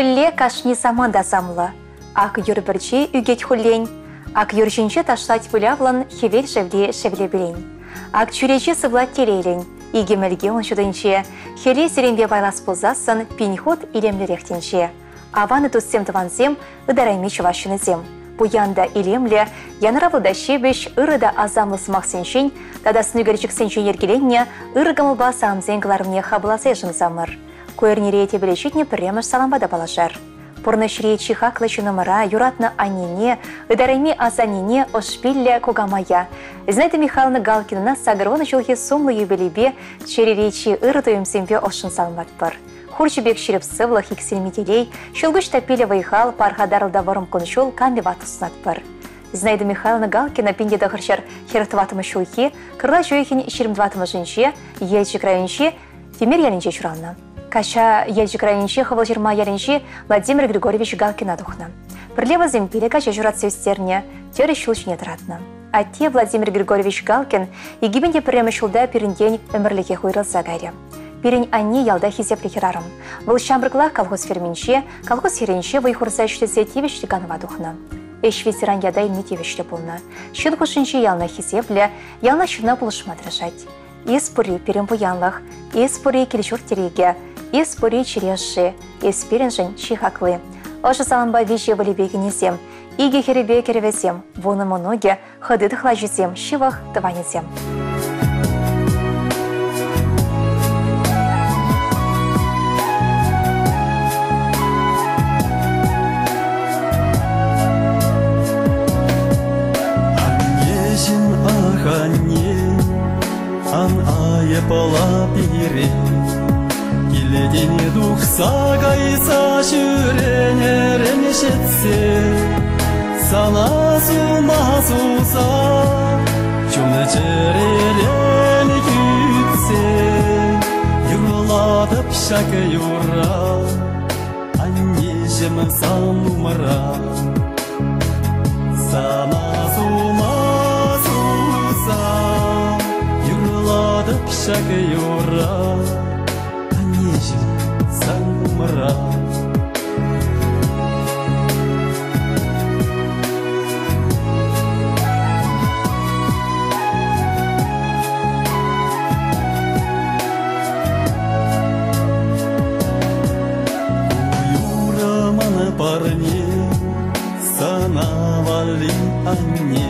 Хӗлле кашни самант асамлӑ. Ак юр пӗрчи ӳкет хуллен, ак юр ҫинче ташлать вылявлӑн хӗвел шевли шевлепелен. Ак чӳрече сывлать телейлӗн, икӗ мӗлке ун ҫутинче, хӗле сирӗнпе пайлас пулсассӑн пин хут илемлӗрех тӗнче. Аван туссем-тӑвансем, ытарайми чӑваш ҫыннисем. Пуян та илемлӗ, янӑравлӑ та ҫепӗҫ, ырӑ та асамлӑ сӑмахсенчен тата сӑнӳкерчӗксенчен йӗркеленнӗ ырӑ кӑмӑлпа саламсен кӑларӑмне хапӑласа йышӑнсамӑр. Ку эрнере тӗпеле ҫитнӗ пӗрремӗш салампа та паллашар. Пурнӑҫри чи хаклӑ ҫыннӑмӑра, юратнӑ аннене, ытарайми асаннене, ӑшпиллӗ кукамая Зинаида Михайловна Галкинӑна 80 ҫулхи сумлӑ юбилейпе чӗрери чи ырӑ туйӑмсемпе ӑшшӑн саламлатпӑр. Хурҫӑ пек ҫирӗп сывлӑх, иксӗлми телей, ҫӑлкуҫ таппиллӗ вӑй-хал, пархатарлӑ та вӑрӑм кун-ҫул канлӗ ватӑ сунатпӑр. Зинаида Михайловна Галкина 1944 ҫулхи кӑрлач уйӑхӗн 24-мӗшӗнче Елчӗк районӗнчи Тимер ялӗнче ҫуралнӑ. Качча Елчӗк районӗнчи Хӑвӑлҫырма ялӗнчи Владимир Григорьевич Галкина тухнӑ. Пӗрле вӗсем пилӗк ача ҫуратса ӳстернӗ, тӗрӗс ҫул ҫине тӑратнӑ. Атте Владимир Григорьевич Галкин 2001 ҫулта пирӗнтен ӗмӗрлӗхех уйрӑлса кайрӗ. Пирӗн анне ялта хисеплӗ хӗрарӑм. Вӑл ҫамрӑклах колхоз ферминче, колхоз хӗрринче вӑй хурса ӗҫлесе тивӗҫлӗ канӑва тухнӑ. Ӗҫ ветеран ята илме тивӗҫлӗ пулнӑ. Ҫын хушшинче яланах хисеплӗ, яланах ҫынна пулӑшма тӑрӑшать. Эс пурри пирӗн пуянлӑх, эс пурри кил-ҫурт тӗрекӗ, эс пурри чӗре ӑшши, эс пирӗншӗн чи хакли. Ӑшӑ салампа виҫӗ ывӑлӗпе кинӗсем, икӗ хӗрӗпе кӗрӗвӗсем, вунӑ мӑнукӗ, хӑти тӑхлачисем, ҫывӑх тӑванӗсем. Аннеҫӗм, ах, анне, Ан айӑпла пире, Килтен тухса кайса ҫӳренӗрен ҫитсе, Сана сума суса, чун-чӗререн кӳтсе, Юрлатӑп ҫак юрра, аннеҫӗм сан умра. Сана сума суса юрлатӑп ҫак юрра, аннеҫӗм сан умра. Юрӑ ман парне, сана валли анне.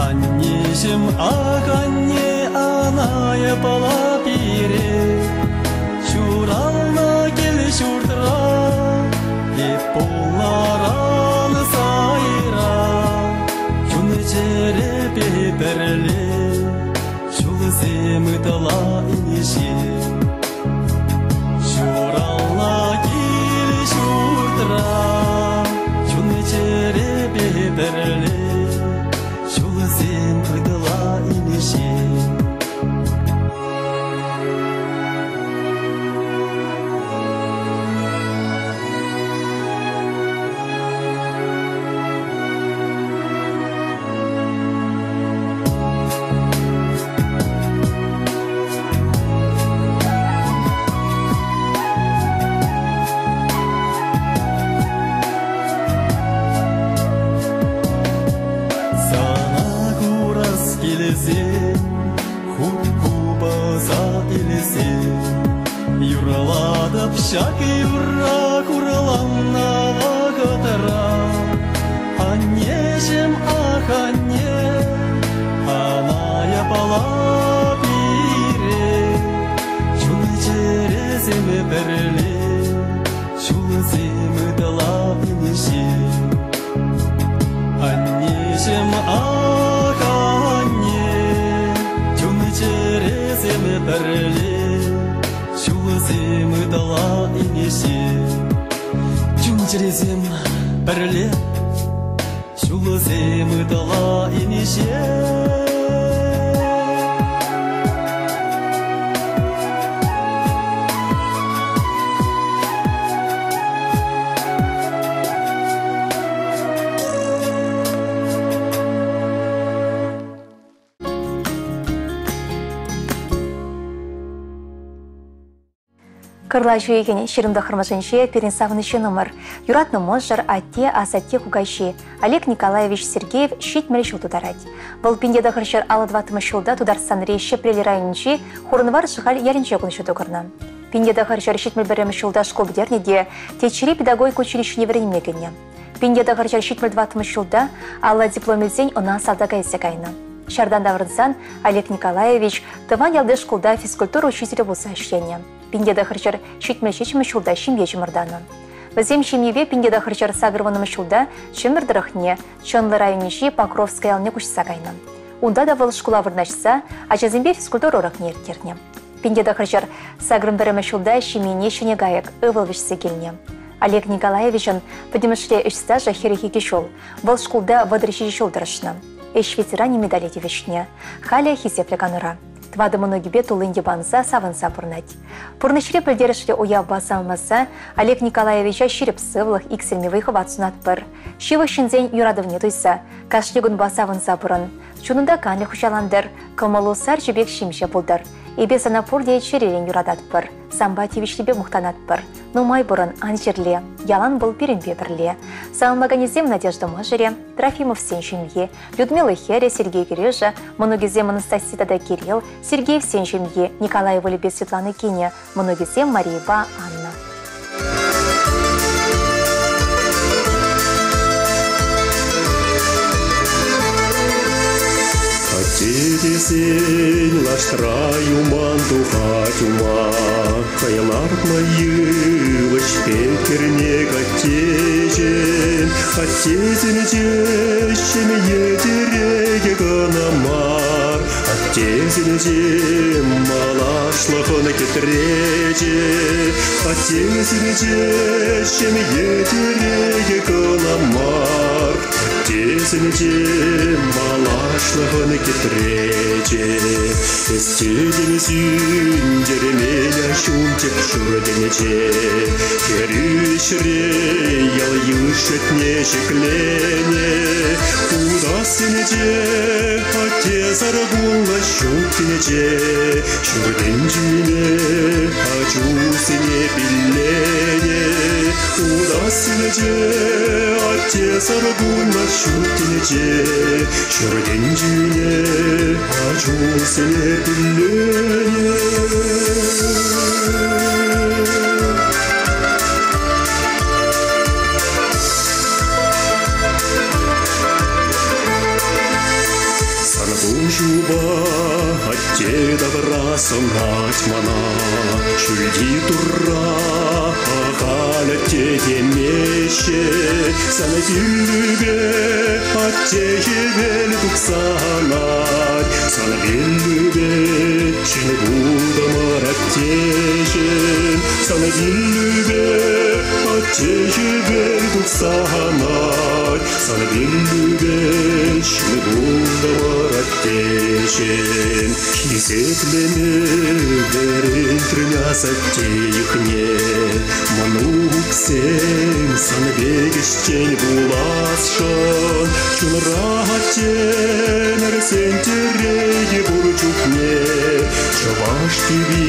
Аннеҫӗм, ах, анне, ана пала пире. Ҫуралнӑ кил-ҫуртра эп пулнӑран сайра. Чун-чӗрепе пӗрле ҫулсем ытла инҫе. Ҫуралнӑ кил-ҫуртра чун-чӗрепе пӗрле ҫулсем ытла инҫе. Сана курас килсен, хут купӑса илсен, юрлатӑп ҫак юрра хурланнӑ вӑхӑтра. Аннеҫӗм, ах, анне, ана япала пире, чун-чӗресем пӗрле, ҫулсем ытла инҫе. Аннеҫӗм, ах, анне, чун-чӗресем пӗрле, ҫулсем ытла инҫе. Чун-чӗресем пӗрле, ҫулсем ытла инҫе. Кӑрлач уйӑхӗн 29-мӗшӗнче пирӗн савӑнӑҫ ҫыннӑмӑр, юратнӑ мӑшӑр, атте, асатте, кукаҫи Олег Николаевич Сергеев 70 ҫул тутарать. Вӑл 1954 ҫулта Тутарстанри Ҫӗпрел районӗнчи Хурӑнвар Шӑхаль ялӗнче кун ҫути курнӑ. 1971 ҫулта шкул пӗтернӗ те Теччӗри педагогика училищине вӗренме кӗнӗ. 1974 ҫулта алла диплом илсен ӑна салтака илсе кайнӑ. Ҫартан таврӑнсан Олег Николаевич тӑван ялти шкулта физкультура учителӗ пулса ӗҫленӗ. 1977 ҫулта ҫемье чӑмӑртанӑ. Вӗсем ҫемьепе 1980 ҫулта Чӗмпӗр тӑрӑхне, Чӑнлӑ районӗнчи Покровская ялне куҫса кайнӑ. Унта та вӑл шкула вырнаҫса ачасемпе физкультура урокне ирттернӗ. 1981 ҫулта ҫемьене ҫӗнӗ кайӑк, ывӑл вӗҫсе килнӗ. Олег Николаевичӑн пӗтӗмӗшле ӗҫ стажӗ 42 ҫул. Вӑл шкулта 37 ҫул тӑрӑшнӑ. Ӗҫ ветеранӗ медале тивӗҫнӗ. Халӗ хисеплӗ канура. Тӑватӑ мӑнукӗпе туллин йӑпанса, савӑнса пурӑнать. Пурнӑҫри пӗлтерӗшлӗ уявпа саламласа Олег Николаевича ҫирӗп сывлӑх, иксӗлми вӑй-хӑват сунатпӑр. Ҫывӑх ҫынсен юратӑвне туйса, кашни кунпа савӑнса пурӑн. Чунунта канлӗх хуҫалантӑр, кӑмӑлу сарчӗ пек ҫемҫе пултӑр. Эпир сана пурте чӗререн юрататпӑр, санпа тивӗҫлипе мухтанатпӑр. Нумай пурӑн, ан чирле, ялан вӑл пирӗнпе пӗрле. Саламлаканӗсем Надежда мӑшӑрӗ, Трофимовсен ҫемйи, Людмила хӗрӗ, Сергей кӗрешӗ, мӑнукӗсем Анастасия тата Кирилл, Сергеевсен ҫемйи, Николай ывӑлӗпе Светлана кинӗ, мӑнукӗсем Марийӑпа Анна. Атте тесен лаштра юман тухать ума, хӑй лартнӑ йывӑҫ пек кӗрнек аттеҫӗм. Аттесенче ҫемье тӗрекӗ кӑна мар, аттесенче малашлӑхӑн кӗтречӗ. Аттесенче ҫемье тӗрекӗ кӑна мар, аттесенче малашлӑхӑн кӗтречӗ. Эс тетӗн сӳнтермен ҫунчӑк ҫуртӗнче, хӗрӳ ӗҫре ял-йыш шутне ҫӗкленӗ. Утассинче аттесӗр пулнӑ ҫут тӗнче, ҫуртӗнчине ачусене пилленӗ. Утассинче аттесӗр пулнӑ ҫут тӗнче, ҫуртӗнчине ачусене пилленӗ. Сан пуҫупа атте тавра сӑнать мана, ҫӳлти Турра ахаль атте темеҫҫӗ. Сан пиллӳпе атте хӗвел тухса анать, сан пиллӳпе ҫын пултӑмӑр аттеҫӗм. Сан пиллӳпе атте хӗвел тухса анать, сан пиллӳпе ҫын пултӑмӑр аттеҫӗм. Хисеплеме вӗрентрӗн асатте йӑхне, мӑнуксем сан пек ӗҫчен пуласшӑн. Чунра аттемӗрсен тӗрекӗ пур чухне чӑваш тӳпи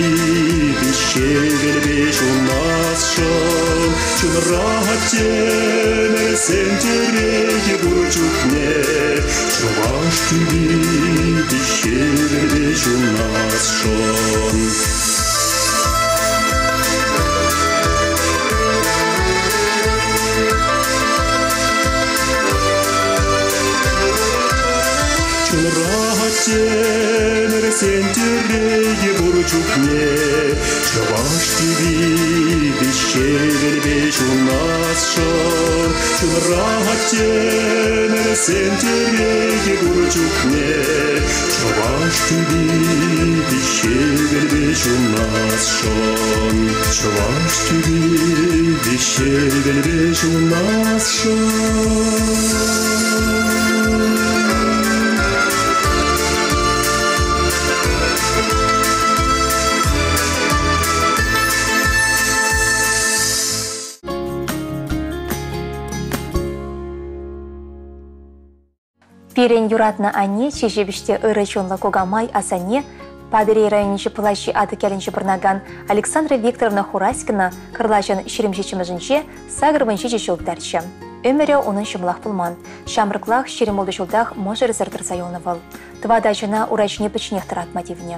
виҫҫевелпе ҫунасшӑн. Чунра аттемӗрсен тӗрекӗ пур чухне чӑваш тӳпи виҫҫевелпе ҫунасшӑн. Чунра аттемӗрсен тӗрекӗ пур чухне чӑваш тӳпи виҫҫевелпе ҫунасшӑн. Чунра аттемӗрсен тӗрекӗ пур чухне чӑваш тӳпи виҫҫевелпе ҫунасшӑн. Чӑваш тӳпи виҫҫевелпе ҫунасшӑн. Пирӗн юратнӑ анне чи ҫепӗҫ те ырӑ чунлӑ кукамай, асанне Патӑрьел районӗнчи Пӑлаҫи Атӑк ялӗнче пурӑнакан Александра Викторовна Хураськина кӑрлачӑн 27-мӗшӗнче 87 ҫул тултарчӗ. Ӗмӗрӗ унӑн ҫӑмӑлах пулман. Ҫамрӑклах 26 ҫултах мӑшӑрӗсӗр тӑрса юлнӑ вӑл. Тӑватӑ ачана ура ҫине пӗчченех тӑратма тивнӗ.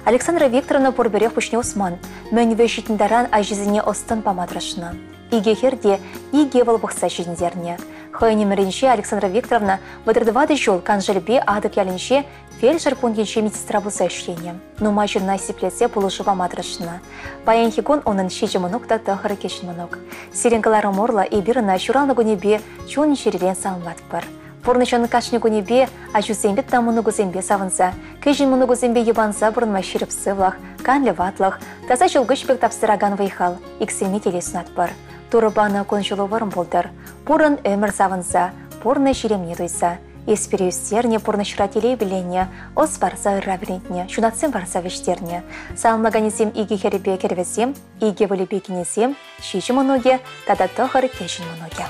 Александра Викторовна пурпӗрех пуҫне усман. Мӗн вӑй ҫитнӗ таран ачисене ӑс-тӑн пама тӑрӑшнӑ. Икӗ хӗр те икӗ ывӑл пӑхса ҫитӗнтернӗ. Хӑйӗн ӗмӗрӗнче Александра Викторовна 34 ҫул Каншелпе Атӑк ялӗнче фельдшер пунктӗнче медсестра пулса ӗҫленӗ. Нумай ҫынна сиплесе пулӑшу пама тӑрӑшнӑ. Паянхи кун унӑн ҫичӗ мӑнук та тӑхӑр кӗҫӗн мӑнук. Сирӗн кӑларӑм урлӑ эпир ӑна ҫуралнӑ кунӗпе чун-чӗререн саламлатпӑр. Пурнӑҫӑн кашни кунӗпе ачусемпе тата мӑнукусемпе савӑнса, кӗҫӗн мӑнукусемпе йӑпанса пурӑнма ҫирӗп сывлӑх, канлӗ ватлӑх, таса ҫӑлкуҫ пек тапсӑракан вӑй-хал, иксӗлми телей сунатпӑр. Турӑ панӑ кун-ҫулу вӑрӑм пултӑр. Пурӑн ӗмӗр савӑнса, пурнӑҫ илемне туйса. Эс пире ӳстернӗ, пурнӑҫра телей пилленӗ, ӑс парса ырра вӗрентнӗ, ҫунатсем парса вӗҫтернӗ. Саламлаканӗсем икӗ хӗрӗпе кӗрӗвӗсем, икӗ ывӑлӗпе кинӗсем, ҫичӗ мӑнукӗ тата тӑхӑр кӗҫӗн мӑнукӗ.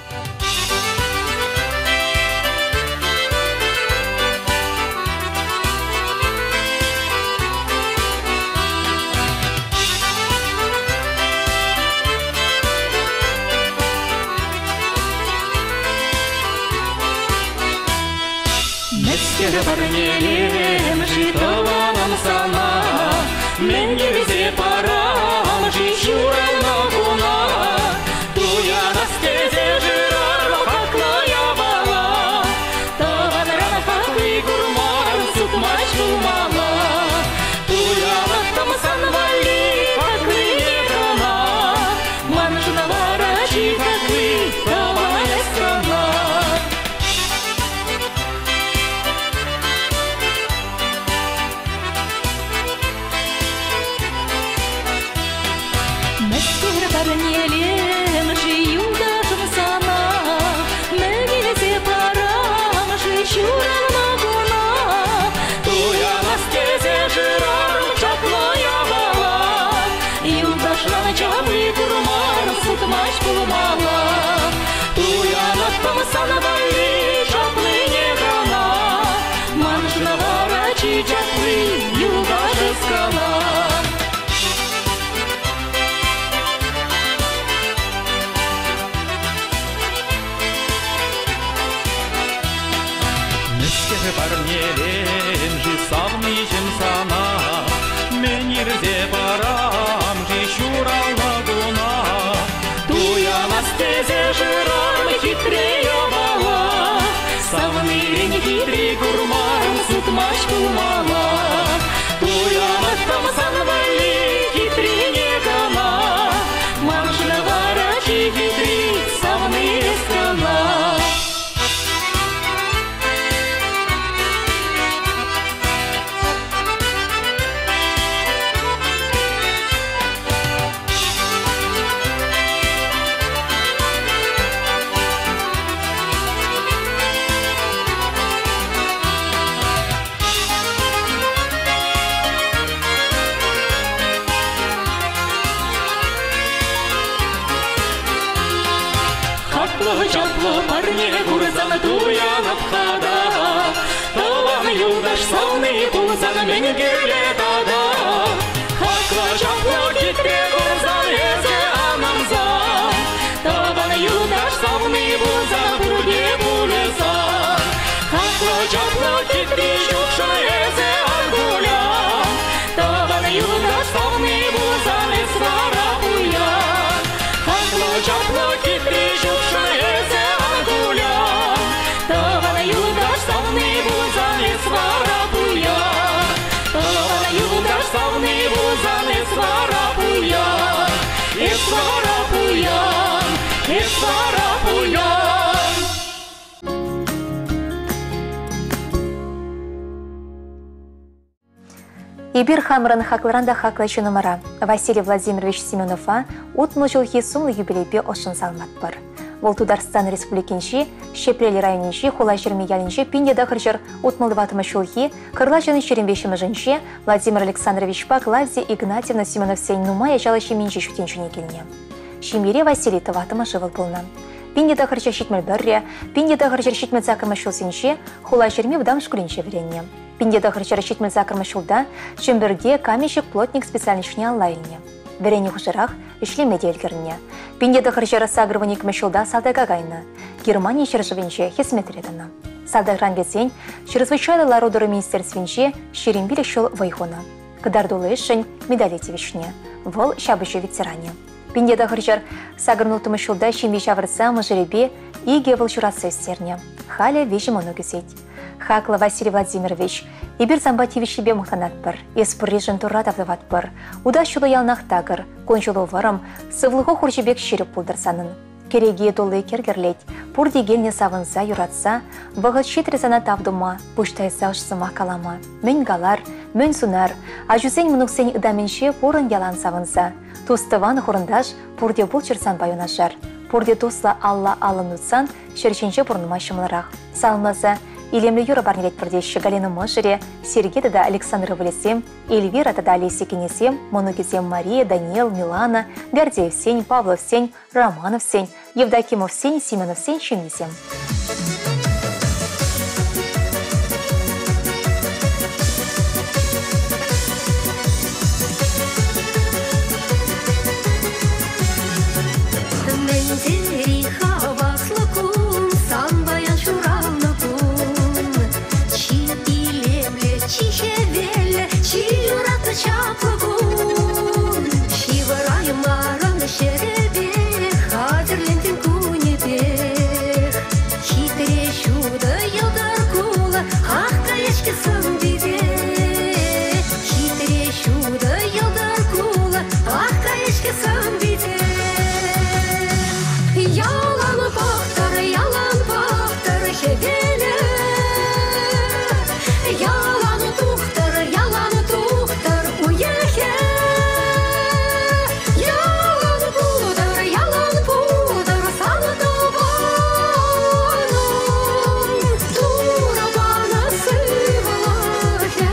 Мӗскер парнелем-ши тӑванӑм сана, Мӗн илсе парам-ши ҫуралнӑ куна? Туянас тесе шырарӑм хаклӑ япала, Тӑванран хакли курман сутмасть пулмалла. Туянаттӑм сан валли хаклине кӑна, Маншӑн вара чи хакли тӑван страна. Мӗскер парнелем-ши юлташӑм сана, Мӗн илсе парам-ши ҫуралнӑ куна? Туянас тесе шырарӑм чаплӑ япала, Юлташран чапли курман сутмасть пулмалла. Туянаттӑм сан валли чаплине кӑна, Маншӑн вара чи чапли юлташ кӑна. Мӗскер парнелем-ши савниҫӗм сана, Мӗн илсе парам-ши ҫуралнӑ куна? Туянас тесе шырарӑм хитре япала, Савнирен хитри курмарӑм сутмасть пулмалла. Туянаттӑм сан валли хитрине кӑна, Маншӑн вара чи хитри савни эс кӑна. Хаклӑ чаплӑ парне курсан туянап-ха та, Тӑван юлташ савни пулсан мӗн кирлӗ тата? Хаклӑ чаплӑ хитре курсан эсӗ ан ӑмсан, Тӑван юлташ савни пулсан пурте пулӗ сан. Хаклӑ чаплӑ хитри ҫукшӑн эсӗ ан кулян, Тӑван юлташ савни пулсан эс вара пуян. Хаклӑ чаплӑ хитри ҫукшӑн эсӗ ан кулян, Тӑван юлташ савни пулсан эс вара пуян. Тӑван юлташ савни пулсан эс вара пуян. Эс вара пуян, эс вара пуян. Эпир хамӑрӑн хаклӑран та хаклӑ ҫыннӑмӑра, Василий Владимирович Семенова, 60 ҫулхи сумлӑ юбилейпе ӑшшӑн саламлатпӑр. Вӑл Тутарстан Республикинчи Ҫӗпрел районӗнчи Хулаҫырми ялӗнчи 1964 ҫулхи Кӑрлачӑн 25-мӗшӗнче Владимир Александровичпа Клавдия Игнатьевна Семеновсен нумай ачаллӑ ҫемйинче ҫут тӗнчене килнӗ. Ҫемьере Василий тӑваттӑмӗш ывӑл пулнӑ. 1971-ре, 1978 ҫулсенче Хулаҫырми вӑтам шкулӗнче вӗреннӗ. 1978 ҫулта Чӗмпӗрте каменщик-плотник специальноҫне алла илнӗ. Вӗреннӗ хушӑрах ӗҫлеме те ӗлкӗрнӗ. 1982 ҫулта салтака кайнӑ. Германи ҫӗршывӗнче хӗсметре тӑнӑ. Салтакран килсен Чрезвычайлӑ лару-тӑру министерствинче 25 ҫул вӑй хунӑ. Кӑтартуллӑ ӗҫшӗн медале тивӗҫнӗ. Вӑл ҫапӑҫу ветеранӗ. 1986 ҫулта ҫемье ҫавӑрса мӑшӑрӗпе икӗ ывӑл ҫуратса ӳстернӗ. Халӗ виҫӗ мӑнук ӳсет. Хаклӑ Василий Владимирович, эпир санпа тивӗҫлипе мухтанатпӑр. Эс пурришӗн Турра тав тӑватпӑр. Утас ҫулу яланах такӑр, кун-ҫулу вӑрӑм, сывлӑху хурҫӑ пек ҫирӗп пултӑр санӑн. Кӗреке тулли кӗр кӗрлет, пурте килнӗ савӑнса, юратса, вӑхӑт ҫитрӗ сана тав тума, пуҫ тайса ӑш сӑмах калама. Мӗн калар, мӗн сунар, ачусен мӑнуксен ытамӗнче пурӑн ялан савӑнса. Тус-тӑван, хурӑнташ, пурте пулччӑр санпа юнашар. Пурте туслӑ алла-аллӑн утсан ҫӗр ҫинче пурӑнма ҫӑмӑлрах. Саламласа илемлӗ юрӑ парнелетпӗр теҫҫӗ Галина мӑшӑрӗ, Сергей тата Александр ывӑлӗсем, Эльвира тата Олеся кинӗсем, мӑнукӗсем Мария, Даниил, Милана, Гордеевсен, Павловсен, Романовсен, Евдокимовсен, Семеновсен ҫемйисем. Мӗн тери хаваслӑ кун, сан паян ҫуралнӑ кун. Чи илемлӗ, чи хӗвеллӗ, чи юратнӑ чаплӑ кун. Ҫывӑраймарӑн ҫӗрӗпех, хатӗрлентӗн кунӗпех. Хитре ҫутӑ йӑлтӑр кулӑ, ах каяҫкӗ сӑн-пите. Хитре ҫутӑ йӑлтӑр кулӑ, ах каяҫкӗ сӑн-пите. Ялан пӑхтӑр, ялан пӑхтӑр хӗвелӗ. Ялан тухтӑр, ялан тухтӑр уйӑхӗ. Ялан пултӑр, ялан пултӑр сан тӑванӑм. Турӑ панӑ сывлӑхӗ.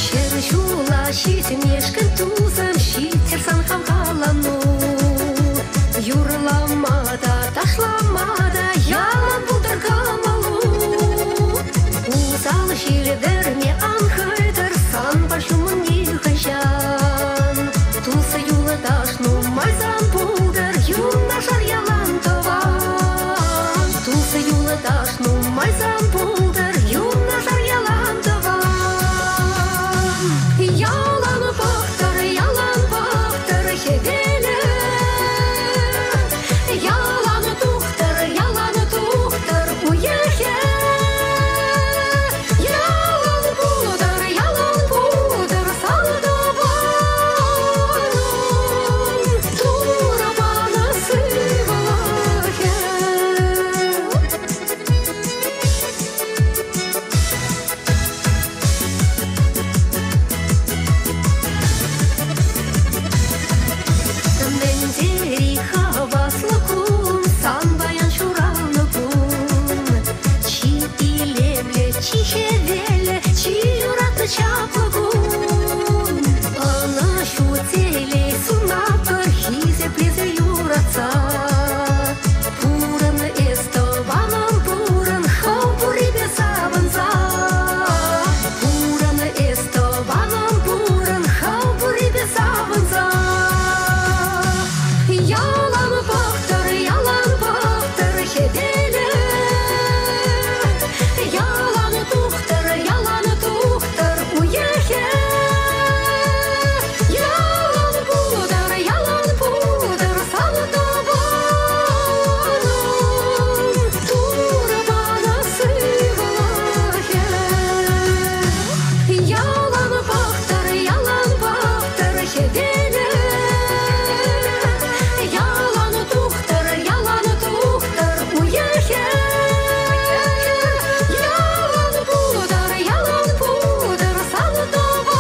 Ҫӗр ҫула ҫитмешкӗн тусӑм ҫиттӗр сан хавхалану. Юрлама та, ташлама та ялан пултӑр кӑмӑлу. Усал ҫил вӗрме ан хӑйтӑр санпа ҫумӑн нихӑҫан. Тус-юлташ нумай сан пултӑр, юнашар ялан тӑван. Тус-юлташ нумай сан пултӑр, юнашар ялан тӑван. Ялан пӑхтӑр, ялан пӑхтӑр хӗвелӗ. Ялан тухтӑр, ялан тухтӑр уйӑхӗ. Ялан пултӑр, ялан пултӑр сан тӑванӑм. Турӑ панӑ сывлӑхӗ. Мӗн тери хаваслӑ кун, сан паян ҫуралнӑ кун. Чи илемлӗ, чи хӗвеллӗ, чи юратнӑ чаплӑ кун. Ӑнӑҫу, телей сунатпӑр хисеплесе юратса. Пурӑн эс, тӑванӑм, пурӑн, хӑв пуррипе савӑнса. Пурӑн эс, тӑванӑм, пурӑн, хӑв пуррипе савӑнса. Ялан пӑхтӑр, ялан пӑхтӑр хӗвелӗ. Ялан тухтӑр, ялан тухтӑр уйӑхӗ. Ялан пултӑр, ялан пултӑр сан тӑванӑм. Турӑ панӑ сывлӑхӗ. Ялан пӑхтӑр, ялан пӑхтӑр хӗвелӗ. Ялан тухтӑр, ялан тухтӑр уйӑхӗ. Ялан пултӑр, ялан пултӑр сан тӑванӑм.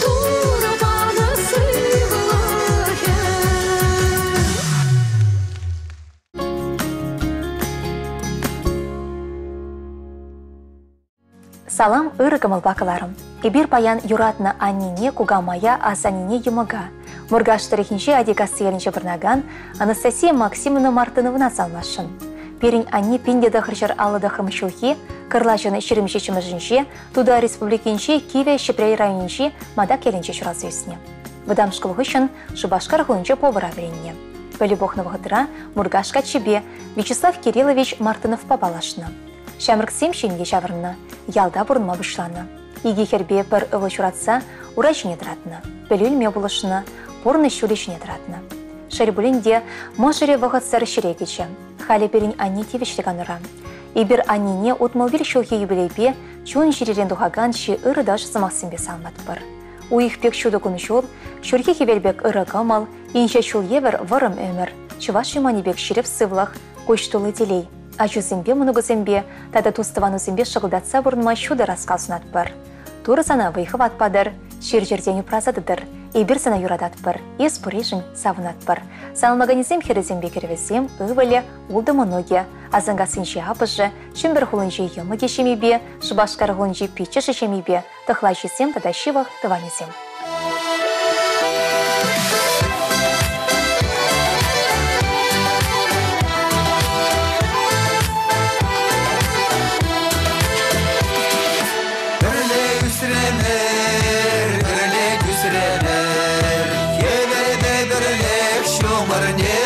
Турӑ панӑ сывлӑхӗ. Салам ырӑ кӑмӑлпа кӑларӑм. Эпир паян юратнӑ аннене, кукамая, асаннене, йӑмӑка. Муркаш тӑрӑхӗнчи Атикасси ялӗнче пурӑнакан Анастасия Максимовна Мартыновӑна саламласшӑн. Пирӗн анне 1959 ҫулхи Кӑрлачӑн 27-мӗшӗнче Тутар Республикинчи Кивӗ Ҫӗпрел районӗнчи Матак ялӗнче ҫуралса ӳснӗ. Вӑтам шкул хыҫҫӑн Шупашкар хулинче повара вӗреннӗ. Пӗлӳ пухнӑ вӑхӑтра Муркаш каччипе Вячеслав Кириллович Мартыновпа паллашнӑ. Ҫамрӑксем ҫемье ҫаврӑннӑ, ялта пурӑнма пуҫланӑ. Икӗ хӗрпе пӗр ывӑл ҫуратса ура ҫине тӑратнӑ, пӗлӳ илме пулӑшнӑ, пурнӑҫ ҫулӗ ҫине тӑратнӑ. Шел пулин те, мӑшӑрӗ вӑхӑтсӑр ҫӗре кӗчӗ. Халӗ пирӗн анне тивӗҫлӗ канура. Эпир аннене 65 ҫулхи юбилейпе чун-чӗререн тухакан чи ырӑ та ӑшӑ сӑмахсемпе саламлатпӑр. Уйӑх пек ҫутӑ кун-ҫул, ҫурхи хӗвел пек ырӑ кӑмӑл, инҫе ҫул евӗр вӑрӑм ӗмӗр, чӑваш юманӗ пек ҫирӗп сывлӑх, куҫ тулли телей, ачусемпе мӑнукусемпе тата тус-тӑванусемпе шӑкӑлтатса пурӑнма ҫутӑ раскал сунатпӑр. Турӑ сана вӑй-хӑват патӑр, чир-чӗртен упраса тӑтӑр. Эпир сана юрататпӑр, эс пурришӗн савӑнатпӑр. Саламлаканӗсем хӗрӗсемпе кӗрӗвӗсем, ывӑлӗ, ултӑ мӑнукӗ, Асанкассинчи аппӑшӗ, Чӗмпӗр хулинчи йӑмӑкӗ ҫемйипе, Шупашкар хулинчи пиччӗшӗ ҫемйипе, тӑхлачисем тата ҫывӑх тӑванӗсем. Пӗрле ӳсрӗмӗр, пӗрле тӳсрӗмӗр, хӗвелпе пӗрлех ҫумӑрне.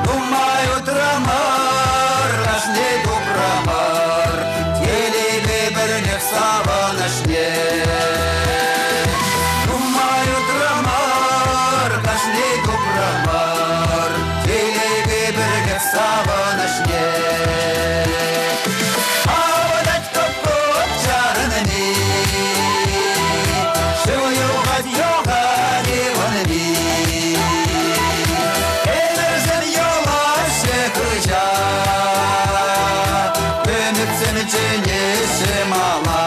Нумай утрамӑр, кашни тупрамӑр, телейпе пӗрлех савӑнӑҫне. Нумай утрамӑр, кашни тупрамӑр, телейпе пӗрлех савӑнӑҫне. Авӑнать кӑп-кӑп чарӑнни, шыв юхать юхать ывӑнми. Ӗмӗрсем юлаҫҫӗ хыҫа, ӗмӗтсем чӗнеҫҫӗ мала.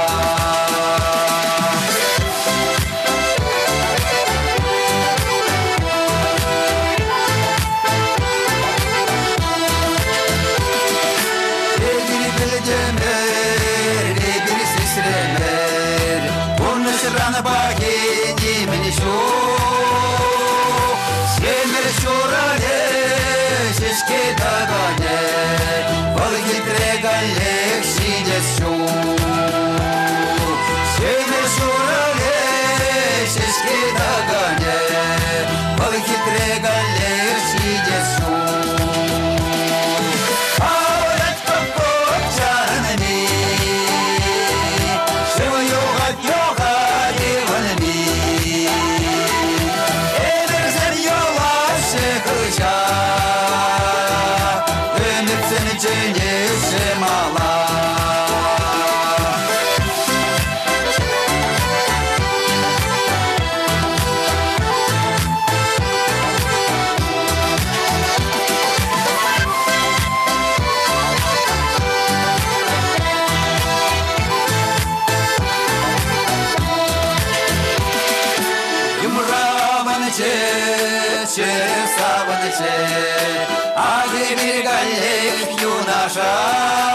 Эпир пӗлтӗмӗр, эпир сисрӗмӗр, пурнӑҫран пахи нимӗн ҫук. Ҫемӗр ҫуралӗ, ҫеҫке тӑкӑнӗ, вӑл хитре каллех ҫитес ҫук. Ҫемӗр ҫуралӗ, ҫеҫке тӑкӑнӗ, вӑл хитре каллех ҫитес ҫук. Авӑрать кӑп-кӑп чарӑнми, шыв юхать, юхать ывӑнми. Ӗмӗрсем юлаҫҫӗ хыҫа, ӗмӗтсем чӗнеҫҫӗ мала. Йӑмравӑнчӗ, чӗре савӑнчӗ, ак эпир каллех юнашар.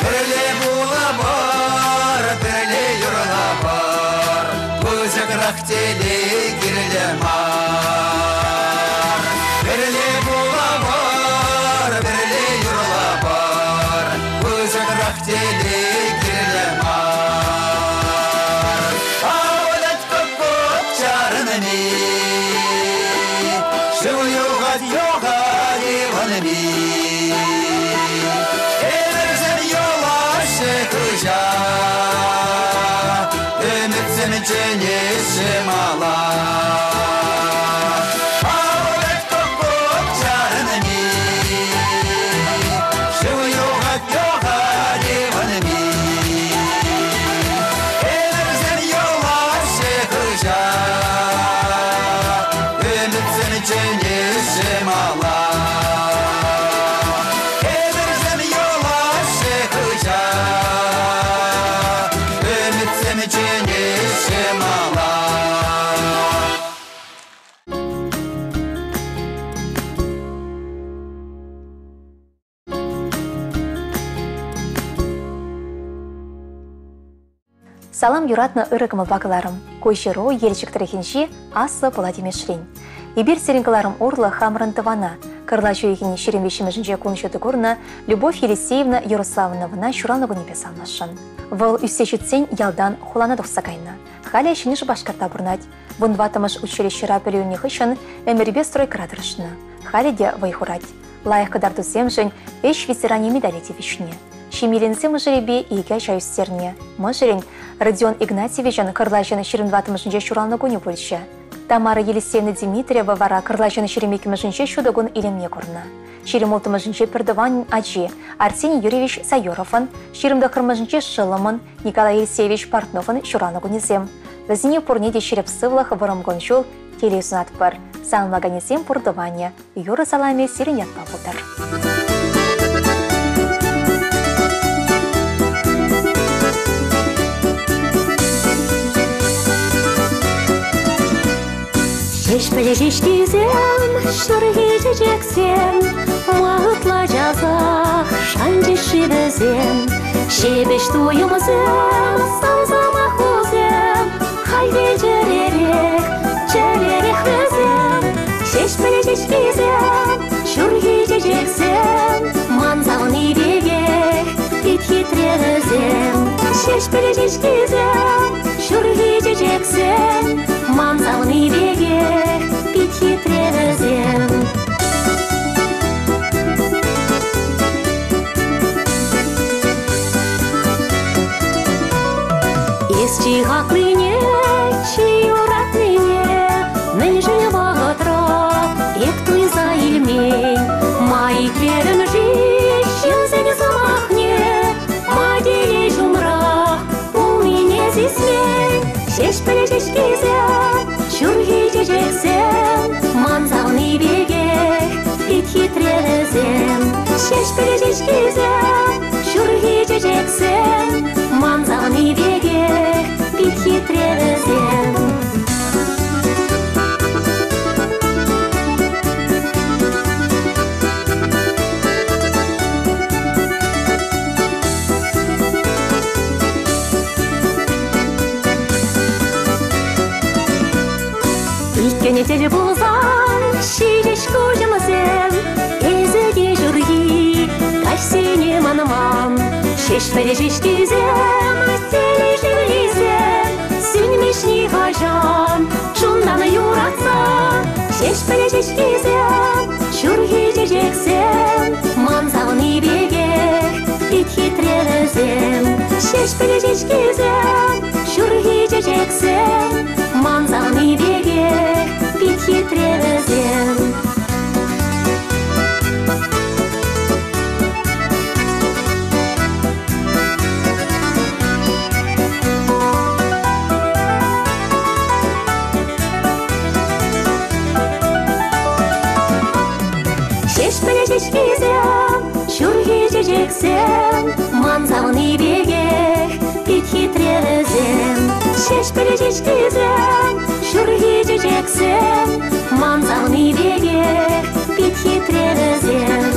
Пӗрле пулӑпӑр, пӗрле юрлӑпӑр, пысӑкрах телей кирлӗ мар. Пӗрле пулӑпӑр, пӗрле юрлӑпӑр, пысӑкрах телей кирлӗ мар. Авӑнать кӑп-кӑп чарӑнми, шыв юхать, юхать ывӑнми. Ӗмӗрсем юлаҫҫӗ хыҫа, ӗмӗтсем чӗнеҫҫӗ мала. Авӑнать кӑп-кӑп чарӑнми, шыв юхать, юхать ывӑнми. Ӗмӗрсем юлаҫҫӗ хыҫа, ӗмӗтсем чӗнеҫҫӗ мала. Ӗмӗрсем юлаҫҫӗ хыҫа, ӗмӗтсем чӗнеҫҫӗ мала. Салам юратнӑ ырӑ кӑмӑлпа кӑларӑм. Ку ҫыру Елчӗк тӑрӑхӗнчи Аслӑ Пӑла Тимешрен. Эпир сирӗн кӑларӑм урлӑ хамӑрӑн тӑвана, Кӑрлач уйӑхӗн 23-мӗшӗнче кун ҫути курнӑ Любовь Елисеевна Ярославновӑна ҫуралнӑ кунӗпе саламласшӑн. Вӑл ӳссе ҫитсен ялтан хулана тухса кайнӑ. Халӗ Ҫӗнӗ Шупашкарта пурӑнать. Вунтӑваттӑмӗш училищӗра пӗлӳ илнӗ хыҫҫӑн ӗмӗрӗпе стройкӑра тӑрӑшнӑ. Халӗ те вӑй хурать. Лайӑх кӑтартусемшӗн ӗҫ ветеранӗ медале тивӗҫнӗ. Ҫемьеленсе мӑшӑрӗпе икӗ ача ӳстернӗ. Мӑшӑрӗн Родион Игнатьевичӑн кӑрлачӑн 24-мӗшӗнче ҫуралнӑ кунӗ пулчӗ. Тамара Елисеевна Дмитриева вара кӑрлачӑн 22-мӗшӗнче ҫутӑ кун илемне курнӑ. 26-мӗшӗнче пӗртӑван ачи Арсений Юрьевич Сайоровӑн, 29-мӗшӗнче шӑллӑмӑн Николай Елисеевич Портновӑн ҫуралнӑ кунӗсем. Вӗсене пурне те ҫирӗп сывлӑх, вӑрӑм кун-ҫул, телей сунатпӑр. Саламлаканӗсем пур тӑванӗ. Юрӑ саламӗ сирӗн ятпа пултӑр. Ҫеҫпӗл ҫеҫкисем, ҫурхи чечексем, ма ытла часах шанчӗҫ-ши вӗсем? Ҫепӗҫ туйӑмсем, сан сӑмахусем, халь те чӗререх, чӗререх вӗсем. Ҫеҫпӗл ҫеҫкисем, ҫурхи чечексем, ман савни пекех пит хитре вӗсем. Ҫеҫпӗл ҫеҫкисем, ҫурхи чечексем, ман савни пекех пит хитре вӗсем. Эс чи хаклине, чи юратнине, мӗншӗн вӑхӑтра эп туйса илмен? Ма итлерӗм-ши ҫынсен сӑмахне, ма телей ҫумра пулнине сисмен? Ҫеҫпӗл ҫеҫкисем, ҫурхи чечексем, ман савни пекех пит хитре вӗсем. Ҫеҫпӗл ҫеҫкисем, ҫурхи чечексем, ман савни пекех пит хитре вӗсем. Иккӗн тӗл пулсан ҫиҫӗҫ куҫӑмсем, эсӗ те ҫурхи каҫсене манман. Ҫеҫпӗл ҫеҫкисем, телей шевлисем, сӳнмӗҫ нихӑҫан чунтан юратса. Ҫеҫпӗл ҫеҫкисем, ҫурхи чечексем, ман савни пекех пит хитре вӗсем. Ҫеҫпӗл ҫеҫкисем, ҫурхи чечексем, ман савни пекех пит хитре вӗсем. Ҫеҫпӗл ҫеҫкисем, ҫурхи чечексем, ман савни пекех пит хитре вӗсем. Ҫеҫпӗл ҫеҫкисем, ҫурхи чечексем, ман савни пекех пит хитре вӗсем.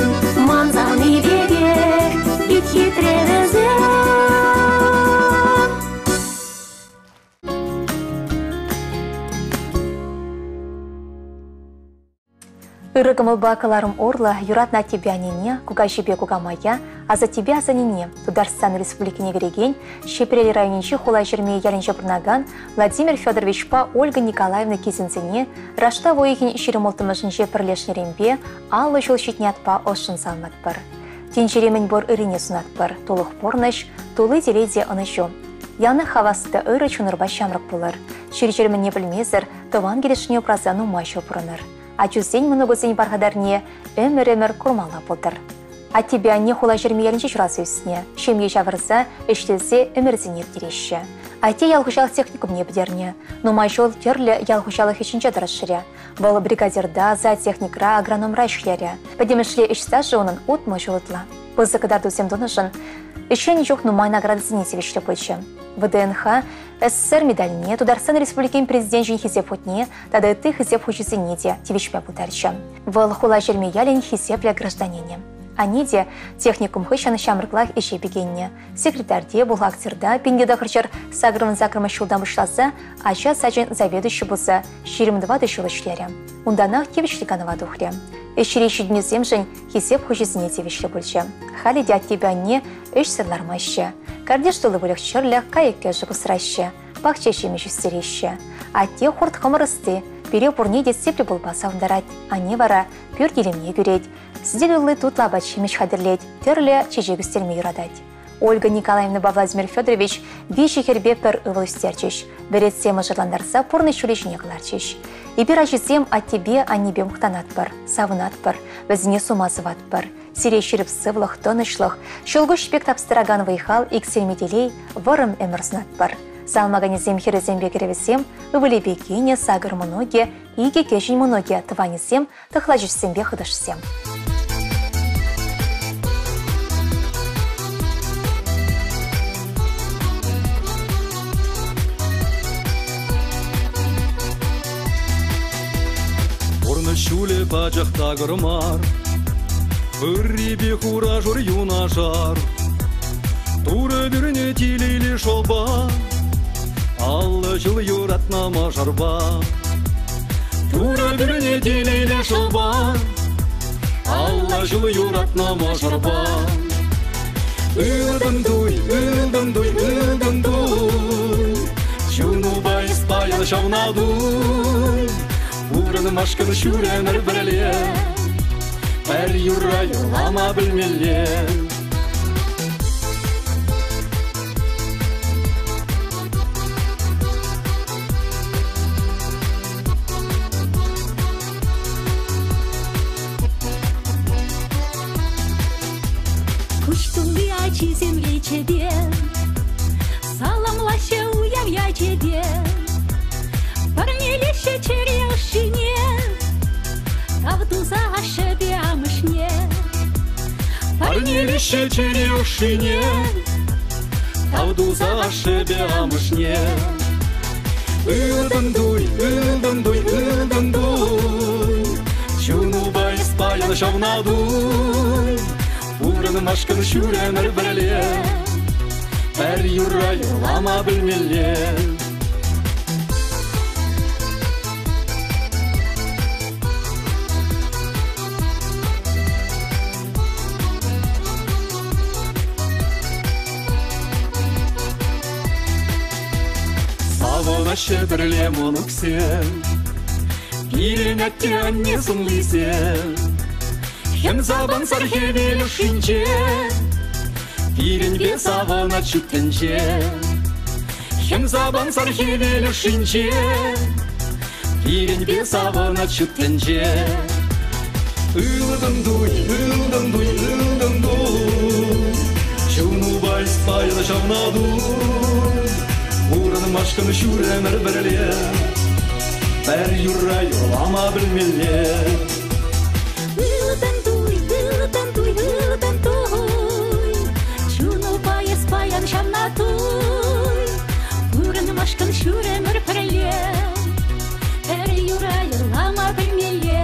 Ман савни пекех пит хитре вӗсем. Ырӑ кӑмӑлпа кӑларӑм урлӑ юратнӑ аттепе аннене, кукаҫипе кукамая, асаттепе асаннене Тутарстан Республикине кӗрекен Ҫӗпрел районӗнчи Хулаҫырми ялӗнче пурӑнакан Владимир Федоровичпа Ольга Николаевна Кисинсене раштав уйӑхӗн 26-мӗшӗнче пӗрлешнӗренпе 50 ҫул ҫитнӗ ятпа ӑшшӑн саламлатпӑр. Тӗнчере мӗнпур ыррине сунатпӑр, тулӑх пурнӑҫ, тулли телей те ӑнӑҫу. Яланах хавас та ырӑ чунӑрпа ҫамрӑк пулӑр. Чир-чӗр мӗнне пӗлмесӗр тӑван килӗшне упраса нумай ҫул пурӑнӑр. Ачусен мӑнукӗсен пархатарне ӗмӗр-ӗмӗр курмалла пултӑр. Аттепе анне Хулаҫырми ялӗнче ҫуралса ӳснӗ. Ҫемье ҫавӑрса, ӗҫлесе ӗмӗрсене ирттереҫҫӗ. Атте ял хуҫалӑх техникумне пӗтернӗ. Нумай ҫул тӗрлӗ ял хуҫалӑх ӗҫӗнче тӑрӑшрӗ. Вӑл бригадирта, зоотехникра, агрономра ӗҫлерӗ. Пӗтӗмӗшле ӗҫ стажӗ унӑн 60 ҫул ытла. Пысӑк кӑтартусем тунӑшӑн ӗҫленӗ чух нумай наградӑсене тивӗҫлӗ пулчӗ. ВДНХ СССР медальне, Тутарстан Республикин Президенчӗн Хисеп хутне тата ытти хисеп хучӗсене те тивӗҫме пултарчӗ. Вӑл Хулаҫырми ялӗн хисеплӗ гражданинӗ. Анне те техникум хыҫҫӑн ҫамрӑклах ӗҫе пикеннӗ. Секретарьте, бухгалтерта 1988 ҫултан пуҫласа ача сачӗн заведующи пулса 24 ҫул ӗҫлерӗ. Унтанах тивӗҫлӗ канӑва тухрӗ. Ӗҫри ҫитӗнӳсемшӗн хисеп хучӗсене тивӗҫлӗ пулчӗ. Халӗ те аттепе анне ӗҫсӗр лармаҫҫӗ. Картиш тулли выльӑх-чӗрлӗх, кайӑк-кӗшӗк усраҫҫӗ, пахча ҫимӗҫ ӳстереҫҫӗ. Атте хурт-хӑмӑр ӑсти, пире пурне те сиплӗ пылпа савӑнтарать. Анне вара пӳрт илемне кӳрет, сӗтел улли тутлӑ апат-ҫимӗҫ хатӗрлет, тӗрлӗ чечек ӳстерме юратать. Ольга Николаевнӑпа Владимир Федорович виҫӗ хӗрпе пӗр ывӑл ӳстерчӗҫ, вӗретсе мӑшӑрлантарса пурнӑҫ ҫулӗ ҫине кӑларчӗҫ. Эпир ачисем аттепе аннепе мухтанатпӑр, савӑнатпӑр, вӗсене сума сӑватпӑр. Сире ҫирӗп сывлӑх, тӑнӑҫлӑх, ҫӑлкуҫ пек тапстаракан вӑй-хал, иксӗлми телей, вӑрӑм ӗмӗр сунатпӑр. Салмаканӗсем хӗрӗсемпе кӗрӗвӗсем, ывӑлӗпе кинӗ, сакӑр мӑнукӗ, икӗ кӗҫӗн мӑнукӗ, тӑванӗсем, тӑхлачӑсемпе хӑтӑшсем. Пурнӑҫ ҫулӗ пачах такӑр мар, Ыррипе хура-шур юнашар. Турӑ пӳрнӗ телейлӗ шӑпа, 50 ҫул юратнӑ мӑшӑрпа. Турӑ пӳрнӗ телейлӗ шӑпа, 50 ҫул юратнӑ мӑшӑрпа. Ылтӑн туй, ылтӑн туй, ылтӑн туй, Чунупа эс паян ҫавна туй. Пурӑнмашкӑн ҫӳремӗр пӗрле, Пӗр юрра юрлама пӗлмелле. Куҫ тулли ачисем речӗпе Саламлаҫҫӗ уяв ячӗпе. Парнелеҫҫӗ чӗре ӑшшине, Тав туса ашшӗпе амӑшне. Парнелеҫҫӗ чӗре ӑшшине, Тав туса ашшӗпе амӑшне. Ылтӑн туй, ылтӑн туй, ылтӑн туй, Чунупа эс паян ҫавна туй. Пурӑнмашкӑн ҫӳремӗр пӗрле, Пӗр юрра юрлама пӗлмелле. Савӑнаҫҫӗ пӗрле мӑнуксем, Пирӗн атте-анне сӑнлисем. Хӗм сапӑнсӑр хӗвел ӑшшинче, Пирӗнпе савӑнать ҫут тӗнче. Хӗм сапӑнсӑр хӗвел ӑшшинче, Пирӗнпе савӑнать ҫут тӗнче. Ылтӑн туй, ылтӑн туй, ылтӑн туй, Чунупа эс паян ҫавна туй. Пурӑнмашкӑн ҫур ӗмӗр пӗрле, Пӗр юрра юрлама пӗлмелле. Ылтӑн туй, ылтӑн туй, ылтӑн туй, Чунупа эс паян ҫавна туй. Пурӑнмашкӑн ҫур ӗмӗр пӗрле, Пӗр юрра юрлама пӗлмелле.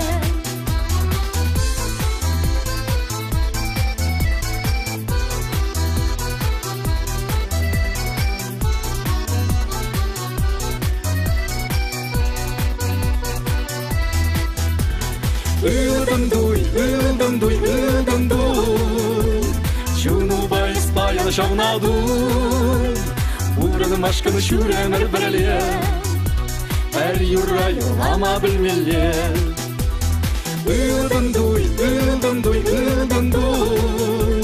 Ылтӑн туй, ылтӑн туй, ылтӑн туй, Чунупа эс паян ҫавна туй. Пурӑнмашкӑн ҫур ӗмӗр пӗрле, Пӗр юрра юрлама пӗлмелле. Ылтӑн туй, ылтӑн туй, ылтӑн туй,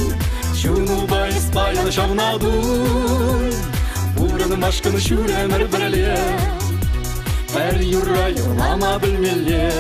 Чунупа эс паян ҫавна туй. Пурӑнмашкӑн ҫур ӗмӗр пӗрле, Пӗр юрра юрлама пӗлмелле.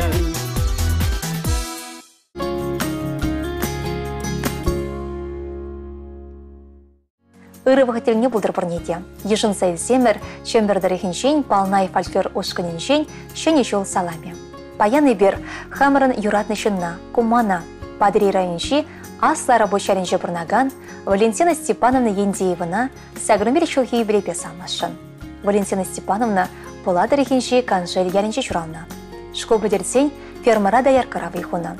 Ырӑ вӑхӑт тӗлне пултӑр пурне те. Йышӑнса илсемӗр Чӗмпӗр тӑрӑхӗнчен Палнай фольклор ушкӑнӗнчен Ҫӗнӗ ҫул саламӗ. Паян эпир хамӑрӑн юратнӑ ҫынна, кумана, Патӑрьел районӗнчи Аслӑ Арапуҫ ялӗнче пурӑнакан Валентина Степановна Ендеевӑна 85 ҫулхи юбилейпе саламласшӑн. Валентина Степановна Пӑла тӑрӑхӗнчи Каншел ялӗнче ҫуралнӑ. Шкул пӗтерсен фермӑра дояркӑра вӑй хунӑ.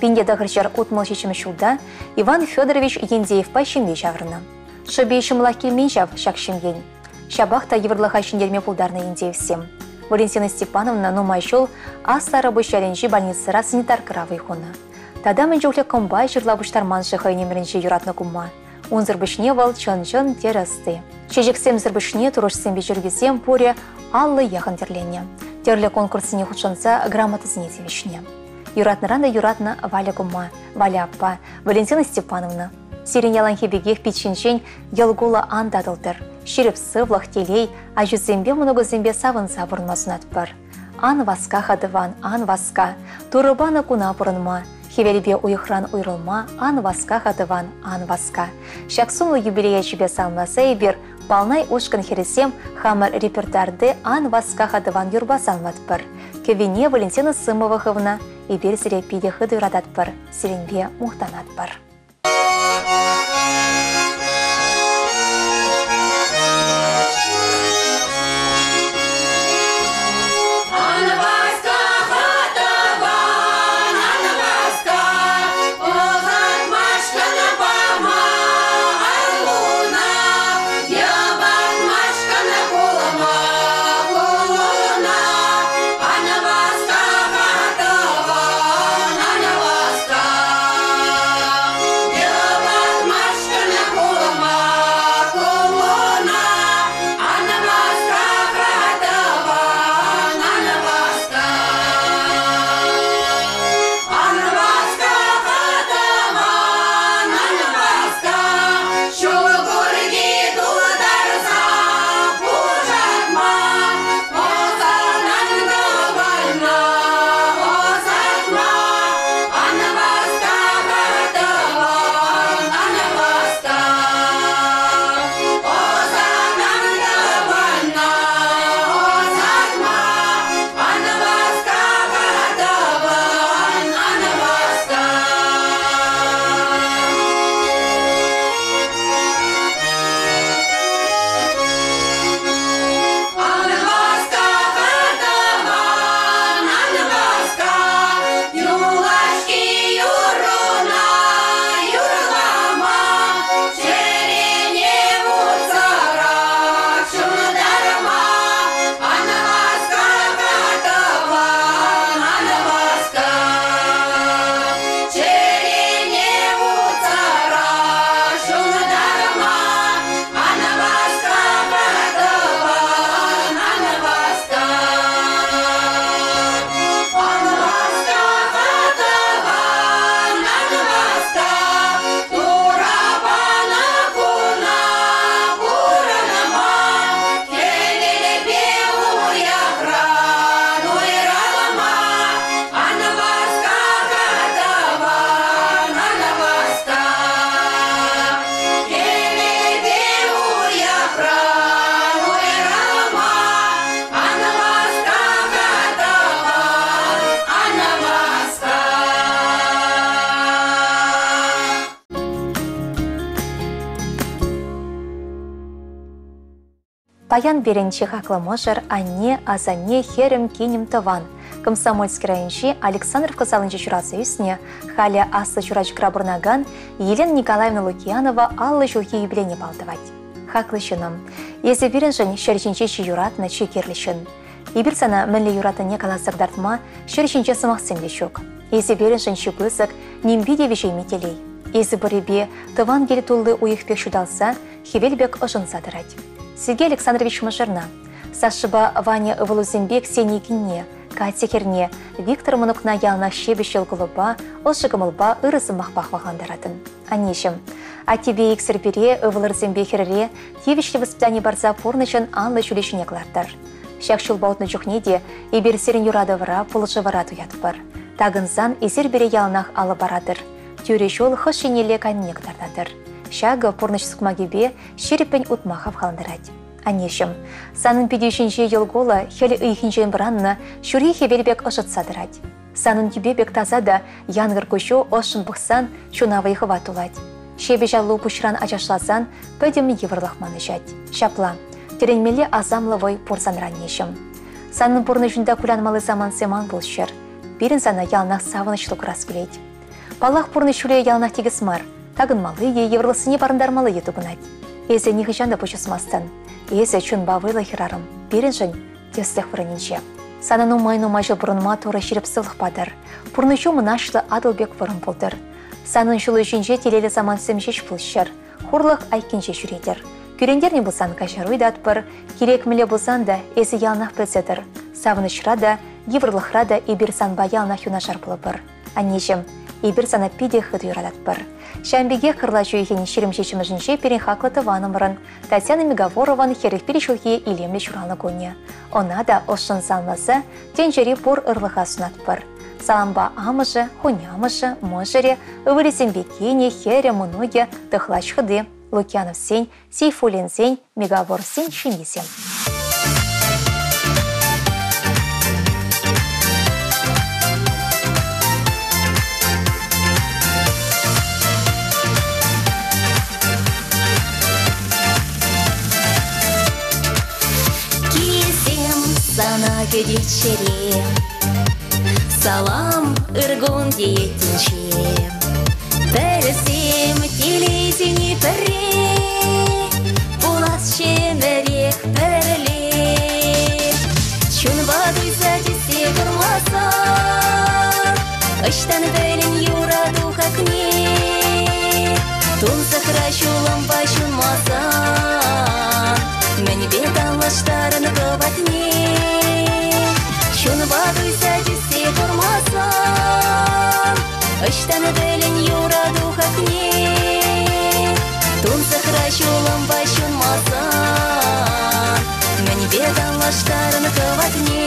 1967 ҫулта Иван Федорович Ендеевпа ҫемье ҫавӑрнӑ. Шӑпи ҫӑмӑлах килмен ҫав ҫак ҫемьен. Ҫапах та йывӑрлӑха ҫӗнтерме пултарнӑ Ендеевсем. Валентина Степановна нумай ҫул Аслӑ Арапуҫ ялӗнчи больницӑра санитаркӑра вӑй хунӑ. Тата мӗн чухлӗ кӑмпа ҫырла пуҫтарман-ши хӑйӗн ӗмӗрӗнче юратнӑ кумма. Унсӑр пуҫне вӑл чӑн-чӑн тӗрӗ ӑсти. Чечексемсӗр пуҫне турӑшсемпе чиркӳсем пурӗ 50 яхӑн тӗрленӗ. Тӗрлӗ конкурссене хутшӑнса грамотӑсене тивӗҫнӗ. Юратнӑран та юратнӑ Валя кумма, Валя аппа, Валентина Степановна. Сирӗн яланхи пекех пит ҫинчен йӑл-кулӑ ан татӑлтӑр. Ҫирӗп сывлӑх, телей, ачусемпе мӑнукусемпе савӑнса пурӑнма сунатпӑр. Ан васка-ха, тӑван, ан васка. Турӑ панӑ куна пурӑнма. Хӗвелпе уйӑхран уйрӑлма ан васка-ха, тӑван, ан васка. Ҫак сумлӑ юбилей ячӗпе саламласа эпир Палнай ушкӑн хӗрӗсем хамӑр репертуарти Ан васка-ха, тӑван юрпа саламлатпӑр. Кӗввине Валентина Сымова хывнӑ. Эпир сире питӗ хытӑ юрататпӑр, сирӗнпе мухтанатпӑр. Паян пирӗн чи хаклӑ мӑшӑр, анне, асанне, хӗрӗм, кинӗм, тӑван. Комсомольски районӗнчи Александровка салинче ҫуралса ӳснӗ, халӗ Аслӑ Чурачӑкра пурӑнакан Елена Николаевна Лукиянова 50 ҫулхи юбилейне палӑртать. Хаклӑ ҫыннӑм, эсӗ пирӗншӗн ҫӗр ҫинче чи юратнӑ, чи кирлӗ ҫын. Эпир сана мӗнле юратнине каласа кӑтартма ҫӗр ҫинче сӑмахсем те ҫук. Эсӗ пирӗншӗн чи пысӑк, нимпе те виҫейми телей. Эсӗ пуррипе тӑван кил тулли уйӑх пек ҫуталса, хӗвел пек ӑшӑнса тӑрать. Сергей Александрович мӑшӑрна, Сашӑпа Ваня ывӑлусемпе Ксени кинне, Катя хӗрне, Виктор мӑнукна яланах ҫепӗҫ йӑл-кулӑпа, ӑшӑ кӑмӑлпа, ырӑ сӑмахпа хавхалантаратӑн. Аннеҫӗм, аттепе иксӗр пире, ывӑлӑрсемпе хӗрӗре тивӗҫлӗ воспитани парса пурнӑҫӑн анлӑ ҫулӗ ҫине кӑлартӑр. Ҫак ҫулпа утнӑ чухне те эпир сирӗн юратӑвӑра, пулӑшӑвӑра туятпӑр. Такӑнсан эсир пире яланах алӑ паратӑр. Тӳрӗ ҫул хӑш еннелле кайнине кӑтартатӑр. Ҫакӑ пурнӑҫ сукмакӗпе ҫирӗппӗн утма хавхалантарать. Аннеҫӗм, санӑн питӳ ҫинче йӑл-кулӑ хӗл ыйхинчен вӑраннӑ ҫурхи хӗвел пек ӑшӑтса тӑрать. Санӑн тӳпе пек таса та янкӑр куҫу ӑшшӑн пӑхсан чуна вӑй-хӑват тулать. Ҫепӗҫ аллу пуҫран ачашласан пӗтӗм йывӑрлӑх манӑҫать. Ҫапла, тӗлӗнмелле асамлӑ вӑй пур санра, аннеҫӗм. Санӑн пурнӑҫунта кулянмалли самантсем ан пулччӑр. Пирӗн сана яланах савӑнӑҫлӑ курас килет. Паллах, пурнӑҫ ҫулӗ яланах тикӗс мар. Такӑнмалли те, йывӑрлӑхсене парӑнтармалли те тупӑнать. Эсӗ нихӑҫан та пуҫ усмастӑн. Эсӗ чунпа вӑйлӑ хӗрарӑм. Пирӗншӗн тӗслӗх вырӑнӗнче. Сана нумай-нумай ҫул пурӑнма Турӑ ҫирӗп сывлӑх патӑр. Пурнӑҫу мӑнаҫлӑ Атӑл пек вӑрӑм пултӑр. Санӑн ҫулу ҫинче телейлӗ самантсем ҫеҫ пулччӑр. Хурлӑх айккинче ҫӳретӗр. Кӳрентернӗ пулсан каҫару ыйтатпӑр. Кирек мӗнле пулсан та эсӗ яланах пӗлсе тӑр. Савӑнӑҫра та, йывӑрлӑхра та эпир санпа яланах юнашар пулӑпӑр. Аннеҫӗм, эпир сана питӗ хытӑ юрататпӑр. Ҫавӑн пекех кӑрлач уйӑхӗн 27-мӗшӗнче пирӗн хаклӑ тӑванӑмӑрӑн Татьяна Миговорован 41 ҫулхи илемлӗ ҫуралнӑ кунӗ. Ӑна та ӑшшӑн саламласа тӗнчери пур ырлӑха сунатпӑр. Салампа амӑшӗ, хунямӑшӗ, мӑшӑрӗ, ывӑлӗсемпе кинӗ, хӗрӗ, мӑнукӗ, тӑхлач хӑти, Лукьяновсен, Сейфуллинсен, Миговоровсен ҫемйисем. Килсем сана кӗтет чӗре, Салам, ыркун теет тӗнче. Пӗрсем телейсене пӗрре, Пулас ӗмӗрех пӗрле. Чунпа туйса тӳссе курмасан, Ӑҫтан пӗлӗн юрату хакне? Тунсӑхра ҫулӑмпа ҫунмасан, Мӗнпе танлаштарӑн хӑватне? Чунпа туйса тӳссе курмасан, Ӑҫтан пӗлӗн юрату хакне? Тунсӑхра ҫулӑмпа ҫунмасан, Мӗнпе танлаштарӑн хӑватне?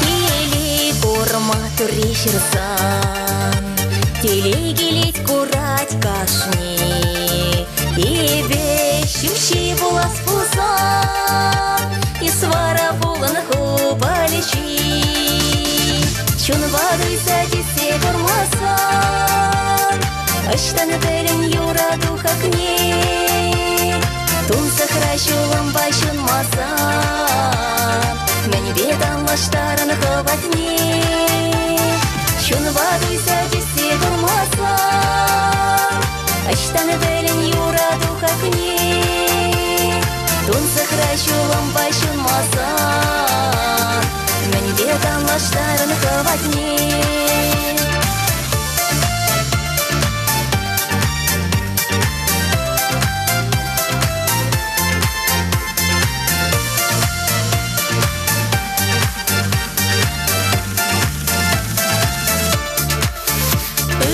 Телей курма турри ҫырсан, Телей килет курать кашни. Эпӗ ҫӳҫи пулас пулсан, Эс вара пулӑн ху палӗҫи. Чунпа туйса тӳссе курмасан, Ӑҫтан пӗлӗн юрату хакне? Тунсӑхра ҫулӑмпа ҫунмасан, Мӗнпе танлаштарӑн хӑватне? Чунпа туйса тӳссе курмасан, Ӑҫтан пӗлӗн юрату хакне? Тунсӑхра ҫулӑмпа ҫунмасан, Мӗнпе танлаштарӑн хӑватне?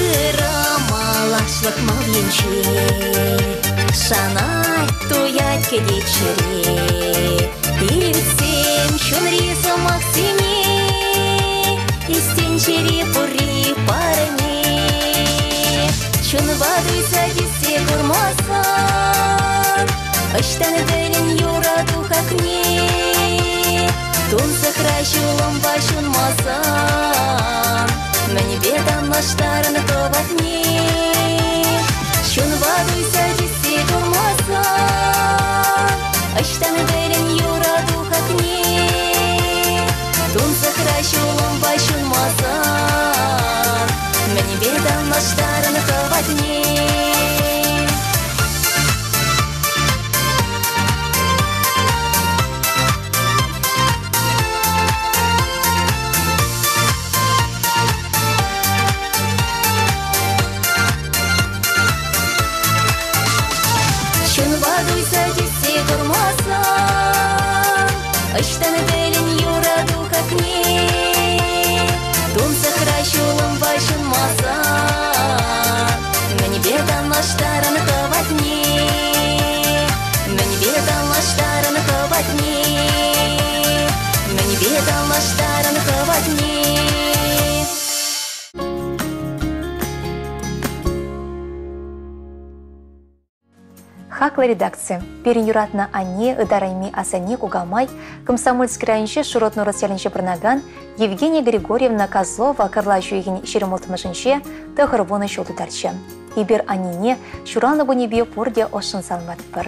Ырӑ малашлӑх мал енче Шанать, туять, кӗтет чӗре. Илтсем чунри сӑмахсене, Истенчери пурри парне. Чунпа туйса тӳссе курмасан, Ӑҫтан пӗлӗн юрату хакне? Тунсӑхра ҫулӑмпа ҫунмасан, Мӗнпе танлаштарӑн хӑватне? Чунпа туйса тӳссе курмасан, Ӑҫтан пӗлӗн юрату хакне? Тунсӑхра ҫулӑмпа ҫунмасан, Мӗнпе танлаштарӑн хӑватне? Чунпа туйса тӳссе курмасан, Ӑҫтан пӗлӗн юрату хакне? Тунсӑхра ҫулӑмпа ҫунмасан, Мӗнпе танлаштарӑн хӑватне? Мӗнпе танлаштарӑн хӑватне? Мӗнпе танлаштарӑн хӑватне? Хаклӑ редакци, пирӗн юратнӑ анне, ытарайми асанне, кукамай, Комсомольски районӗнчи Шурут Нурӑс ялӗнче пурӑнакан Евгения Григорьевна Козлова кӑрлач уйӑхӗн 26-мӗшӗнче 90 ҫул тутарчӗ. Эпир аннене ҫуралнӑ кунӗпе пурте ӑшшӑн саламлатпӑр.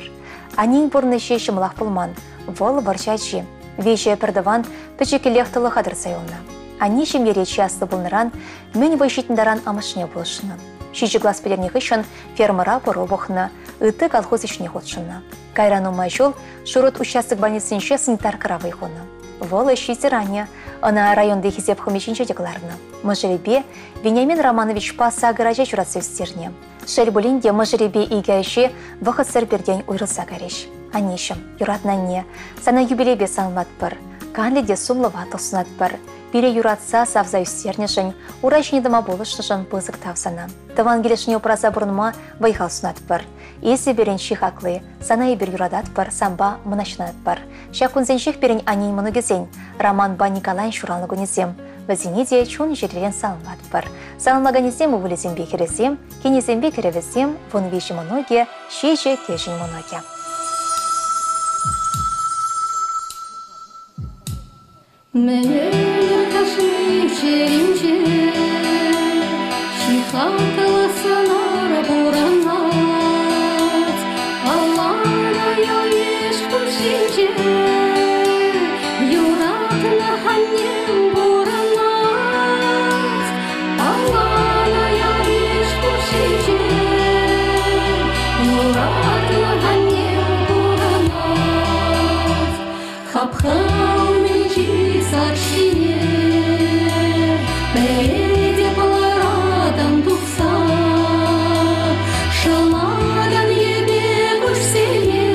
Аннен пурнӑҫӗ ҫӑмӑлах пулман. Вӑл вӑрҫӑ ачи. Виҫӗ пӗртӑван пӗчӗккӗлех тӑлӑха тӑрса юлнӑ. Анне ҫемьере чи аслӑ пулнӑран мӗн вӑй ҫитнӗ таран амӑшне пулӑшнӑ. Ҫичӗ класс пӗтернӗ хыҫҫӑн фермӑра пӑру пӑхнӑ, ытти колхоз ӗҫне хутшӑннӑ. Кайран нумай ҫул Шурут участок больницинче санитаркӑра вӑй хунӑ. Вӑл ӗҫ ветеранӗ, ӑна районти Хисеп хӑми ҫинче те кӑларнӑ. Мӑшӑрӗпе Вениамин Романовичпа сакӑр ача ҫуратса ӳстернӗ. Шел пулин те, мӑшӑрӗпе икӗ ачи вӑхӑтсӑр пиртен уйрӑлса кайрӗҫ. Аннеҫӗм, юратнӑ анне, сана юбилейпе саламлатпӑр. Канлӗ те сумлӑ ватлӑх сунатпӑр. Пире юратса, савса ӳстернӗшӗн, ура ҫине тӑма пулӑшнӑшӑн пысӑк тав сана. Тӑван килӗшне упраса пурӑнма вӑй-хал сунатпӑр. Эсӗ пирӗн чи хакли, сана эпир юрататпӑр, санпа мӑнаҫланатпӑр. Ҫак кунсенчех пирӗн аннен мӑнукӗсен, Романпа Николайӑн ҫуралнӑ кунӗсем. Вӗсене те чун-чӗререн саламлатпӑр. Саламлаканӗсем ывӑлӗсемпе хӗрӗсем, кинӗсемпе кӗрӗвӗсем, 13 мӑнукӗ, ҫичӗ кӗҫӗн мӑнукӗ. Мӗнер кашни чӗринче чи хаклӑ сӑнар пурӑнать. Палланӑ ял-йыш хушшинче юратнӑ аннем пурӑнать. Палланӑ ял-йыш хушшинче юратнӑ аннем пурӑнать. Хапха умӗнчи сак ҫине пӗлетӗп ларатӑн тухса. Шӑлакан йӗпе куҫсене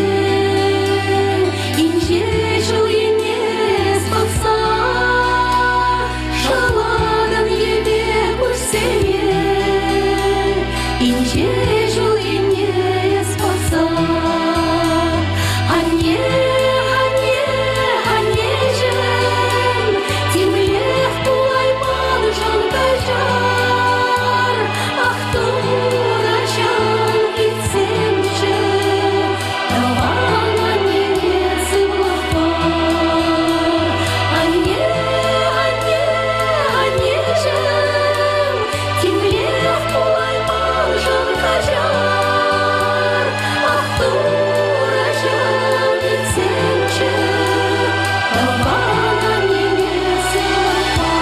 инҫе ҫул енне пӑхса. Шӑлакан йӗпе куҫсене инҫе ҫул енне пӑхса. Анне, анне, аннеҫӗм, темлех пулайманшӑн каҫар. Ах, Турӑҫӑм, илтсемччӗ, тӑван аннене сывлӑх пар. Анне, анне, аннеҫӗм, темлех пулайманшӑн каҫар. Ах, Турӑҫӑм, илтсемччӗ, тӑван аннене сывлӑх пар.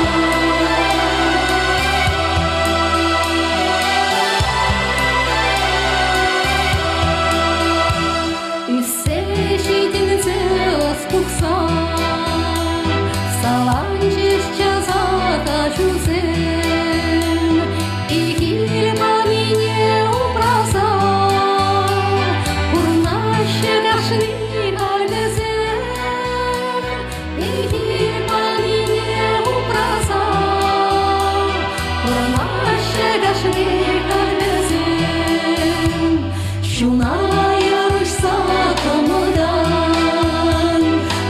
Ӳссе ҫитӗнсе ӑс пухса саланчӗҫ часах ачусем. Пехил панине упраса пурӑнаҫҫӗ кашни халь вӗсем. Пехил панине упраса пурӑнаҫҫӗ кашни халь вӗсем. Чуна ярӑҫса кӑмӑлтан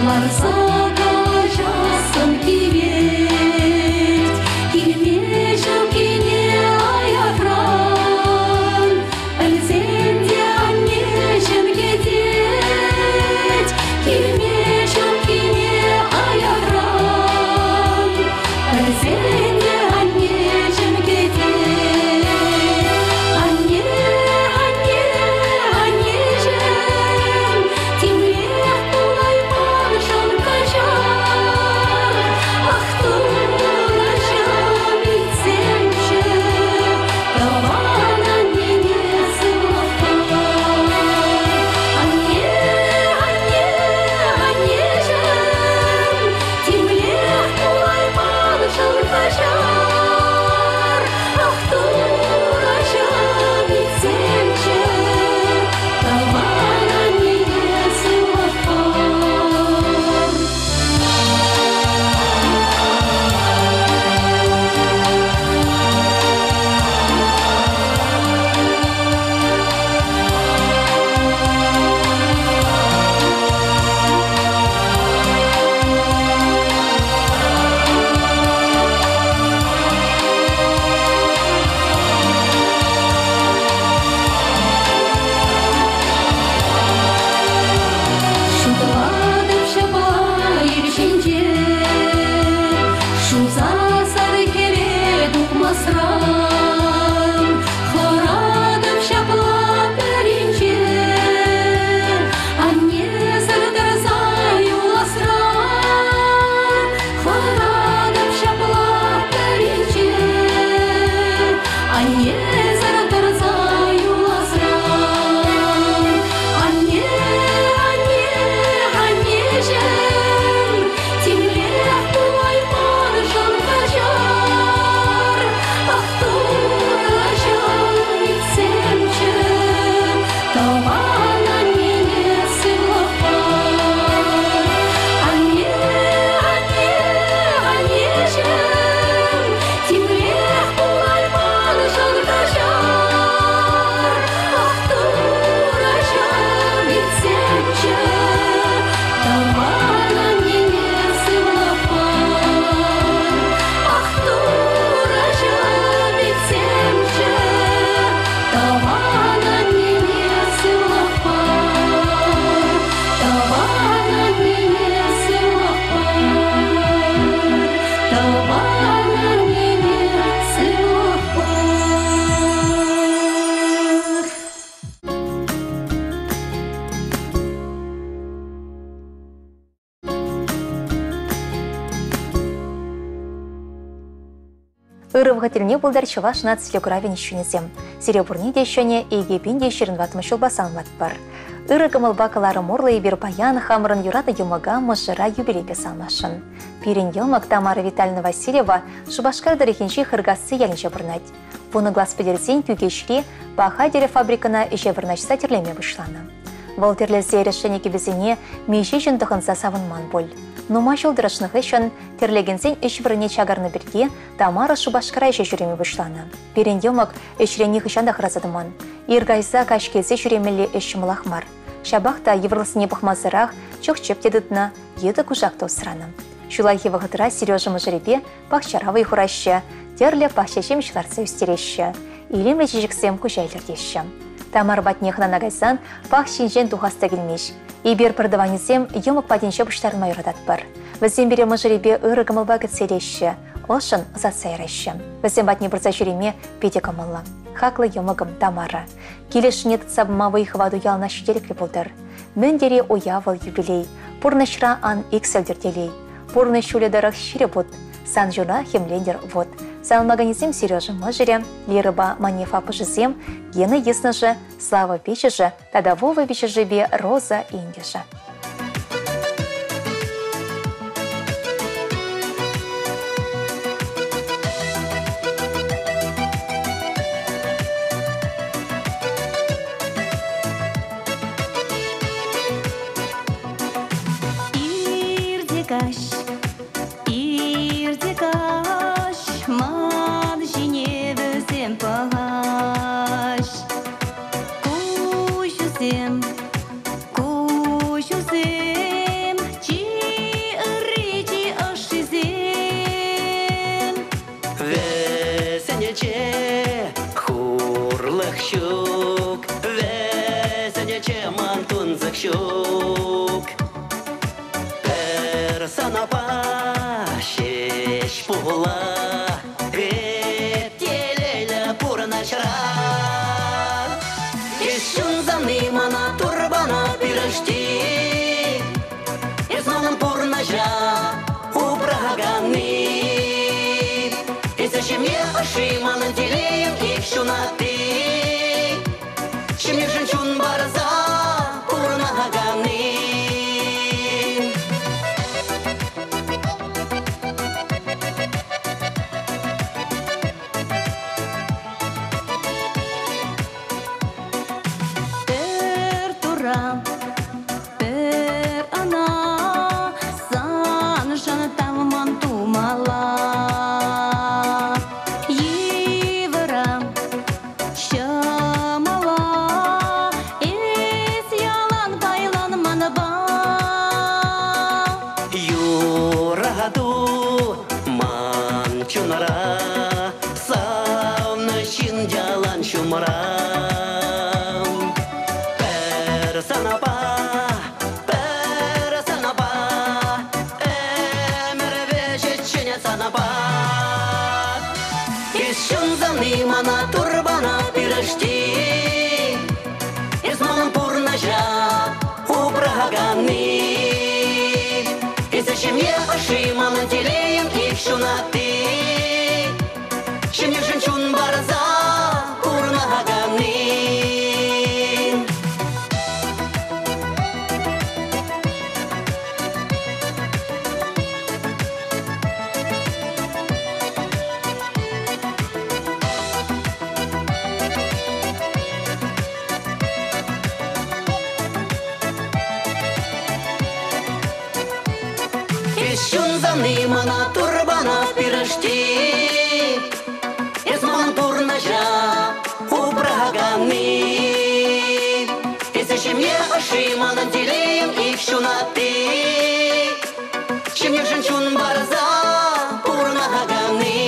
ларса калаҫассӑм килет. Килме ҫуккине аякран пӗлсен те аннеҫӗм кӗтет. Килме ҫуккине аякран пӗлсен те аннеҫӗм кӗтет. Ырӑ вӑхӑт тӗлне пултӑр Чӑваш наци телекуравӗн ӗҫченӗсем. Сире пурне те ҫӗнӗ 2024 ҫулпа саламлатпӑр. Ырӑ кӑмӑлпа кӑларӑм урлӑ эпир паян хамӑрӑн юратнӑ йӑмӑка мӑшӑра юбилейпе саламласшӑн. Пирӗн йӑмӑк Тамара Витальевна Васильева Шупашкар тӑрӑхӗнчи Хыркасси ялӗнче пурӑнать. Вунӑ класс пӗтерсен Кӳкеҫри Паха тӗрӗ фабрикӑна ӗҫе вырнаҫса тӗрлеме пуҫланӑ. Вӑл тӗрлесе эрешленӗ кӗпесене миҫе ҫын тӑхӑнса савӑнман пуль. Нумай ҫул тӑрӑшнӑ хыҫҫӑн тӗрлекенсен ӗҫ вырӑнне чакарнӑ пирки Тамара Шупашкара ӗҫе ҫӳреме пуҫланӑ. Пирӗн йӑмӑк ӗҫре нихӑҫан та хӑраса тӑман. Ир кайса каҫ килсе ҫӳремелли ӗҫ ҫӑмӑлах мар. Ҫапах та йывӑрлӑхсене пӑхмасӑрах чӑх-чӗп те тытнӑ, йытӑ-кушак та усранӑ. Ҫуллахи вӑхӑтра Сережа мӑшӑрӗпе пахчара вӑй хураҫҫӗ, тӗрлӗ пахча ҫимӗҫ лартса ӳстереҫҫӗ, илемлӗ чечексем куҫа илӗртеҫҫӗ. Тамара патне хӑнана кайсан пахчинчен тухас та килмест. Эпир пӗртӑванӗсем йӑмӑк патӗнче пуҫтарӑнма юрататпӑр. Вӗсем пире мӑшӑрӗпе ырӑ кӑмӑлпа кӗтсе илеҫҫӗ, ӑшшӑн ӑсатса яраҫҫӗ. Вӗсем патне пырса ҫӳреме питӗ кӑмӑллӑ. Хаклӑ йӑмӑкӑм Тамара. Килӗшне тытса пыма вӑй-хӑвату яланах ҫителӗклӗ пултӑр. Мӗн тери уяв вӑл юбилей, пурнӑҫра ан иксӗлтӗр телей. Пурнӑҫ ҫулӗ тӑрӑх ҫирӗп ут, сан чуна хӗмлентӗр вут. Саламлаканӗсем Сережа мӑшӑрӗ, Лерӑпа Манеф аппӑшӗсем, Гена йыснӑшӗ, Слава пиччӗшӗ тата Вова пиччӗшӗпе Роза инкӗшӗ. Ир те каҫ, ир те каҫ, ман ҫине вӗсем пӑхаҫ. Куҫусем, куҫусем, чи ырри, чи ӑшшисем. Вӗсенче хурлӑх ҫук, вӗсенче ман тунсӑх ҫук. Пӗр санапа ҫеҫ пула эп телейлӗ пурӑнӑҫра. Эс ҫунсани мана турбана пирӗшти, эс манӑн пурнӑҫа упраканни. Эсӗ ҫемье ӑшши, манӑн телейӗм ик ҫунатти. Ҫемьешӗн чун парса пурӑнаканни. Пӗр тура, пӗр ӑна саншӑн тавман тумалла. Йывӑра, ҫӑмӑла эс ялан пайлан манпа. Юрату ман чунра, савнӑ ҫын ялан ҫумра. Пӗр санапа, пӗр санапа, ӗмӗр вӗҫӗччен санапа. Эс ҫунсани мана турбана пирӗшти, эс манӑн пурнӑҫа упраканни. Эсӗ ҫемье ӑшши, манӑн телейӗм ик ҫунатти. Ҫемьешӗн чун парса пурӑнаканни. Эс ҫунсани мана турбана пирӗшти, эс манӑн пурнӑҫа упраканни. Эсӗ ҫемье ӑшши, манӑн телейӗм ик ҫунатти. Ҫемьешӗн чун парса пурӑнаканни.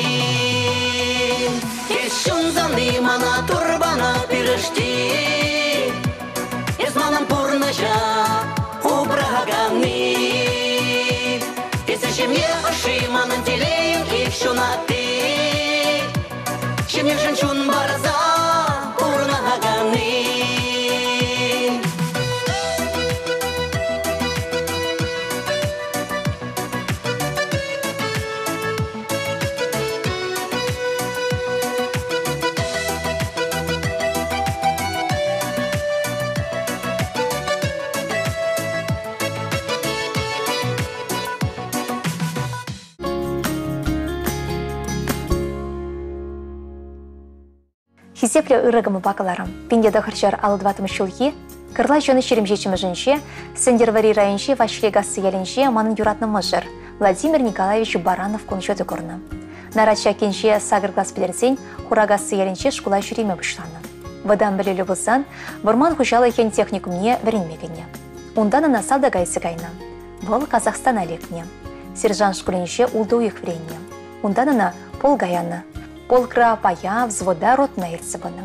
Эс ҫунсани мана турбана пирӗшти, эс манӑн пурнӑҫа упраканни. Эсӗ ҫемье ӑшши, манӑн телейӗм ик ҫунатти. Ҫемьешӗн чун парса пурӑнаканни. Хисеплӗ ырӑ кӑмӑлпа кӑларӑм. 1954 ҫулхи Кӑрлач 27-мӗшӗнче Сӗнтӗрвӑрри районӗнчи Ваҫликасси ялӗнче манӑн юратнӑ мӑшӑр Владимир Николаевич Баранов кун ҫути курнӑ. Нарат Чаккинче сакӑр класс пӗтерсен Хуракасси ялӗнче шкула ҫӳреме пуҫланӑ. Вӑтам пӗлӳллӗ пулсан вӑрман хуҫалӑхӗн техникумне вӗренме кӗнӗ. Унтан ӑна салтака илсе кайнӑ. Вӑл Казахстана лекнӗ. Сержант шкулӗнче ултӑ уйӑх вӗреннӗ. Унтан ӑна полка янӑ. Полкра пая, взвода, ротӑна ертсе пынӑ.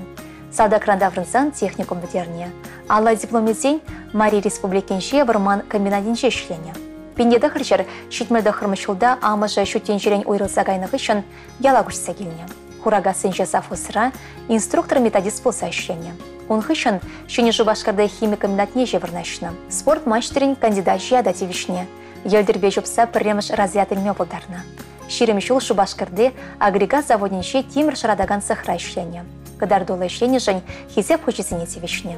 Салтакран таврӑнсан техникум пӗтернӗ. Алла диплом илсен Мари Республикинче вӑрман комбинатӗнче ӗҫленӗ. 1979 ҫулта амӑшӗ ҫут тӗнчерен уйрӑлса кайнӑ хыҫҫӑн яла куҫса килнӗ. Хуракассинче совхозра инструктор-методист пулса ӗҫленӗ. Ун хыҫҫӑн Ҫӗнӗ Шупашкарта хими комбинатне ӗҫе вырнаҫнӑ. Спорт маҫтӑрӗн кандидачӗ ята тивӗҫнӗ. Йӗлтӗрпе чупса пӗрремӗш разряд илме пултарнӑ. 20 ҫул Шупашкарти агрегат заводӗнче тимӗр шӑратакан цехра ӗҫленӗ. Кӑтартуллӑ ӗҫленӗшӗн хисеп хучӗсене тивӗҫнӗ.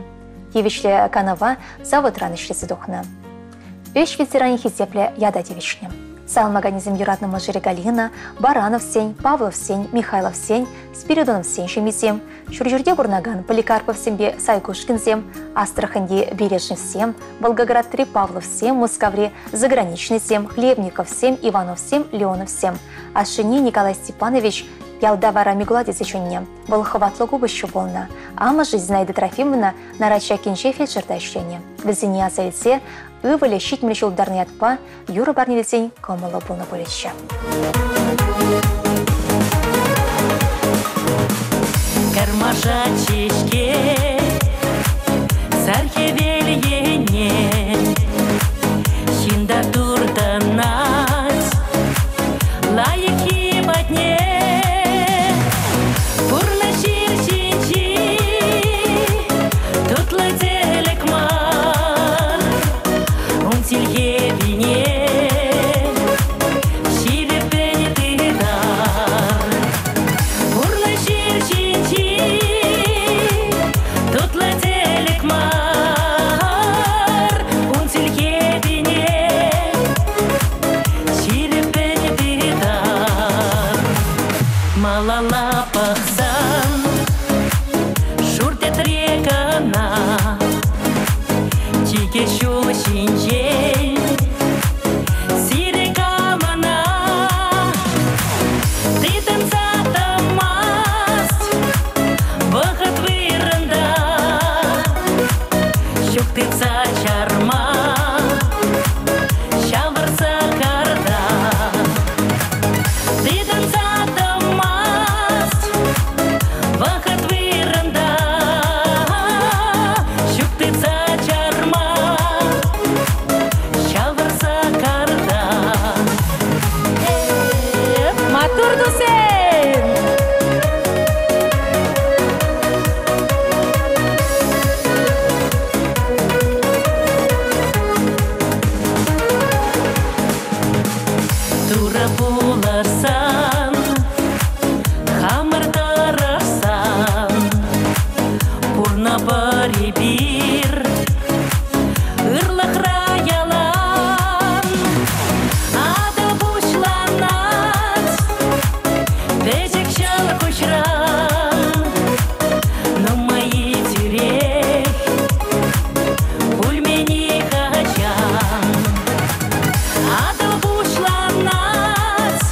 Тивӗҫлӗ канӑва заводран ӗҫлесе тухнӑ. Ӗҫ ветеранӗ хисеплӗ ята тивӗҫнӗ. Салмаканӗсем юратнӑ мӑшӑрӗ Галина, Барановсен, Павловсен, Михайловсен, Спиридоновсен ҫемйисем, Ҫурҫӗрте пурӑнакан Поликарповсемпе Сайкушкинсем, Астраханьти Бережневсем, Волгоградри Павловсем, Мускаври Заграничныйсем, Хлебниковсем, Ивановсем, Леоновсем. Ашшӗне Николай Степанович ялта вара Микула тесе чӗннӗ. Вӑл хӑватлӑ купӑсҫӑ пулнӑ. Амӑшӗ Зинаида Трофимовна Нарачакинче фельдшерта ӗҫленӗ. Вӗсене аса илсе ывӑлӗ 70 ҫул тултарнӑ ятпа юрӑ парнелесен кӑмӑллӑ пулнӑ пулӗччӗ. Кармашать ҫеҫке сар хӗвел енне, ҫын та туртӑнать лайӑххи патне. Пурнӑҫ ҫил ҫинчи тутлӑ тӗлӗк мар, ун тилхепине ҫирӗппӗн тытар. Пурнӑҫ ҫил ҫинчи тутлӑ тӗлӗк мар, ун тилхепине ҫирӗппӗн тытар. Малалла пӑхсан шур тӗтре кӑна, чике ҫул ҫинчен сире камана тытӑнса тӑмасть вӑхӑт вырӑнта, ҫук тытса чарма ҫавӑрса карта. Тытӑнса тӑмасть вӑхӑт вырӑнта, ҫук тытса чарма ҫавӑрса карта. Маттур тусем! Турӑ пулӑшсан, хамӑр тӑрӑшсан, пурнӑпӑр эпир ырлӑхра ялан. Атӑл пуҫланать пӗчӗк ҫӑл куҫран, нумай тӳрех пулмени хӑҫан. Атӑл пуҫланать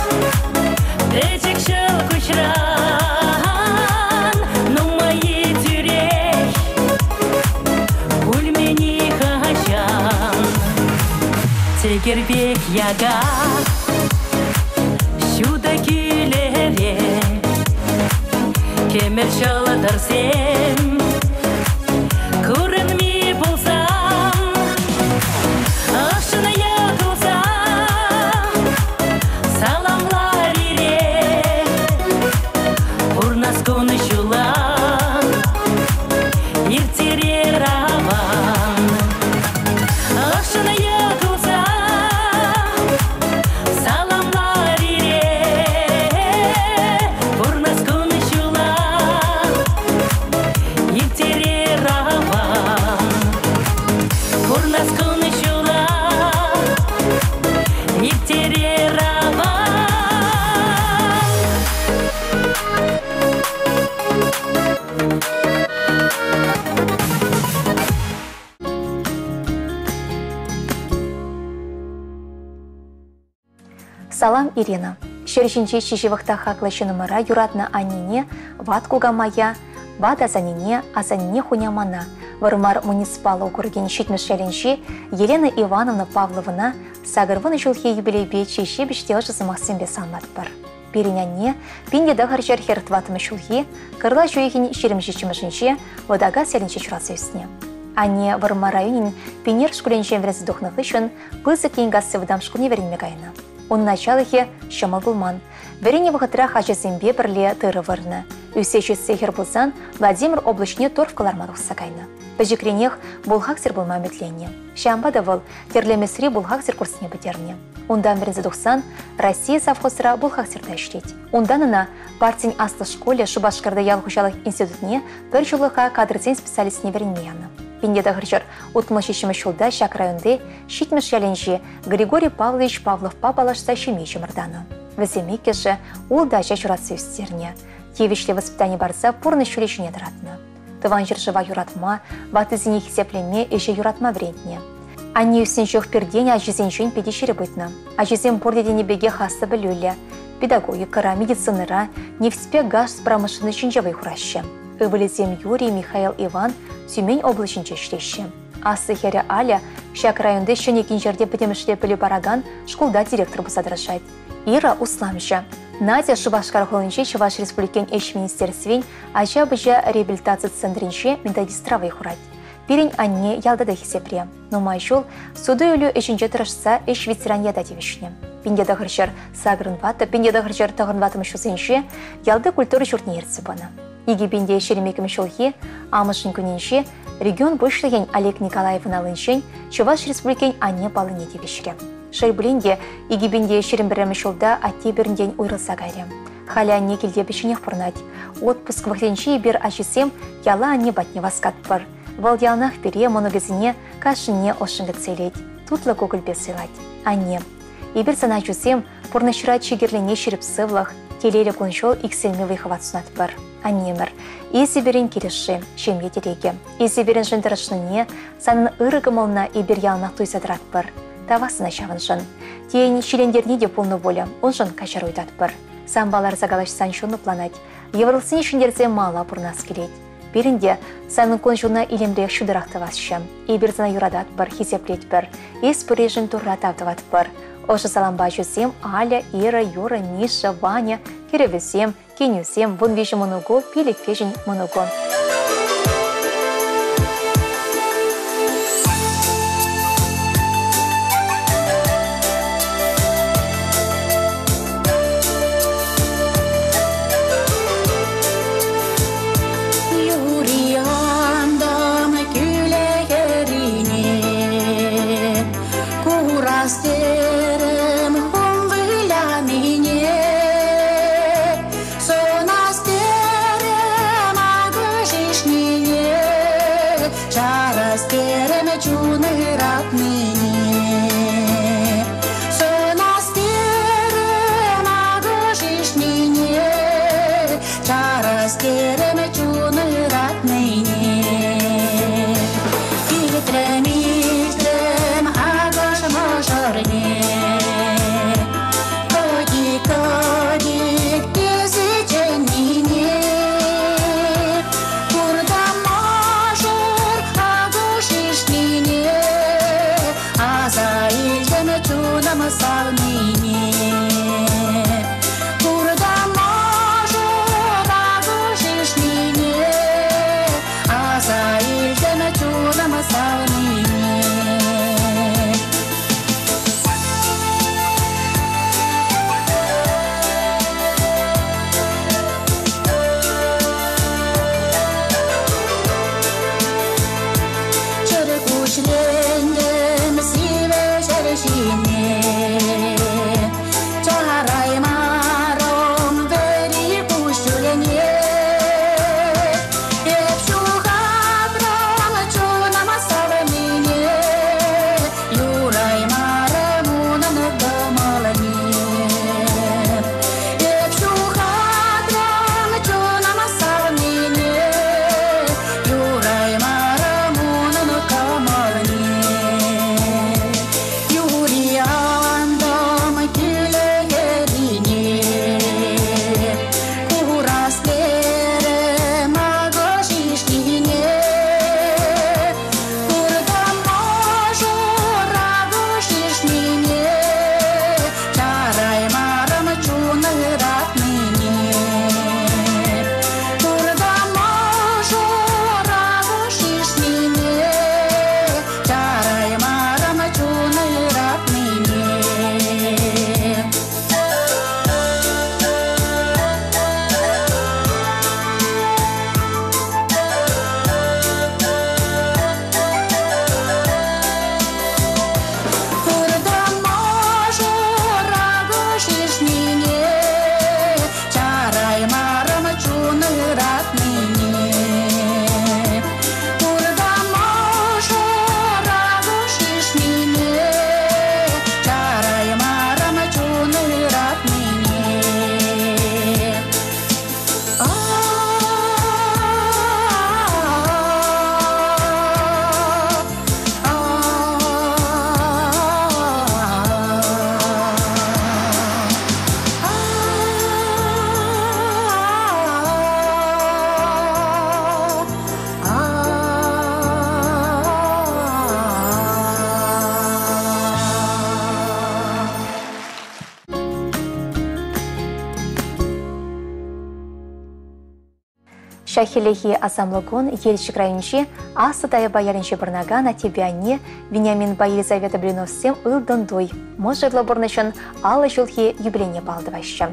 пӗчӗк ҫӑл куҫран, нумай тӳрех пулмени хӑҫан. Тӗкӗр пек яка ҫутӑ кӳлӗре кӗмӗл ҫӑлтӑрсем курӑнми пулсан, ӑшшӑн йӑл кулса саламлар ире. Пурнас кун ҫула ирттерер аван. Ӑшшӑн йӑл кулса саламлар ире. Пурнас кун ҫула ирттерер аван. Пурнас кун ҫула ирттерер аван. Салам, Ирина. Ҫӗр ҫинче чи ҫывӑх та хаклӑ ҫыннӑмӑра юратнӑ аннене, ват кукамая, ват асаннене, асанне хунямана, Вӑрмар муниципаллӑ округӗн Ҫитмӗш ялӗнчи Елена Ивановна Павловӑна 80 ҫулхи юбилейпе чи ҫепӗҫ те ӑшӑ сӑмахсемпе саламлатпӑр. Пирӗн анне 1944 ҫулхи кӑрлач уйӑхӗн 27-мӗшӗнче Вӑтакас ялӗнче ҫуралса ӳснӗ. Анне Вӑрмар районӗн Пинер шкулӗнчен вӗренсе тухнӑ хыҫҫӑн Пысӑк Енкасси вӑтам шкулне вӗренме кайнӑ. Ун началӑхӗ ҫӑмӑл пулман. Вӗреннӗ вӑхӑтрах ачасемпе пӗрле тырӑ вырнӑ. Ӳссе ҫитсе хӗр пулсан Владимир облаҫне торф кӑларма тухса кайнӑ. Пӗчӗкренех бухгалтер пулма ӗмӗтленнӗ. Ҫавӑнпа та вӑл Тӗрлемесри бухгалтер курсне пӗтернӗ. Унтан вӗренсе тухсан Россия совхозра бухгалтерта ӗҫлет. Унтан ӑна партин аслӑ шкулӗ Шупашкарти ял хуҫалӑх институтне пӗр ҫуллӑха кадрсен специалистне вӗренме янӑ. 1967 ҫулта ҫак районти Ҫитмӗш ялӗнчи Григорий Павлович Павловпа паллашса ҫемье чӑмӑртанӑ. Вӗсем иккӗшӗ ултӑ ача ҫуратса ӳстернӗ. Тивӗҫлӗ воспитани парса пурнӑҫ ҫулӗ ҫине тӑратнӑ. Тӑван ҫӗршыва юратма, ваттисене хисеплеме, ӗҫе юратма вӗрентнӗ. Анне ӳснӗ чух пиртен ачисенчен питӗ ҫирӗп ыйтнӑ. Ачисем пурте тенӗ пекех аслӑ пӗлӳллӗ. Педагогикӑра, медицинӑра, нефтьпе газ промышленноҫӗнче вӑй хураҫҫӗ. Ывӑлӗсем Юрий, Михаил, Иван Тюмень облаҫӗнче ӗҫлеҫҫӗ. Аслӑ хӗрӗ Аля ҫак районти Ҫӗнӗ Кинчерте пӗтӗмӗшле пӗлӳ паракан шкулта директор пулса тӑрӑшать. Ира усламҫӑ. Надя Шупашкар хулинчи Чӑваш Республикин Ӗҫ министерствин ача-пӑча реабилитаци центрӗнче методистра вӑй хурать. Пирӗн анне ялта та хисепре. Нумай ҫул суту-илӳ ӗҫӗнче тӑрӑшса ӗҫ ветеран ята тивӗҫнӗ. 1984, 1994 ҫулсенче ялти культура ҫуртне ертсе пынӑ. 2022 ҫулхи амӑшӗн кунӗнче регион пуҫлӑхӗн Олег Николаевӑн аллинчен Чӑваш Республикин анне паллине тивӗҫрӗ. Шел пулин те, 2021 ҫулта атте пирӗнтен уйрӑлса кайрӗ. Халӗ анне килте пӗчченех пурӑнать. Отпуск вӑхӑтӗнче эпир ачисем яла анне патне васкатпӑр. Вӑл яланах пире, мӑнукӗсене кашнине ӑшшӑн кӗтсе илет, тутлӑ кукӑльпе сӑйлать. Анне, эпир сана ачусем пурнӑҫра чи кирлине ҫирӗп сывлӑх, телейлӗ кун-ҫул иксӗлми вӑй-хӑват сунатпӑр. Аннемӗр, эсӗ пирӗн килӗшши, ҫемье тӗрекӗ. Эсӗ пирӗншӗн тӑрӑшнине, санӑн ырӑ кӑмӑлна эпир яланах туйса тӑратпӑр. Тавах сана ҫавӑншӑн. Тен, ҫилентерни те пулнӑ пулӗ, уншӑн каҫару ыйтатпӑр. Санпа ларса калаҫсан чун лӑпланать, йывӑрлӑхсене ҫӗнтерсе мала пурӑнас килет. Пирӗн те санӑн кун-ҫулна илемлех ҫутӑрах тӑвасчӗ. Эпир сана юрататпӑр, хисеплетпӗр. Эс пуриншӗн Турра тав тӑватпӑр. Ӑшӑ салампа ачусем Аля, Ира, Юра, Миша, Ваня, кӗрӗвӗсем, кинӳсем, 13 мӑнуку, пилӗк кӗҫӗн мӑнуку. Юриантӑм кӳлӗ хӗррине, курас терӗм хум вылянине. Сӑнас терӗм акӑш ишнине, чарас терӗм чун ыратнине. Сӑнас терӗм акӑш ишнине, чарас терӗм чун ыратнине. Илтрӗм, илтрӗм акӑш мӑшӑрне, кӑтик-кӑтик тесе чӗннине. Куртӑм мӑшӑр акӑш ишнине, аса илтӗм чунӑм савнине. Куртӑм мӑшӑр акӑш ишнине. Ҫак хӗллехи асамлӑ кун Елчӗк районӗнчи Аслӑ Таяпа ялӗнче пурӑнакан аттепе анне Вениаминпа Елизавета Блиновсем ылтӑн туй, мӑшӑрлӑ пурнӑҫӑн 50 ҫулхи юбилейне паллӑ тӑваҫҫӗ.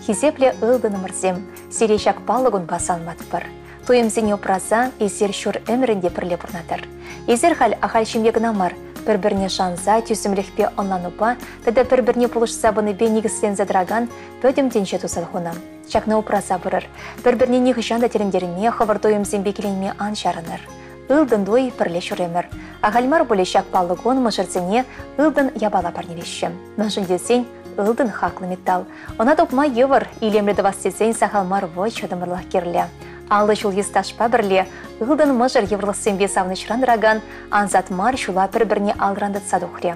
Хисеплӗ ылтӑнӑмӑрсем, сире ҫак паллӑ кунпа саламлатпӑр. Туйӑмсене упраса эсир ҫур ӗмӗрӗн те пӗрле пурӑнатӑр. Эсир халь ахаль ҫемье кӑна мар, пӗр-пӗрне шанса, тӳсӗмлӗхпе ӑнланупа тата пӗр-пӗрне пулӑшса пынипе никӗсленсе тӑракан пӗтӗм тӗнче туса хунӑ. Ҫакна упраса пырӑр. Пӗр-пӗрне нихӑҫан та тӗлӗнтерме, хӑвӑр туйӑмсемпе киленме ан чарӑнӑр. Ылтӑн туй пӗрле ҫӳремӗр. Ахаль мар пулӗ ҫак паллӑ кун мӑшӑрсене ылтӑн япала парнелеҫҫӗ. Мӗншӗн тесен ылтӑн хаклӑ металл. Ӑна тупма йывӑр, илемлӗ тӑвас тесен сахал мар вӑй чӑтӑмлӑх кирлӗ. 50 ҫулхи стажпа пӗрле ылтӑн мӑшӑр йывӑрлӑхсемпе савӑнӑҫран тӑракан ансат мар ҫула пӗр-пӗрне алран тытса тухрӗ.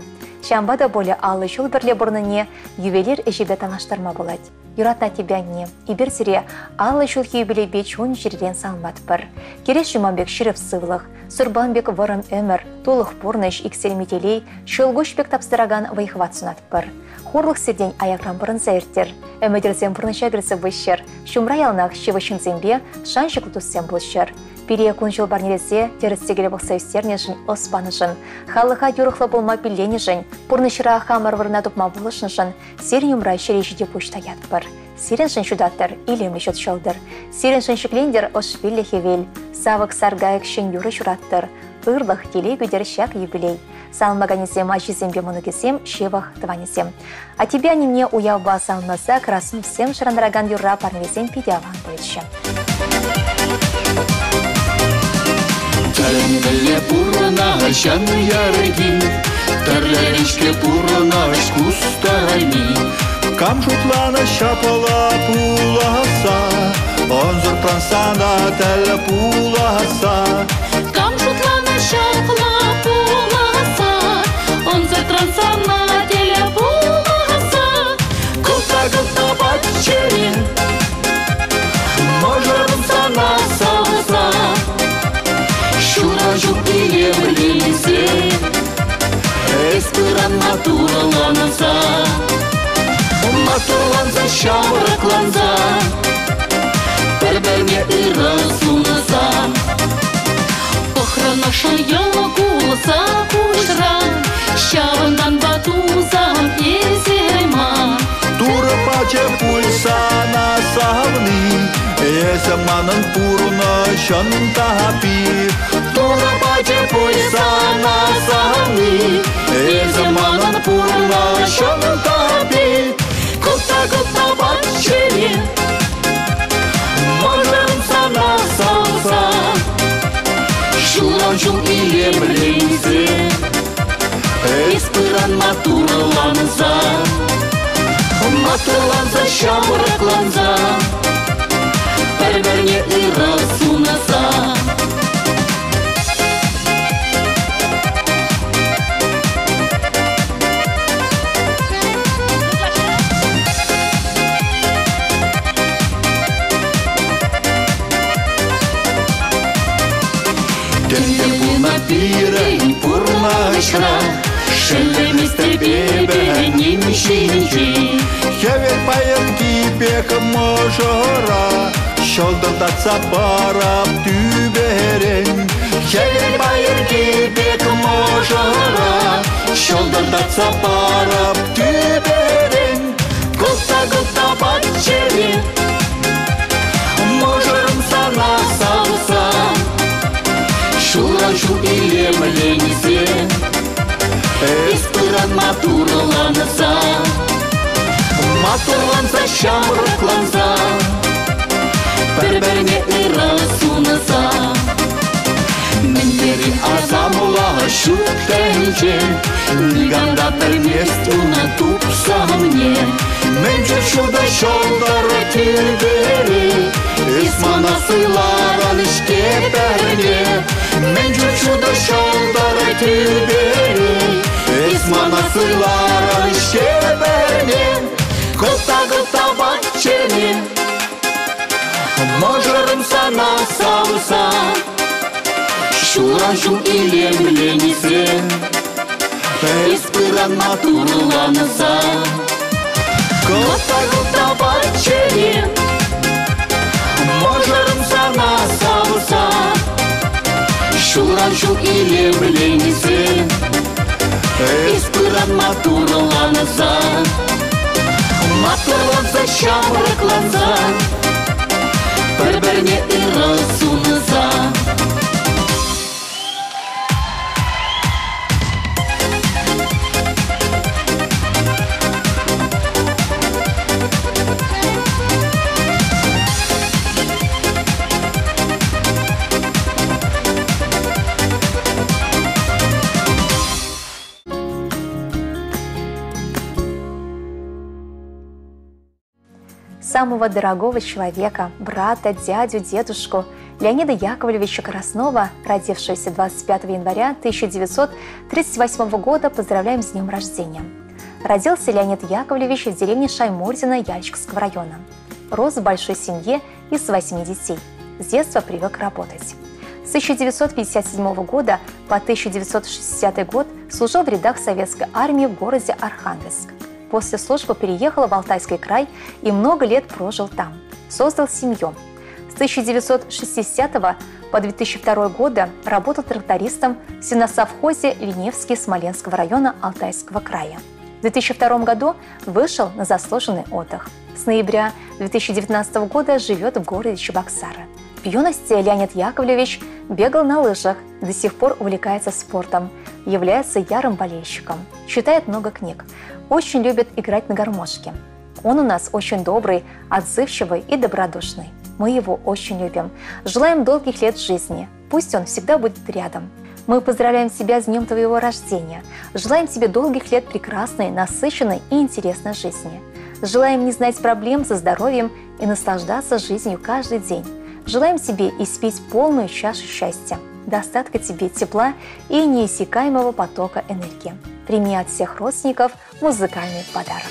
Ҫавӑнпа та пулӗ 50 ҫул пӗрле пурӑннине ювелир ӗҫӗпе танлаштарма пулать. Юратнӑ аттепе анне, эпир сире 50 ҫулхи юбилейпе чун-чӗререн саламлатпӑр. Кирек ҫуман пек ҫирӗп сывлӑх, сурпан пек вӑрӑм ӗмӗр, тулӑх пурнӑҫ, иксӗлми телей, ҫӑлкуҫ пек тапса тӑракан вӑй-хӑват сунатпӑр. Хурлӑх сиртен аякран пӑрӑнса ирттер. Ӗмӗтӗрсем пурнӑҫа кӗрсе выҫҫӑр. Ҫумра яланах ҫывӑх ҫынсемпе шанчӑклӑ туссем пулччӑр. Пире кун-ҫул парнелесе тӗрӗс-тӗкел пӑхса ӳстернӗшӗн, ӑс панӑшӑн, халӑха юрӑхлӑ пулма пилленӗшӗн, пурнӑҫра хамӑр вырӑна тупма пулӑшнӑшӑн сирӗн умра ҫӗре ҫити пуҫ таятпӑр. Сирӗншӗн ҫутаттӑр илемлӗ ҫут ҫӑлтӑр. Сирӗншӗн ҫӗклентӗр ӑш пиллӗ хӗвел. Савӑк саркайӑк ҫӗн юрӑ ҫураттӑр. Ырлӑх, телей кӳтӗр ҫак юбилей. Саламлаканӗсем ачисемпе мӑнукӗсем, ҫывӑх тӑванӗсем. Аттепе аннене уявпа саламласа Красновсем шӑрантаракан юрра парнелесен питӗ аван пулӗччӗ. Тӗлӗнмелле пурӑнаҫан ярки, Тӗрлӗрен-ҫке пурӑнаҫ кустарайми. Кам шутланӑ ҫапла пуласса, Ӑнсӑртран сана тӗл пуласса. Кам шутланӑ ҫапла пуласса, Ӑнсӑртран сана тӗл пуласса. Кӑлта-кӑлта чӗре, Мӑшӑрӑм сана савса, Ҫуран ҫук илемленсе, Эс пыран матурланса, Матурланса, ҫамрӑкланса, Пӗр-пӗрне ырӑ сунса. Пӑхрӑн ӑшӑ кулса куҫран, Ҫавӑнтанпа тусам эсӗ ман. Турӑ пачӗ пуль сана савни, Эсӗ манӑн пурнӑҫӑн тапи. Турӑ пачӗ пуль сана савни, Эсӗ манӑн пурнӑҫӑн тапи. Кӑлта-кӑлта чӗре, Мӑшӑрӑм сана савса, Ҫулран ҫул илемленсе, Эс пыран матурланса, Матурланса, ҫамрӑкланса, Пӗр-пӗрне ырӑ сунса. Тӗнче пулнӑ пирӗн пурнӑҫра, Шеллеместӗп эпӗ ним ҫинчен. Хӗвел паянхи пек мӑшӑра, Ҫӑлтӑртатса парап тӳперен. Хӗвел пайӑрки пек мӑшӑра, Ҫӑлтӑртатса парап тӳперен. Кӑлта-кӑлта чӗре, Мӑшӑрӑм сана савса, Ҫулран ҫул илемленсе, Эс пыран матурланса, Матурланса, ҫамрӑкланса, Пӗр-пӗрне ырӑ сунса. Мӗн тери асамлӑ ҫут тӗнче, Никам та пӗлмест унӑн тупсӑмне. Мӗншӗн ҫутӑ ҫӑлтӑр тӳпере, Эс мана суйларӑн-ҫке пӗрле. Мӗншӗн ҫутӑ ҫӑлтӑр тӳпере, Эс мана суйларӑн-ҫке пӗрле. Кӑлта-кӑлта чӗре, Мӑшӑрӑм сана савса, Ҫулран ҫул илемленсе, Эс пыран матурланса, Кӑлта-кӑлта чӗре, Мӑшӑрӑм сана савса. Ҫулран-ҫул илемленсе, Эс пыран матурланса, Матурланса, ҫамрӑкланса, Пӗр-пӗрне ырӑ сунса. Самого дорогого человека, брата, дядю, дедушку Леонида Яковлевича Краснова, родившегося 25 января 1938 года, поздравляем с днем рождения. Родился Леонид Яковлевич в деревне Шаймурзино Яльчикского района. Рос в большой семье из 8 детей. С детства привык работать. С 1957 года по 1960 год служил в рядах советской армии в городе Архангельск. После службы переехал в Алтайский край и много лет прожил там. Создал семью. С 1960 по 2002 года работал трактористом в сеносовхозе Веневский Смоленского района Алтайского края. В 2002 году вышел на заслуженный отдых. С ноября 2019 года живет в городе Чебоксары. В юности Леонид Яковлевич бегал на лыжах, до сих пор увлекается спортом, является ярым болельщиком, читает много книг, очень любит играть на гармошке. Он у нас очень добрый, отзывчивый и добродушный. Мы его очень любим. Желаем долгих лет жизни. Пусть он всегда будет рядом. Мы поздравляем тебя с днем твоего рождения. Желаем тебе долгих лет прекрасной, насыщенной и интересной жизни. Желаем не знать проблем со здоровьем и наслаждаться жизнью каждый день. Желаем тебе испить полную чашу счастья, достатка тебе тепла и неиссякаемого потока энергии. Прими от всех родственников музыкальный подарок.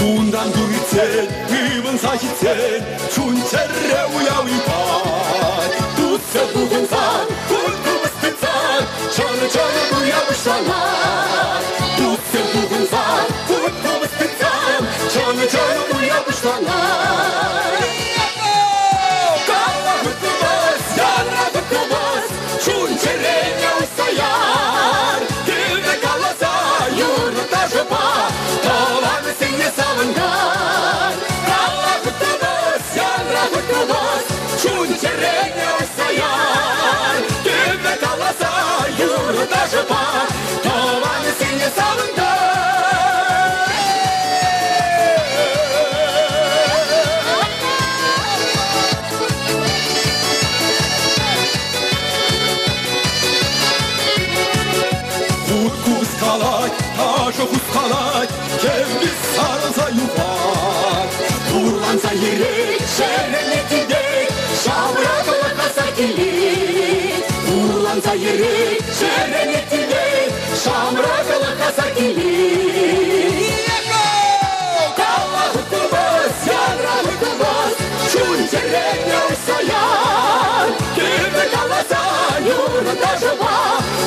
Унтан туритсен, ывӑнса ҫитсен, чун-чӗре уяв ыйтать. Туссем пухӑнсан, кут-купӑс тытсан, чӑн-чӑн уяв пуҫланать. Туссем пухӑнсан, кут-купӑс тытсан, чӑн-чӑн уяв пуҫланать. Калла кут-купӑс, янра кут-купӑс, чун-чӗрене уҫса яр. Килнӗ каласа, юрӑ-ташӑпа, тӑвансене савӑнтар. Калла кут-купӑс, янра кут-купӑс, чун-чӗрене уҫса яр. Килнӗ каласа, юрӑ-ташӑпа, тӑвансене савӑнтар. Хут-купӑс калать, ташӑ хускалать, кӗвви сарӑлса юхать. Хурланса йӗрет, чӗрене тивет, ҫамрӑклӑх аса килет. Хурланса йӗрет, чӗрене тивет, ҫамрӑклӑх аса килет. Калла хут-купӑс, янра хут-купӑс, чун-чӗрене уҫса яр. Кӗвӗ каласа, юрӑ-ташӑпа,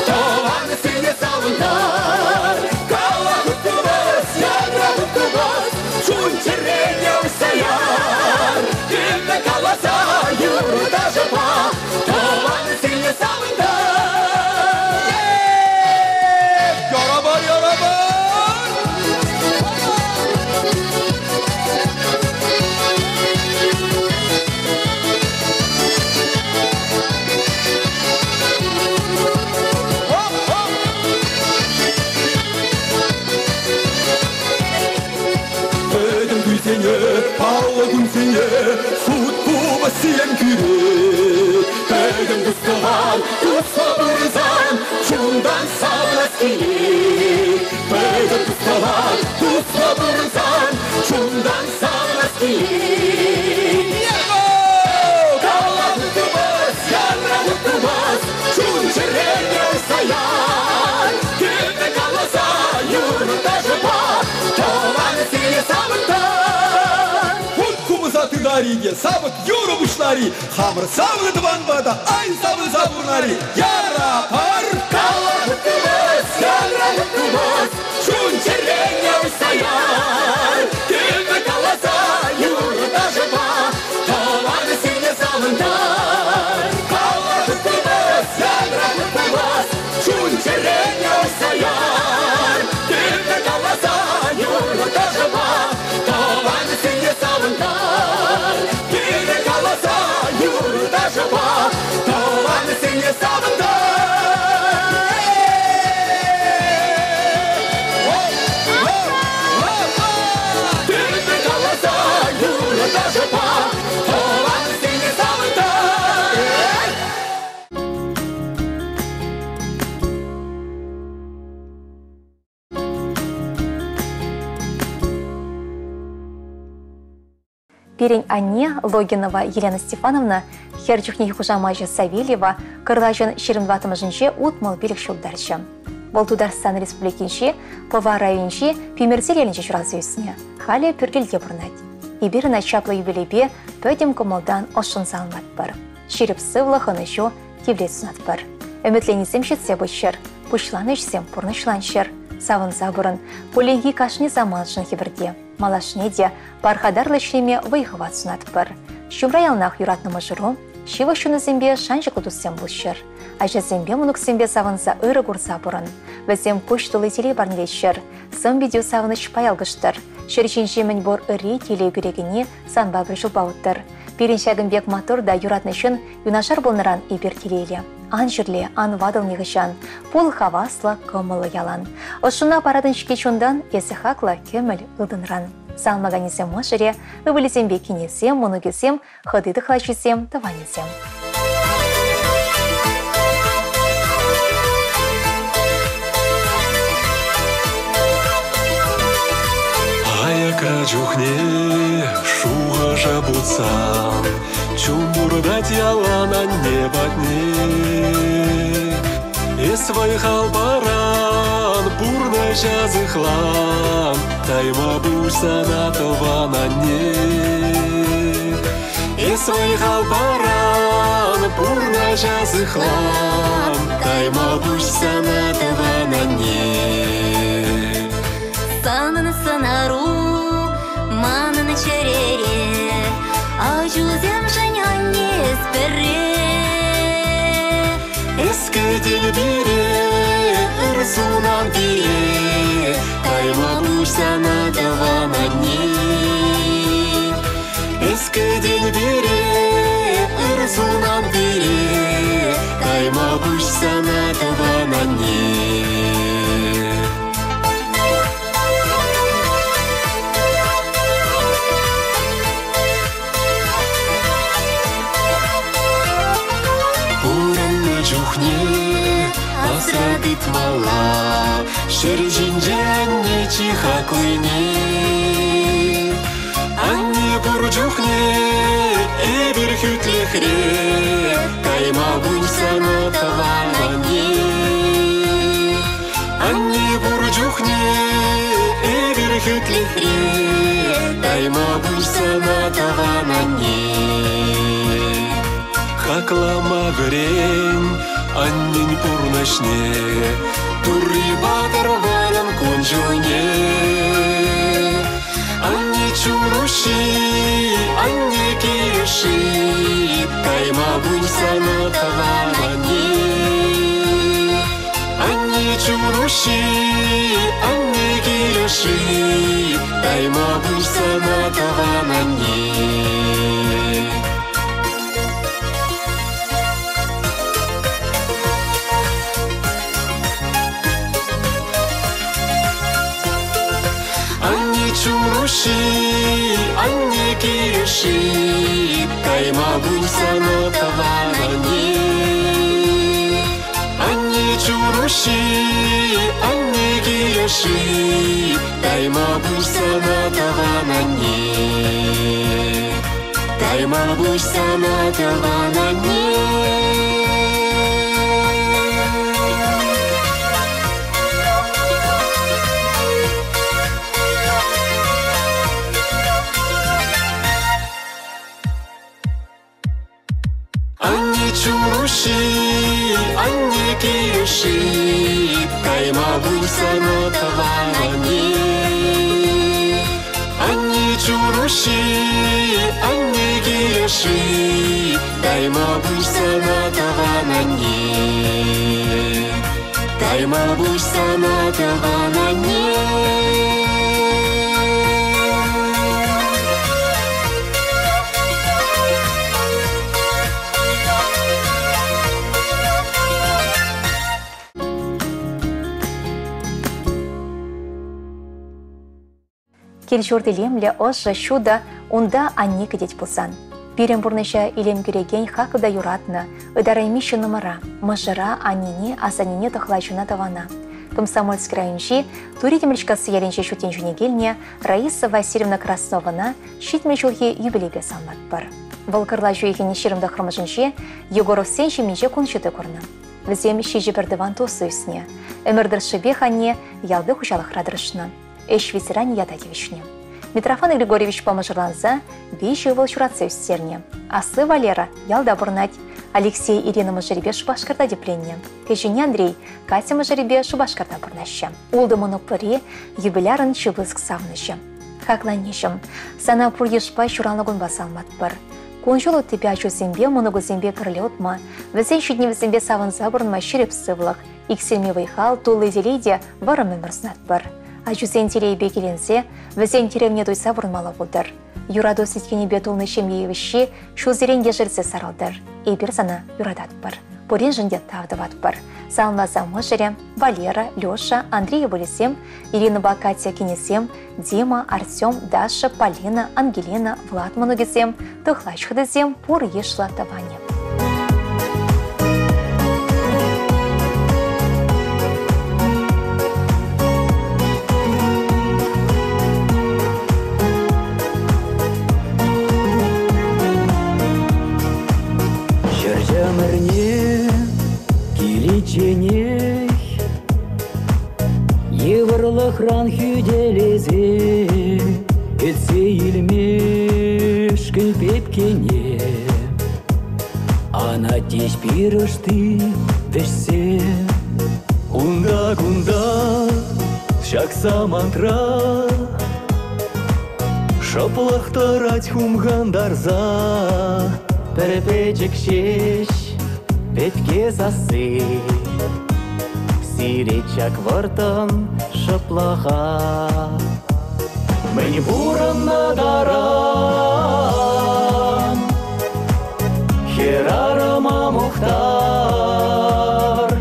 тӑвансене савӑнтар. Калла хут-купӑс, янра хут-купӑс, чун-чӗрене уҫса яр. Кӗвӗ каласа, юрӑ-ташӑпа, тӑвансене савӑнтар. Ярабар, ярабар! Пӗтӗм туйсене, паллӑ кунсене, хут-купӑс сиен кӳрет. Пӗтӗм тус-тӑван, туслӑ пырсан, чунтан савӑнас килет. Пӗтӗм тус-тӑван, туслӑ пырсан, чунтан савӑнас килет. Калла хут-купӑс, янра хут-купӑс, чун-чӗрене уҫса яр. Кӗвӗ каласа, юрӑ-ташӑпа, тӑвансене савӑнтар. Хут-купӑса тытари те савӑк юрӑ пуҫлари, хамӑр савнӑ тӑванпа та ай савӑнса пурӑнари. Яра пар! Калла хут-купӑс, янра хут-купӑс, чун-чӗрене Пирӗн анне Логинова Елена Степановна хӗр чухнехи хушамачӗ Савельева кӑрлачӑн 24-мӗшӗнче 65 ҫултарчӗ. Вӑл Тутарстан Республикинчи Пӑва районӗнчи Пимӗрсел ялӗнче ҫуралса ӳснӗ. Халӗ Пӳркелте пурӑнать. Эпир ӑна чаплӑ юбилейпе пӗтӗм кӑмӑлтан ӑшшӑн саламлатпӑр. Ҫирӗп сывлӑх, ӑнӑҫу, тивлет сунатпӑр. Ӗмӗтленисем ҫитсе пыччӑр, пуҫланӑ ӗҫсем пурнӑҫланччӑр. Савӑнса пурӑн, кулленхи кашни самантшӑн хӗпӗрте. Малашне те пархатарлӑ ӗҫлеме вӑй-хӑват сунатпӑр. Ҫумра яланах юратнӑ мӑшӑру, ҫывӑх ҫыннусемпе шанчӑклӑ туссем пулччӑр. Ачасемпе мӑнуксемпе савӑнса ырӑ курса пурӑн. Вӗсем куҫ тулли телей парнелеччӗр, сӑн-питӳ савӑнӑҫпа ялкӑштӑр. Ҫӗр ҫинчи мӗнпур ырри телей кӳрекенни санпа пӗр ҫулпа уттӑр. Пирӗн ҫакӑн пек маттур та юратнӑ ҫын юнашар пулнӑран эпир телейлӗ. Ан чирле, ан ватӑл нихӑҫан. Пул хаваслӑ, кӑмӑллӑ ялан. Ӑшшуна паратӑн-ҫке чунтан, эсӗ хаклӑ кӗмӗл ылтӑнран. Салмаканӗсем мӑшӑрӗ, ывӑлӗсемпе кинӗсем, мӑнукӗсем, хӑти тӑхлачисем, тӑванӗсем. Аякра чухне шухӑша путсан Чун туртать ялан анне патне. Эс вӑй-хал паран, пурнӑҫа сыхлан, Тайма пуҫ сана тӑван анне. Эс вӑй-хал паран, пурнӑҫа сыхлан, Тайма пуҫ сана тӑван анне. Санӑн сӑнару манӑн чӗрере, Ачусемшӗн анне эс пӗрре. Эс кӗтен пире, ыр сунан пире, Тайма пуҫ сана тӑван анне. Эс кӗтен пире, ыр сунан пире, Тайма пуҫ сана тӑван анне. Пурӑннӑ чухне асра тытмалла ҫӗр ҫинче анне чи хаклине. Анне пур чухне эпир хӳтлӗхре, кайма пуҫ сана тӑван анне. Анне пур чухне эпир хӳтлӗхре, тайма пуҫ сана тӑван анне. Хаклама вӗрен аннен пурнӑҫне, Турри патӑр вӑрӑм кун-ҫулне. Анне чун уҫҫи, анне килӗши, тайма пуҫ сана тӑван анне. Анне чун уҫҫи, анне килӗши, тайма пуҫ сана тӑван анне. Анне чун уҫҫи, анне килӗши, тайма пуҫ сана тӑван анне. Анне чун уҫҫи, анне килӗши, тайма пуҫ сана тӑван анне. Тайма пуҫ сана тӑван анне. Анне чун уҫҫи, анне килӗши, тайма пуҫ сана тӑван анне. Анне чун уҫҫи, анне килӗши, тайма пуҫ сана тӑван анне. Тайма пуҫ сана тӑван анне. Кил-ҫурт илемлӗ, ӑшӑ, ҫутӑ, унта анне кӗтет пулсан. Пирӗн пурнӑҫа илем кӳрекен хаклӑ та юратнӑ, ытарайми ҫыннӑмӑра, мӑшӑра, аннене, асаннене тӑхлачуна тӑвана. Комсомольски районӗнчи Тури Тимӗрчкасси ялӗнче ҫут тӗнчене килнӗ Раиса Васильевна Красновӑна 70 ҫулхи юбилейпе саламлатпӑр. Вӑл кӑрлач уйӑхӗн 29-мӗшӗнче Егоровсен ҫемйинче кун ҫути курнӑ. Вӗсем ҫичӗ пӗртӑван туслӑ ӳснӗ. Ӗмӗр тӑршшӗпех анне ялти хуҫалӑхра тӑрӑшнӑ. Ӗҫ ветеранӗ ята тивӗҫнӗ. Митрофан Григорьевичпа мӑшӑрланса виҫӗ ывӑл ҫуратса ӳстернӗ. Асли Валера ялта пурӑнать. Алексей Ирина мӑшӑрӗпе Шупашкарта тӗпленнӗ. Кӗҫӗнни Андрей Катя мӑшӑрӗпе Шупашкарта пурӑнаҫҫӗ. Ултӑ мӑнук пӗри юбилярӑн чи пысӑк савӑнӑҫӗ. Хакланнӑҫӑм, сана пур йышпа ҫуралнӑ кунпа саламлатпӑр. Кун-ҫул уттипе ачусемпе, мӑнукусемпе пӗрле утма, вӗсен ҫитӗнӗвӗсемпе савӑнса пурӑнма ҫирӗп сывлӑх, иксӗлми вӑй-хал, тулли телей те вӑрӑм ӗмӗр сунатпӑр. Ачусен телейӗпе киленсе, вӗсен тӗревне туйса пурӑнмалла пултӑр. Юрату сӗткенӗпе тулнӑ ҫемье йывӑҫҫи ҫулсерен ешерсе сарӑлтӑр. Эпир сана юрататпӑр. Пуриншӗн те тав тӑватпӑр. Саламласа мӑшӑрӗ, Валера, Леша, Андрей ывӑлӗсем, Иринӑпа Катя кинӗсем, Дима, Артем, Даша, Полина, Ангелина, Влад мӑнукӗсем, тӑхлач хӑтисем пур йышлӑ тӑванӗ. Ҫӗр ӗмӗрне киличченех Йывӑрлӑхран хӳтӗлесе кӗтсе илмешкӗн пепкене Анатеҫ пирӗшти вӗҫсе. Унта-кунта ҫак самантра Шӑплӑх тӑрать хумхантарса. Пӗр пӗчӗк ҫеҫ пепке сасси Сирет ҫак вӑрттӑн шӑплӑха. Мӗн пурӑннӑ таран Хӗрарӑма мухтар,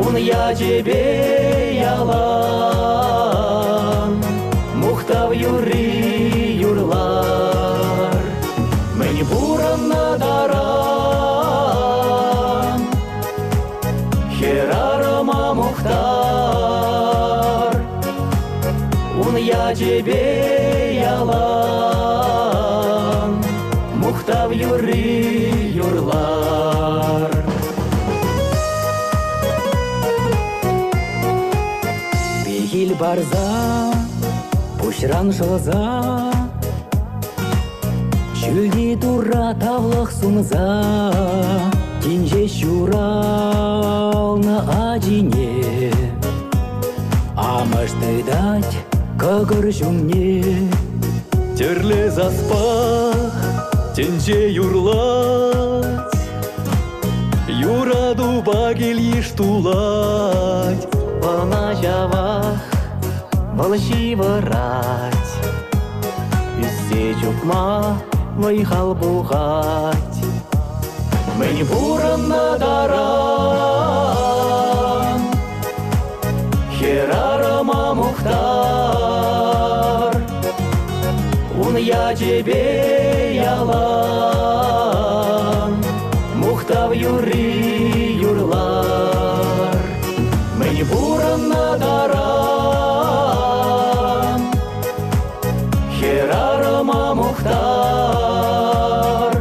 Ун ячӗпе ялан Мухтав юрри юрлар. Мӗн пурӑннӑ таран Хӗрарӑма мухтар, Ун ячӗпе ялан Мухтав юрри юрлар. Пехил парса, пуҫран шӑлса, Ҫӳлти Турра тавлӑх сунса, Тин ҫеҫ ҫуралнӑ ачине Амӑш тытать кӑкӑр ҫумне. Тӗрлӗ саспа тӗнче юрлать, Юратупа кил-йыш тулать. Ӑна ҫавах вӑл ҫывӑрать, Ӳссе чупма вӑй-хал пухать. Мӗн пурӑннӑ таран Хӗрарӑма мухтар, Ун ячӗпе ялан Мухтав юрри юрлар. Мӗн пурӑннӑ таран Хӗрарӑма мухтар,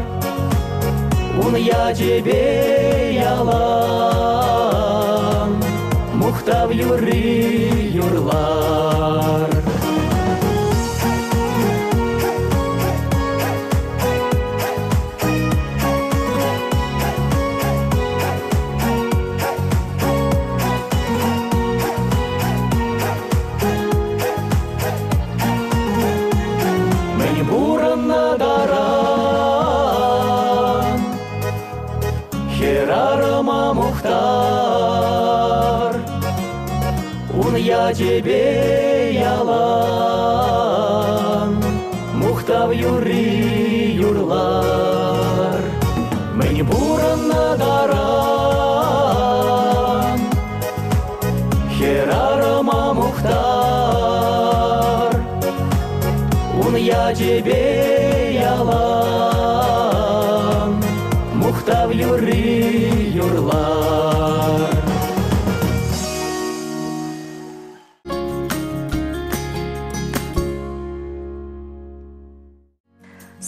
Ун ячӗпе ялан Мухтав юрри юрлар. Мӗн пурӑннӑ таран Хӗрарӑма мухтар, Ун ячӗпе ялан Мухтав юрри юрлар. Мӗн пурӑннӑ таран Хӗрарӑма мухтар, Ун ячӗпе ялан Мухтав юрри юрлар.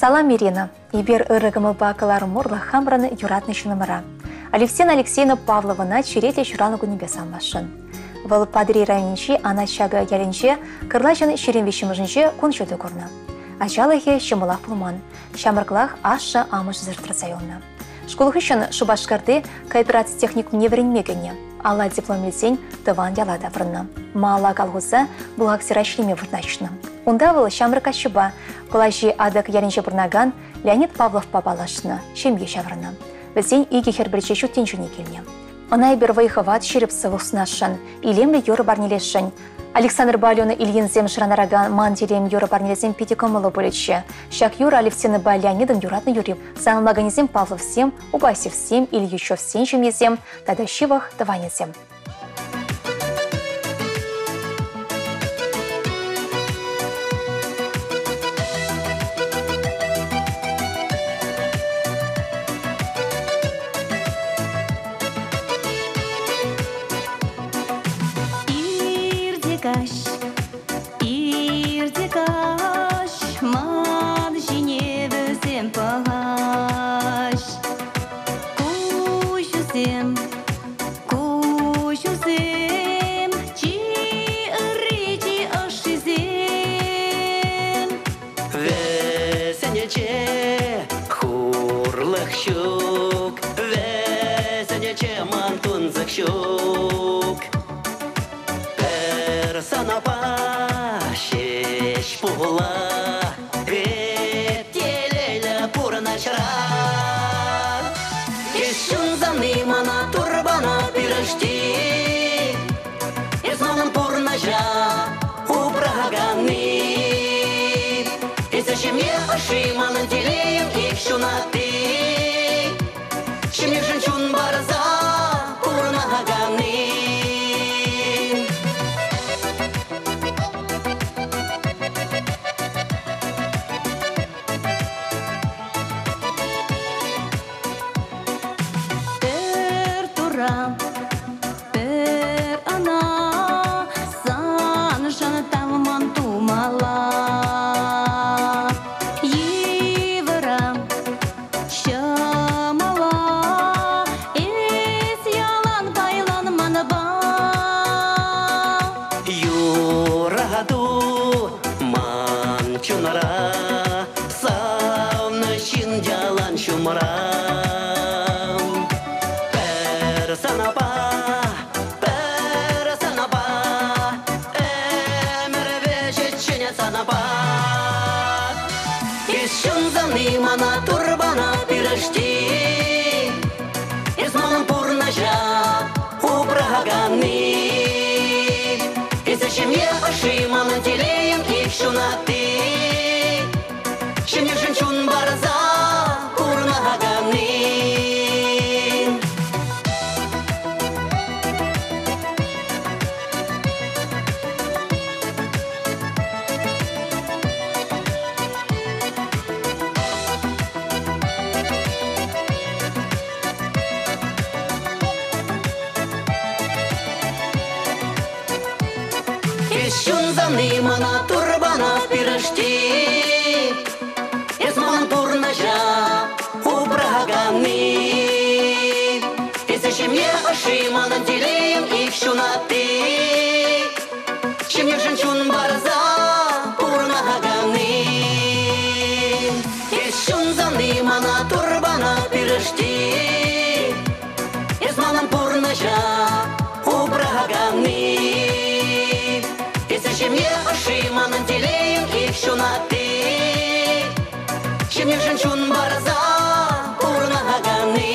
Салам, Ирина! Эпир ырӑ кӑмӑлпа кӑларӑм урлӑ хамӑрӑн юратнӑ ҫыннӑмӑра, Алевтина Алексеевна Павловӑна черетлӗ ҫуралнӑ кунӗпе саламласшӑн. Вӑл Патӑрьел районӗнчи Анат Чакӑ ялӗнче кӑрлачӑн 23-мӗшӗнче кун ҫути курнӑ. Ачалӑхӗ ҫӑмӑлах пулман, ҫамрӑклах ашшӗ-амӑшӗсӗр тӑрса юлнӑ. Шкул хыҫҫӑн Шупашкарти коопераци техникумне вӗренме кӗнӗ. Алла диплом илсен тӑван яла таврӑннӑ. Малалла колхоза бухгалтера ӗҫлеме вырнаҫнӑ. Унта вӑл ҫамрӑк каччӑпа Пӑлаҫи Атӑк ялӗнче пурӑнакан Леонид Павловпа паллашнӑ, ҫемье ҫавӑрнӑ. Вӗсен икӗ хӗр пӗрчи ҫут тӗнчене килнӗ. Ӑна эпир вӑй-хӑват ҫирӗп сывлӑх сунасшӑн, илемлӗ юрӑ парнелесшӗн. Александрпа Алена Ильинсем шӑрантаракан «Ман телейӗм» юрӑ парнелесен питӗ кӑмӑллӑ пулӗччӗ. Ҫак юрӑ Алевтинӑпа Леонидӑн юратнӑ юрри. Саламлаканӗсем Павловсем, Убасевсем, Ильичевсен ҫемйисем тата ҫывӑх тӑванӗсем. Ир те каҫ, ир те каҫ, ман ҫине вӗсем пӑхаҫ. Куҫусем, куҫусем, чи ырри, чи ӑшшисем. Вӗсенче хурлӑх ҫук, вӗсенче ман тунсӑх ҫук. Пӗр санапа ҫеҫ пула эп телейлӗ пурӑнӑҫра. Эс ҫунсани мана турбана пирӗшти, Эс манӑн пурнӑҫа упраканни. Эсӗ ҫемье ӑшши, манӑн телейӗм ик ҫунатти. Ҫемьешӗн чун парса пурӑнаканни. Пӗр тура Пӗр ӑна саншӑн тавман тумалла. Йывӑра, ҫӑмӑла эс ялан пайлан манпа. Юрату ман чунра, савнӑ ҫын ялан ҫумра. Пӗр санапа, пӗр санапа, ӗмӗр вӗҫӗччен санапа. Эс ҫунсани мана турбана пирӗшти, эс манӑн пурнӑҫа упраканни. Эсӗ ҫемье ӑшши, манӑн телейӗм ик ҫунатти. Ҫемьешӗн чун парса пурӑнаканни. Эс ҫунсани мана турбана пирӗшти, Эс ман пурнӑҫа упраканни. Эсӗ ҫемье ӑшши, манӑн телейӗм ик ҫунатти. Ҫемьешӗн чун парса пурӑнаканни. Эс ҫунсани мана турбана пирӗшти, Эс манӑн пурнӑҫа упраканни. Эсӗ ҫемье ӑшши, манӑн телейӗм ик ҫунатти. Ҫемьешӗн чун парса пурӑнаканни.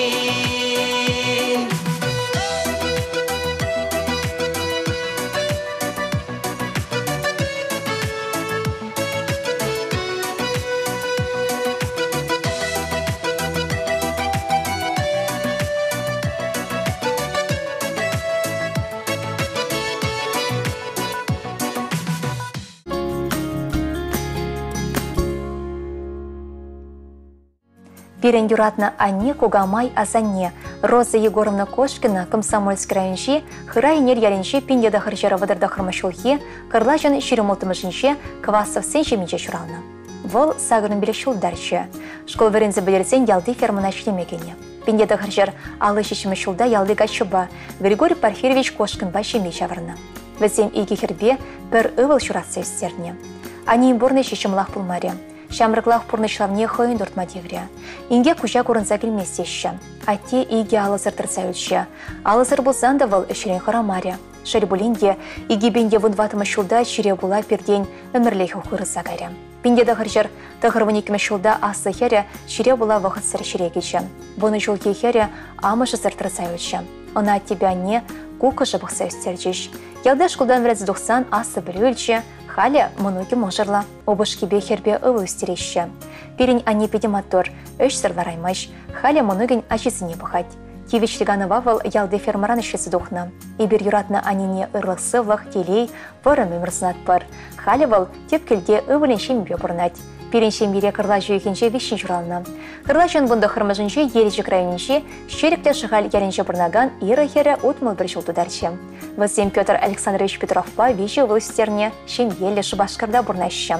Пирӗн юратнӑ анне, кукамай, асанне Роза Егоровна Кошкина Комсомольски районӗнчи Хырай Ӗнел ялӗнчи 1939 ҫулхи кӑрлачӑн 26-мӗшӗнче Квасовсен ҫемйинче ҫуралнӑ. Вӑл 85 ҫултарччӗ. Шкул вӗренсе пӗтерсен ялти фермӑна ӗҫлеме кӗнӗ. 1967 ҫулта ялти каччӑпа Григорий Порфирьевич Кошкинпа ҫемье ҫавӑрнӑ. Вӗсем икӗ хӗрпе пӗр ывӑл ҫуратса ӳстернӗ. Аннен пурнӑҫӗ ҫӑмӑлах пулмарӗ. Ҫамрӑклах пурнӑҫлавне хӑйӗн туртма тиврӗ. Инкек куҫа курӑнса килмест теҫҫӗ. Атте икӗ алӑсӑр тӑрса юлчӗ. Алӑсӑр пулсан та вӑл ӗҫрен хӑрамарӗ. Шел пулин те, 2014 ҫулта чире пула пиртен ӗмӗрлӗхе хырӑса кайрӗ. 1992 ҫулта аслӑ хӗрӗ чире пула вӑхӑтсӑр ҫӗре кӗчӗ. Вунӑ ҫулхи хӗрӗ амӑшӗсӗр тӑрса юлчӗ. Ӑна аттепе анне куккӑшӗ пӑхса ӳстерчӗҫ. Ялти шкултан вӗренсе тухсан аслӑ пӗлӳ илчӗ, халӗ мӑнукӗ мӑшӑрлӑ. Упӑшкипе хӗрпе ывӑл ӳстереҫҫӗ. Пирӗн анне питӗ маттур, ӗҫсӗр лараймасть. Халӗ мӑнукӗн ачисене пӑхать. Тивӗҫлӗ канӑва вӑл ялти фермӑран ӗҫлесе тухнӑ. Эпир юратнӑ аннене ырлӑх-сывлӑх, телей, вӑрӑм ӗмӗр сунатпӑр. Халӗ вӑл тӗп килте ывӑлӗн ҫемйипе пурӑнать. Пирӗн ҫемьере кӑрлач уйӑхӗнче виҫҫӗн ҫуралнӑ. Кӑрлачӑн вунтӑххӑрмӗшӗнче Елчӗк районӗнчи Ҫирӗклӗ Шӑхаль ялӗнче пурӑнакан Ира хӗрӗ 61 ҫул тутарчӗ. Вӗсем Петр Александрович Петровпа виҫӗ ывӑл ӳстернӗ, ҫемьеллӗ Шупашкарта пурӑнаҫҫӗ.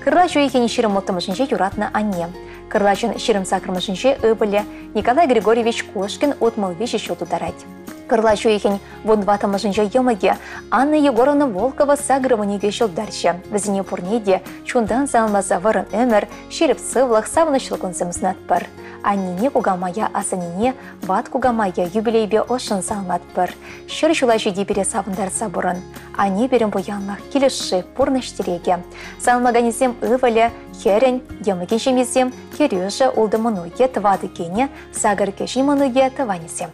Кӑрлач уйӑхӗн 26-мӗшӗнче юратнӑ анне. Кӑрлачӑн 28-мӗшӗнче ывӑлӗ Николай Григорьевич Кошкин 63 ҫул тутарать. Кӑрлач уйӑхӗн вунтӑваттӑмӗшӗнче йӑмӑкӗ Анна Егоровна Волкова сакӑрвун икӗ ҫул тарчӗ. Вӗсене пурне те чунтан саламласа вӑрӑм ӗмӗр, ҫирӗп сывлӑх, савӑнӑҫлӑ кунсем сунатпӑр. Аннене, кукамая, асаннене, ват кукамая юбилейпе ӑшшӑн саламлатпӑр. Ҫӗр ҫула ҫити пире савӑнтарса пурӑн. Анне пирӗн пуянлӑх, килӗшши, пурнӑҫ тӗрекӗ. Саламлаканӗсем ывӑлӗ, хӗрӗн, йӑмӑкӗн ҫемйисем, кӗрӳшӗ, ултӑ мӑнукӗ, тӑватӑ кинӗ, сакӑр кӗҫӗн мӑнукӗ, тӑванӗсем.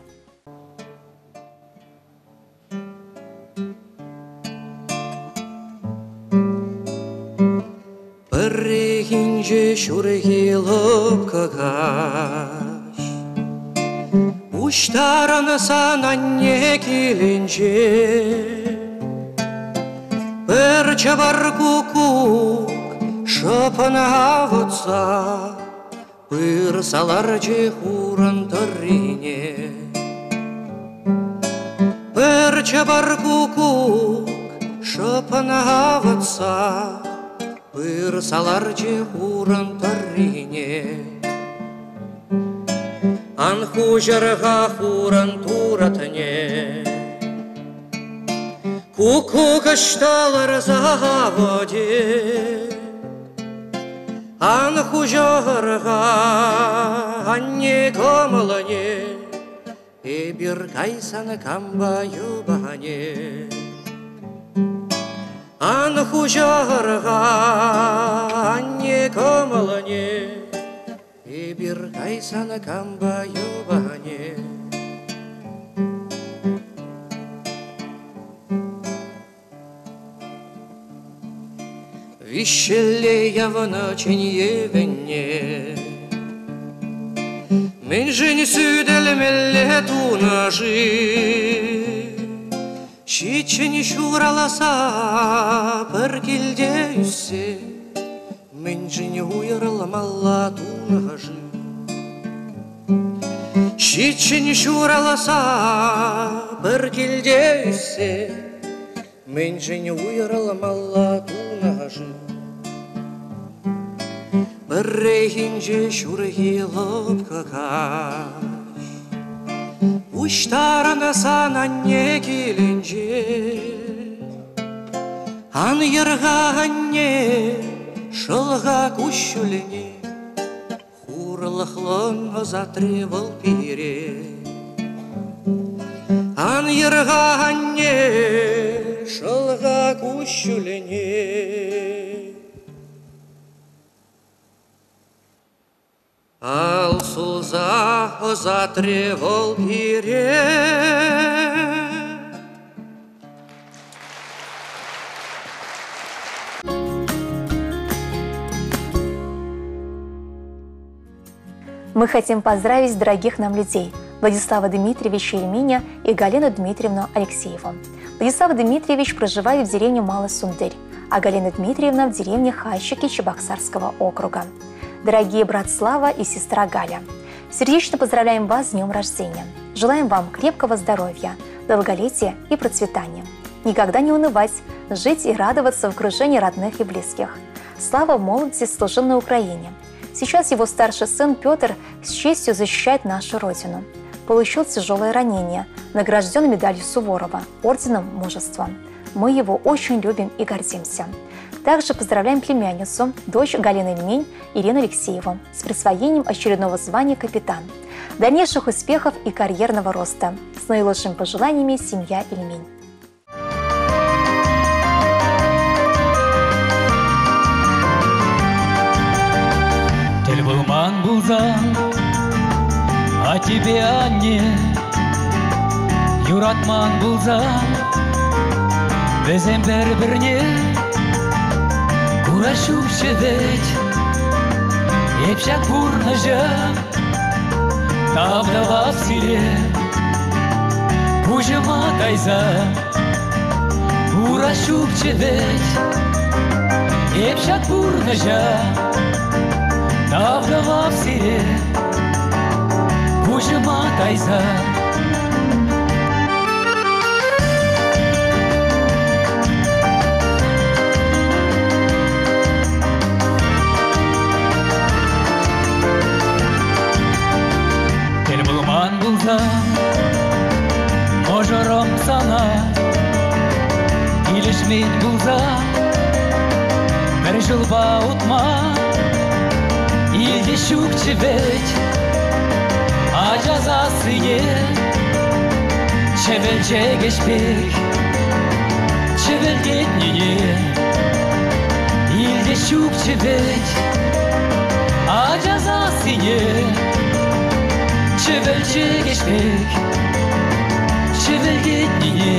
Пӗррехинче ҫурхи лӑпкӑ каҫ Пуҫтарӑнсан анне килӗнче Пӗр чӑвар куккук шӑпӑн авӑтса Пырса ларчӗ хурӑн тӑррине. Пӗр чӑпар куккук шӑпӑн авӑтса Пырса ларчӗ хурӑн тӑррине. Ан хуҫӑр-ха хурӑн туратне, Куккук ӑҫта ларса авӑтӗ? Ан хуҫӑр-ха, анне кӑмӑлне, Эпир кайсан кампа юпане? Ан хуҫӑр-ха, анне кӑмӑлне, Эпир кайсан кампа юпане? Виҫҫӗлле явӑнӑ чӗньевӗнне Мӗншӗн сӳтӗлмелле тунӑ-ши? Ҫиччӗн ҫураласа пӗр килте ӳссе Мӗншӗн уйрӑлмалла тунӑ-ши? Ҫиччӗн ҫураласа пӗр килте ӳссе Мӗншӗн уйрӑлмалла тунӑ-ши? Пӗррехинче ҫурхи лӑпкӑ каҫ Пуҫтарӑнсан анне килӗнче Ан йӗр-ха, анне, шӑл-ха куҫҫульне Хурлӑхлӑн ӑсатрӗ вӑл пире. Ан йӗр-ха, анне, шӑл-ха куҫҫульне. Ал сулса ӑсатрӗ вӑл пире. Мы хотим поздравить дорогих нам людей Владислава Дмитриевича Ильминя и Галину Дмитриевну Алексееву. Владислав Дмитриевич проживает в деревне Малый Сундырь, а Галина Дмитриевна в деревне Хайщики Чебоксарского округа. Дорогие брат Слава и сестра Галя, сердечно поздравляем вас с днем рождения. Желаем вам крепкого здоровья, долголетия и процветания. Никогда не унывать, жить и радоваться в окружении родных и близких. Слава в молодости служил на Украине. Сейчас его старший сын Петр с честью защищает нашу Родину. Получил тяжелое ранение, награжден медалью Суворова, орденом мужества. Мы его очень любим и гордимся. Также поздравляем племянницу, дочь Галины Мень, Ирину Алексееву, с присвоением очередного звания капитан. Дальнейших успехов и карьерного роста. С наилучшими пожеланиями семья Ильмень. Тӗл пулман пулсан, аттепе анне юратман пулсан, вӗсем пӗр-пӗрне курас ҫукчӗ вӗт. Эп ҫак пурнӑҫа тав тӑвап сире, пуҫӑма тайса курас ҫукчӗ вӗт. Эп ҫак пурнӑҫа тав тӑвап сире, пуҫӑма тайса. Тӗл пулман пулсан, мӑшӑрӑм сана килӗшмен пулсан, пӗр ҫулпа утма илтес ҫукчӗ вӗт. Ача сассине чӗвӗл чӗкеҫ пек чӗвӗлтетнине илтес ҫукчӗ вӗт. Ача сассине чӗвӗл чӗкеҫ пек чӗвӗлтетнине.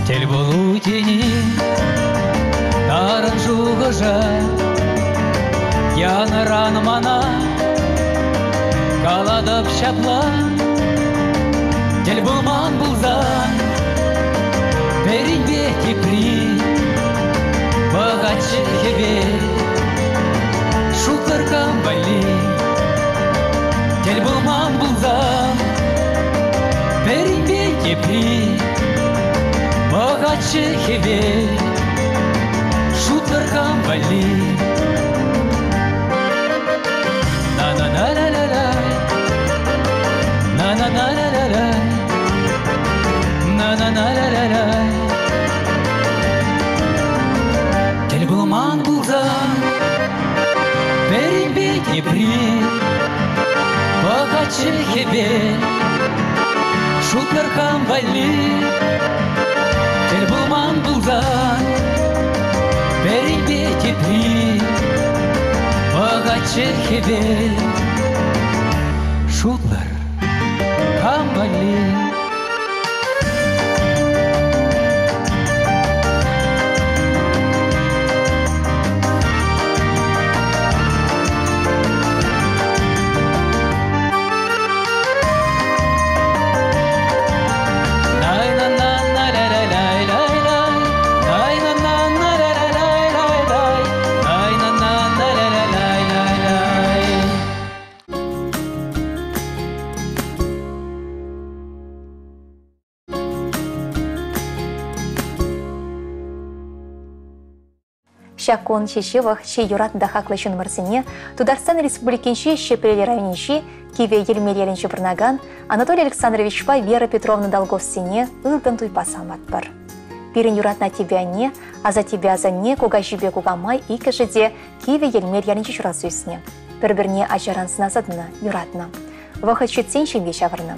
Тӗл пулу тени тарӑн шухӑша янӑран мана калатӑп ҫапла. Тӗл пулман пулсан пӗринпе тепри пӑхатчӗ хӗвел шутлӑр кам валли. Тӗл пулман пулсан пӗринпе тепри пӑхатчӗ хӗвел шутлӑр кам валли. На-на-на-ла-ла-ла, на-на-на-ла-ла-ла, на-на-на-ла-ла-ла. Тӗл пулман пулсан пӗринпе тепри пӑхатчӗ хӗвел шутлӑр кам валли. Тӗл пулман пулсан пӗринпе тепри пӑхатчӗ хӗвел шутлӑр кам валли. Ҫак кун чи ҫывӑх, чи юратнӑ та хаклӑ ҫыннӑмӑрсене Тутарстан Республикинчи Ҫӗпрел районӗнчи Кивӗ Йӗлмел ялӗнче пурӑнакан Анатолий Александровичпа Вера Петровна Долговсене ылтӑн туйпа саламлатпӑр. Пирӗн юратнӑ аттепе анне, асаттепе асанне, кукаҫипе кукамай иккӗшӗ те Кивӗ Йӗлмел ялӗнче ҫуралса ӳснӗ. Пӗр-пӗрне ачаран сӑнаса тӑнӑ, юратнӑ. Вӑхӑт ҫитсен ҫемье ҫавӑрнӑ.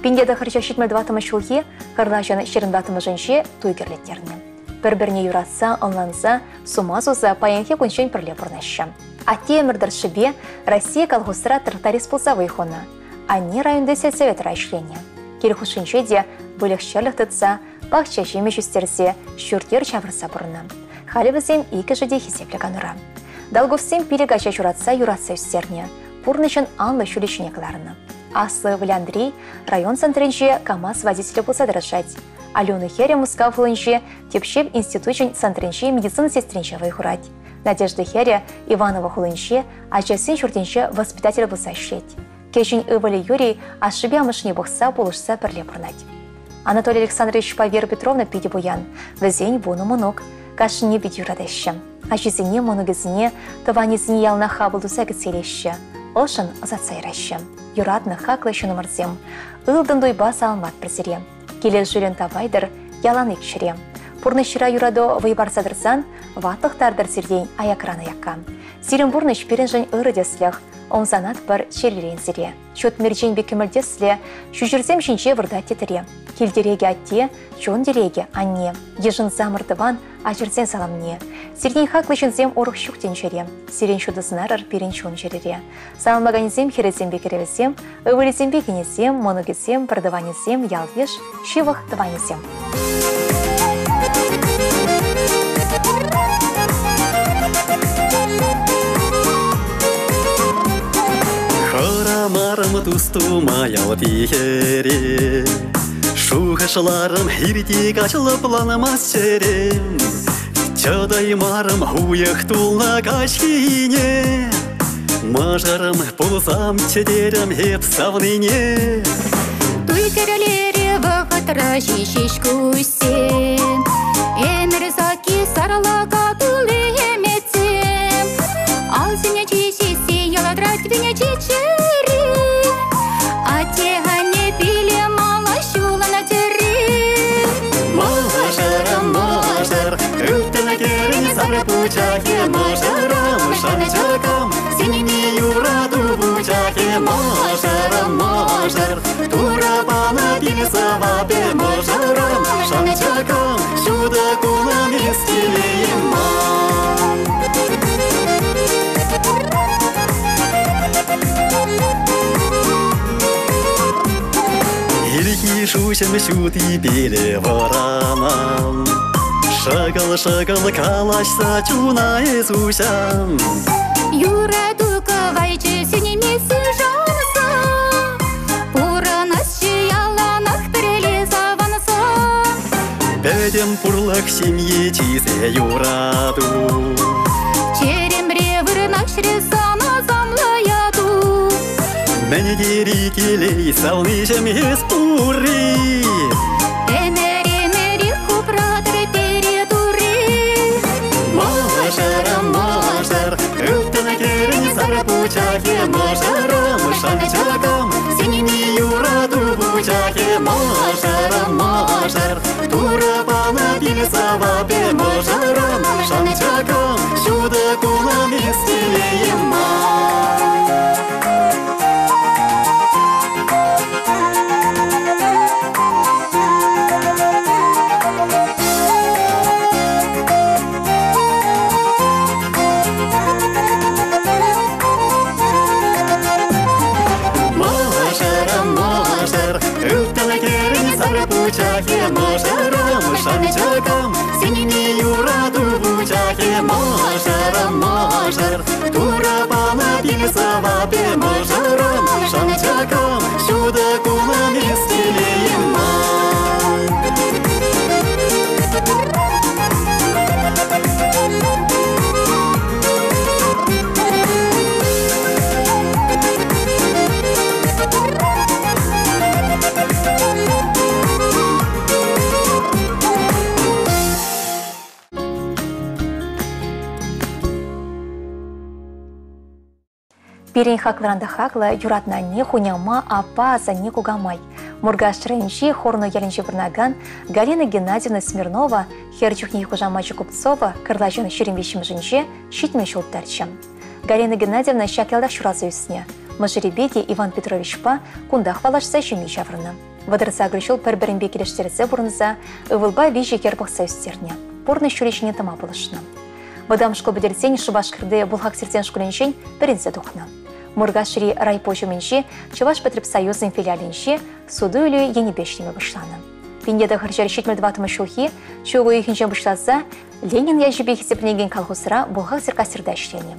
1974 ҫулхи кӑрлаҫӑн 24-мӗшӗнче туй кӗрлеттернӗ. Пӗр-пӗрне юратса, ӑнланса, сума суса паянхи кунччен пӗрле пурӑнаҫҫӗ. Атте ӗмӗр тӑршшӗпе Россия колхозра тракторист пулса вӑй хунӑ. Анне районти сельсоветра ӗҫленӗ. Кил хушшинче те выльӑх-чӗрлӗх тытса, пахча ҫимӗҫ ӳстерсе, ҫурт-йӗр ҫавӑрса пурӑннӑ. Халӗ вӗсем иккӗшӗ те хисеплӗ канура. Долговсем пилӗк ача ҫуратса юратса ӳстернӗ. пурнӑҫӑн анлӑ ҫулӗ ҫине кӑларнӑ. Аслӑ ывӑлӗ Андрей район центрӗнче КАМАЗ водителӗ пулса тӑрӑшать. Алена хӗрӗ Мускав хулинче тӗпчев институчӗн центрӗнче медицина сестринче вӑй хурать. Надежда хӗрӗ Иваново хулинче ачасен ҫуртӗнче воспитатель пулса ӗҫлет. Кӗҫӗн ывӑлӗ Юрий ашшӗпе амӑшне пӑхса пулӑшса пӗрле пурӑнать. Анатолий Александровичпа Вера Петровна питӗ пуян. Вӗсен вунӑ мӑнук. Кашнине пит юратаҫҫӗ. Ачисене, мӑнукӗсене, тӑванӗсене яланах хапӑл туса кӗтсе илеҫҫӗ. Ӑшшӑн ӑсатса яраҫҫӗ. Юратнӑ, хаклӑ ҫыннӑмӑрсем. Ылтӑн туйпа саламлатпӑр сире. Килӗшӳллӗн тавайтӑр, ялан ик ҫӗре. Пурнӑҫра юрату вӑй парса тӑрсан, ватлӑх тартӑр сиртен аякран аякка. Сирӗн пурнӑҫ пирӗншӗн ырӑ тӗслӗх. Ӑмсанатпӑр чӗререн сире. Ҫут мерчен пек кӗмӗлтесле, ҫӳҫӗрсем ҫинче выртать тӗтре. Килтерекӗ атте, чун тӗрекӗ анне. Йышӑнсамӑр тӑван ачӑрсен саламне. Сиртен хаклӑ ҫынсем урӑх ҫук тӗнчере. Сирӗн ҫутӑ сӑнарӑр пирӗн чун-чӗрере. Саламлаканӗсем хӗрӗсемпе кӗрӗвӗсем, ывӑлӗсемпе кинӗсем, мӑнукӗсем, пӗртӑванӗсем, ял-йыш, ҫывӑх тӑванӗсем. Хӑрамарӑм тус тума ялти хӗре, Шухӑшларӑм хирти каҫ лӑпланмасть чӗрем. Чӑтаймарӑм уйӑх тулнӑ каҫхине, Мӑшӑрӑм пулсамччӗ терӗм эп савнине. Туй кӗрӗлере вӑхӑтра ҫиҫӗҫ куҫсем, Ӗмӗр сакки сарлака тулли ӗмӗтсем. Алсене чиҫесси ялатрать венече чӗри. Атте-анне пиле мала ҫулана тӗрри. Мӑшӑрӑм, мӑшӑр, ылтӑн кӗрен сар пучахӗ, мӑшӑрӑм, шанчӑкӑм, сӳнми юрату вучахӗ, мӑшӑрӑм, мӑшӑр, Турӑ панӑ пил сӑвапӗ, мӑшӑрӑм, шанчӑкӑм, ҫутӑ кунӑм эс телейӗм ман. Ирхи шуҫӑм ҫутипеле вӑранам, Шӑкӑл-шӑкӑл калаҫса чуна эс уҫан. Юрату кӑвайчӗ сӳнмессе шанса, Пурӑнасчӗ яланах пӗрле савӑнса. Пӗтӗм пурлӑх ҫемье чысӗ юрату. Чӗремре вырнаҫрӗ сан асамлӑ яту. Мӗн тери телей савниҫӗм эс пурри. Ӗмӗр-ӗмӗрех упратӑр пире Турри. Мӑшӑрӑм, мӑшӑр, ылтӑн кӗрен сар пучахӗ, мӑшӑрӑм, шанчӑкӑм, сӳнми юрату вучахӗ, мӑшӑрӑм, мӑшӑр, Турӑ панӑ пил сӑвапӗ, мӑшӑрӑм, шанчӑкӑм, ҫутӑ кунӑм эс телейӗм ман. Мӑшӑрӑм, мӑшӑр, ылтӑн кӗрен сар пучахӗ, мӑшӑрӑм, шанчӑкӑм, сӳнми юрату вучахӗ, мӑшӑрӑм, мӑшӑр, Турӑ панӑ пил сӑвапӗ, мӑшӑрӑм, шанчӑкӑм, ҫутӑ кунӑм эс телейӗм ман. Пирӗн хаклӑран та хаклӑ юратнӑ анне, хуняма, аппа, асанне, кукамай. Муркаш районӗнчи Хорнуй ялӗнче пурӑнакан Галина Геннадьевна Смирнова хӗр чухнехи хушамачӗ Купцова кӑрлачӑн 23-мӗшӗнче 70 ҫул тӑрчӗ. Галина Геннадьевна ҫак ялтах ҫуралса ӳснӗ. Мӑшӑрӗпе те Иван Петровичпа кунтах паллашса ҫемье ҫавӑрнӑ. 38 ҫул пӗр-пӗринпе килӗштерсе пурӑнса ывӑлпа виҫӗ хӗр пӑхса ӳстернӗ. Пурнӑҫ ҫулӗ ҫине тӑма пулӑшнӑ. Вӑтам шкул пӗтерсен Шупашкарти бухгалтерсен шкулӗнчен вӗренсе тухнӑ. Муркашри райпо ҫумӗнчи Чӑваш потребсоюзӗн филиалӗнче суту-илӳ енӗпе ӗҫлеме пуҫланӑ. 1974 ҫулхи ҫу уйӑхӗнчен пуҫласа Ленин ячӗпе хисепленекен колхозра бухгалтер-кассирта ӗҫленӗ.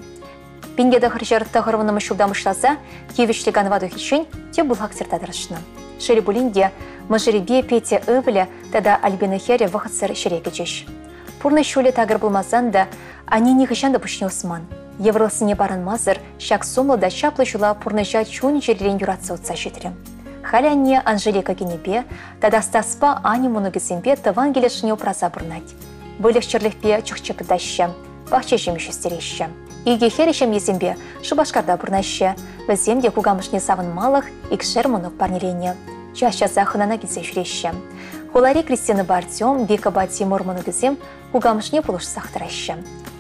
1990 ҫултан пуҫласа тивӗҫлӗ канӑва тухиччен тӗп бухгалтерта тӑрӑшнӑ. Шел пулин те, мӑшӑрӗпе Петя ывӑлӗ тата Альбина хӗрӗ вӑхӑтсӑр ҫӗре кӗчӗҫ. Пурнӑҫ ҫулӗ такӑр пулмасан та анне нихӑҫан та пуҫне усман. Йывӑрлӑхсене парӑнмасӑр ҫак сумлӑ та чаплӑ ҫула пурнӑҫа чун-чӗререн юратса утса ҫитрӗ. Халӗ анне Анжелика кинӗпе тата Стаспа Аня мӑнукӗсемпе тӑван килӗшне упраса пурӑнать. Выльӑх-чӗрлӗхпе чӑх-чӗп тытаҫҫӗ, пахча ҫимӗҫ ӳстереҫҫӗ. Икӗ хӗрӗ ҫемйисемпе Шупашкарта пурӑнаҫҫӗ. Вӗсем те кукамӑшне савӑнмалӑх икшер мӑнук парнеленӗ. Час-часах хӑнана килсе ҫӳреҫҫӗ. Хулари Кристинӑпа Артем, Викӑпа Тимур мӑнукӗсем кукамӑшне пулӑшсах тӑраҫҫӗ.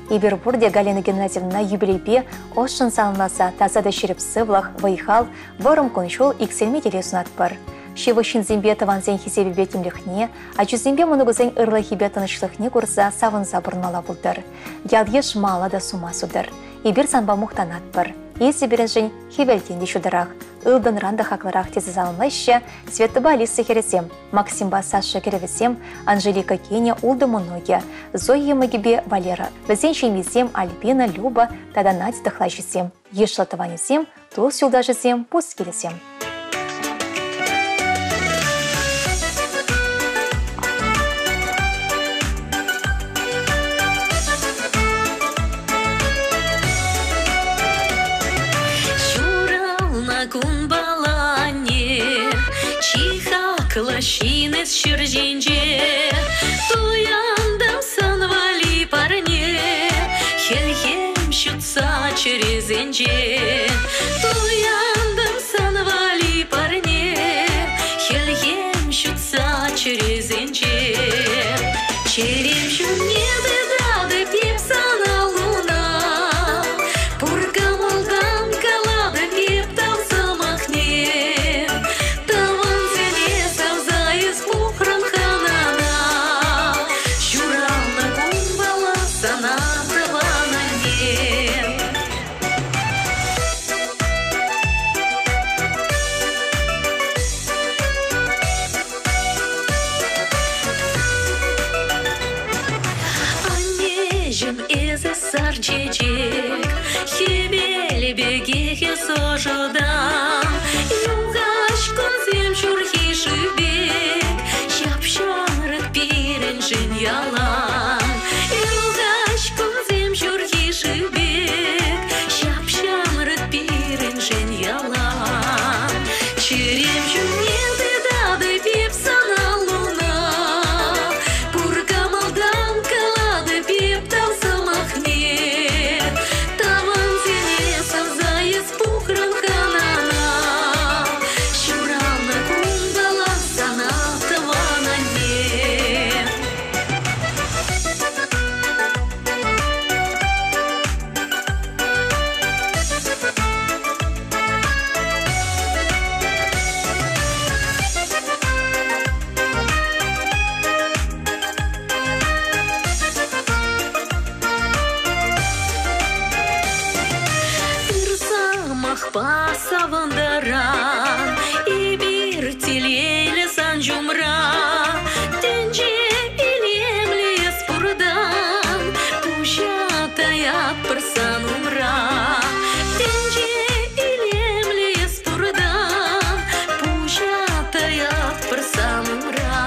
Эпир пурте Галина Геннадьевнӑна юбилейпе ӑшшӑн саламласа таса та ҫирӗп сывлӑх, вӑй-хал, вӑрӑм кун-ҫул иксӗлми телей сунатпӑр. Ҫывӑх ҫынсемпе тӑвансен хисепӗпе тимлӗхне, ачусемпе мӑнукӗсен ырлӑхӗпе тӑнӑҫлӑхне курса савӑнса пурӑнмалла пултӑр. Ял-йыш мала та сума сутӑр. Эпир санпа мухтанатпӑр. Эсӗ пирӗншӗн хӗвелтен те ҫутӑрах, ылтӑнран та хаклӑрах тесе саламлаҫҫӗ Светӑпа Алиса хӗрӗсем, Максимпа Саша кӗрӗвӗсем, Анжелика кинӗ, ултӑ мӑнукӗ, Зоя йӑмӑкӗпе Валера. Вӗсен ҫемйисем Альбина, Люба тата Надя тӑхлачисем, йышлӑ тӑванӗсем, тус-юлташӗсем, пускилӗсем. Ҫуралнӑ кунпала анне, чи хаклӑ ҫын эс ҫӗр ҫинче. Туянтӑм сан валли парне, хӗлхем ҫутса чӗресенче. Туянтӑм сан валли парне, хӗлхем ҫутса чӗресенче. Чӗрем ҫумне тытатӑп эп сана луна, пур кӑмӑлтан калатӑп эп тав сӑмахне. Тӑвансене савса эс пухрӑн хӑнана, ҫуралнӑ кунпала сана тӑван анне. Аннеҫӗм, эсӗ сар чечек, хӗвел пекех эс ӑшӑтан. Юхаҫ кунсем ҫурхи шыв пек, ҫап-ҫамрӑк пирӗншӗн ялан. Юхаҫ кунсем ҫурхи шыв пек, ҫап-ҫамрӑк пирӗншӗн ялан. Чӗрем ҫумне тытатӑп эп сана луна, пур кӑмӑлтан калатӑп эп тав сӑмахне. Тӑвансене савса эс пухрӑн хӑнана, ҫуралнӑ кунпала сана тӑван анне. Ыр сӑмахпа савӑнтаран эпир телейлӗ сан ҫумра. Тӗнче илемлӗ эс пуртан, пуҫа таятпӑр сан умра. Тӗнче илемлӗ эс пуртан, пуҫа таятпӑр сан умра.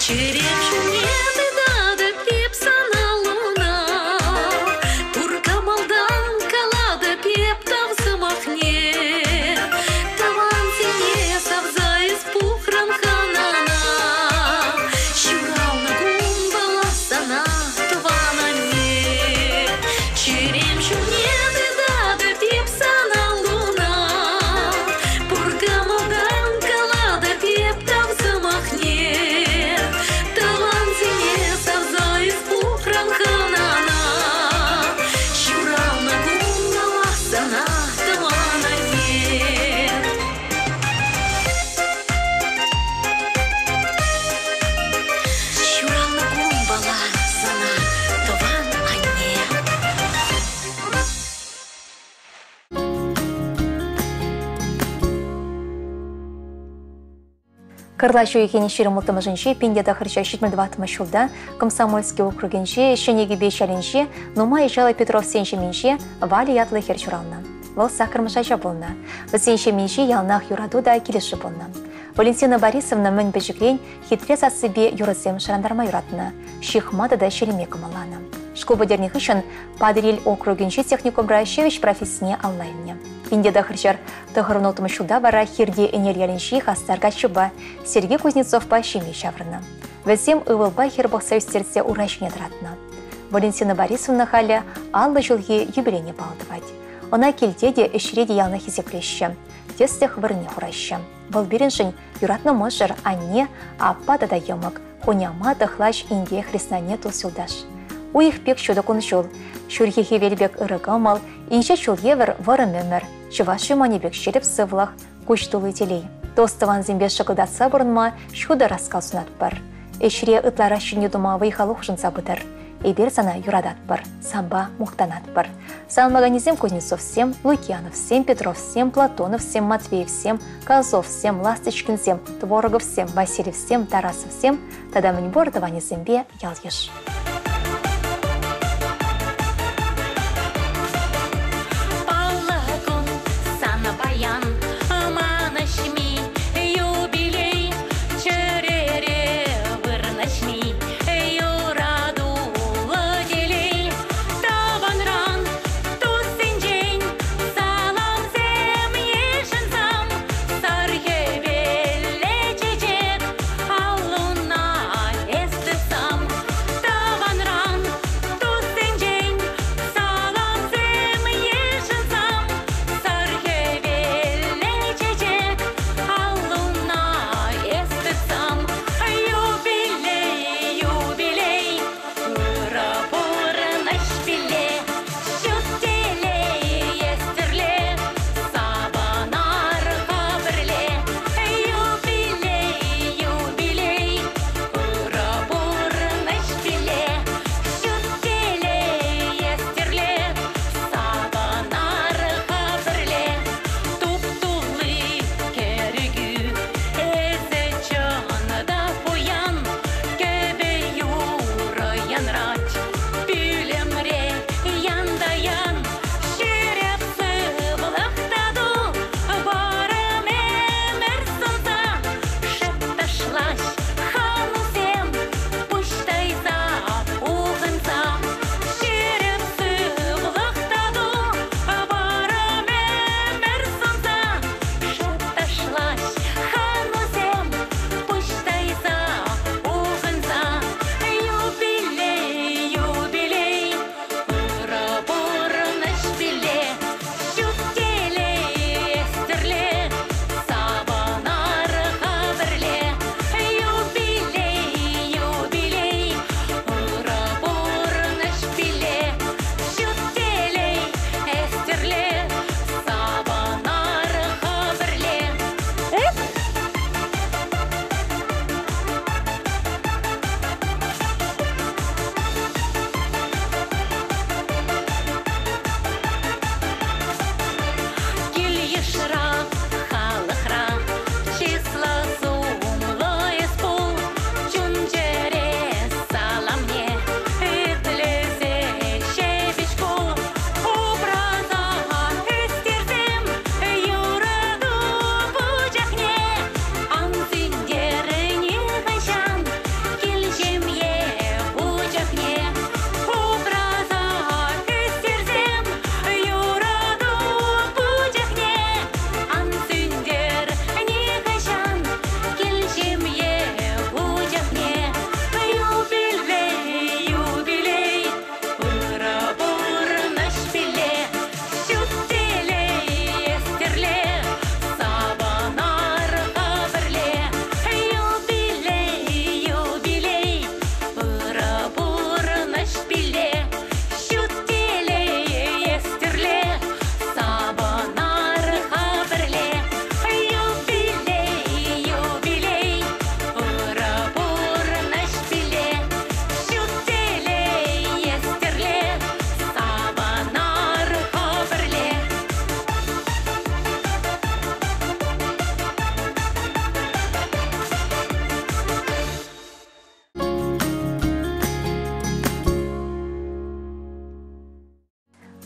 Чӗрем ҫумне тытатӑп эп сана луна, пур кӑмӑлтан калатӑп эп тав сӑмахне. Тӑвансене савса эс пухрӑн хӑнана, ҫуралнӑ кунпала сана, тӑван анне. Чӗрем ҫумне Кӑрлач уйӑхӗн 26-мӗшӗнче 1974 ҫулта Комсомольски округӗнчи Ҫӗнӗ Кипеҫ ялӗнче нумай ачаллӑ Петровсен ҫемйинче Валя ятлӑ хӗр ҫуралнӑ. Вӑл саккӑрмӗш ача пулнӑ. Вӗсен ҫемйинче яланах юрату та килӗшӳ пулнӑ. Валентина Борисовна мӗн пӗчӗкрен хитре сассипе юрӑсем шӑрантарма юратнӑ, ҫыхма тата ҫӗлеме кӑмӑлланӑ. Шкул пӗтернӗ хыҫҫӑн Патӑрьел округӗнчи техникумра ҫӗвӗҫ профессине алла илнӗ. Пинте тӑхӑрҫӗр тӑхӑрвун ҫулта вара Хирти Ӗнел ялӗнчи хастар каччӑпа Сергей Кузнецовпа ҫемье ҫаврӑннӑ. Вӗсем ывӑлпа хӗр пӑхса ӳстерсе ура ҫине тӑратнӑ. Валентина Борисовна халӗ 50 ҫулхи юбилейне паллӑ тӑвать. Ӑна килте те, ӗҫре те яланах хисеплеҫҫӗ, тӗслӗх вырӑнне хураҫҫӗ. Вӑл пирӗншӗн юратнӑ мӑшӑр, анне, аппа тата йӑмӑк, хуняма, тӑхлач, инке, хреснанне, тус-юлташ. Уйӑх пек ҫутӑ кун-ҫул, ҫурхи хӗвел пек ырӑ кӑмӑл, инҫе ҫул евӗр вӑрӑм ӗмӗр, чӑваш юманӗ пек ҫирӗп сывлӑх, куҫ тулли телей. Тус-тӑвансемпе шӑкӑлтатса пурӑнма ҫутӑ ӑраскал сунатпӑр. Ӗҫре ытларах ҫӗнӗ тума вӑй-хал хушӑнса пытӑр. Эпир сана юрататпӑр, санпа мухтанатпӑр. Саламлаканӗсем Кузнецовсем, Лукьяновсем, Петровсем, Платоновсем, Матвеевсем, Козловсем, Ласточкинсем, Твороговсем, Васильевсем, Тарасовсем тата мӗнпур тӑванӗсемпе ял-йыш. Паллӑ кун сана паян, манӑҫми юбилей, чӗрере вырнаҫми юратуллӑ телей. Тӑванран, туссенчен саламсем йышӑнсам, сар хӗвеллӗ чечек аллуна эс тытсам.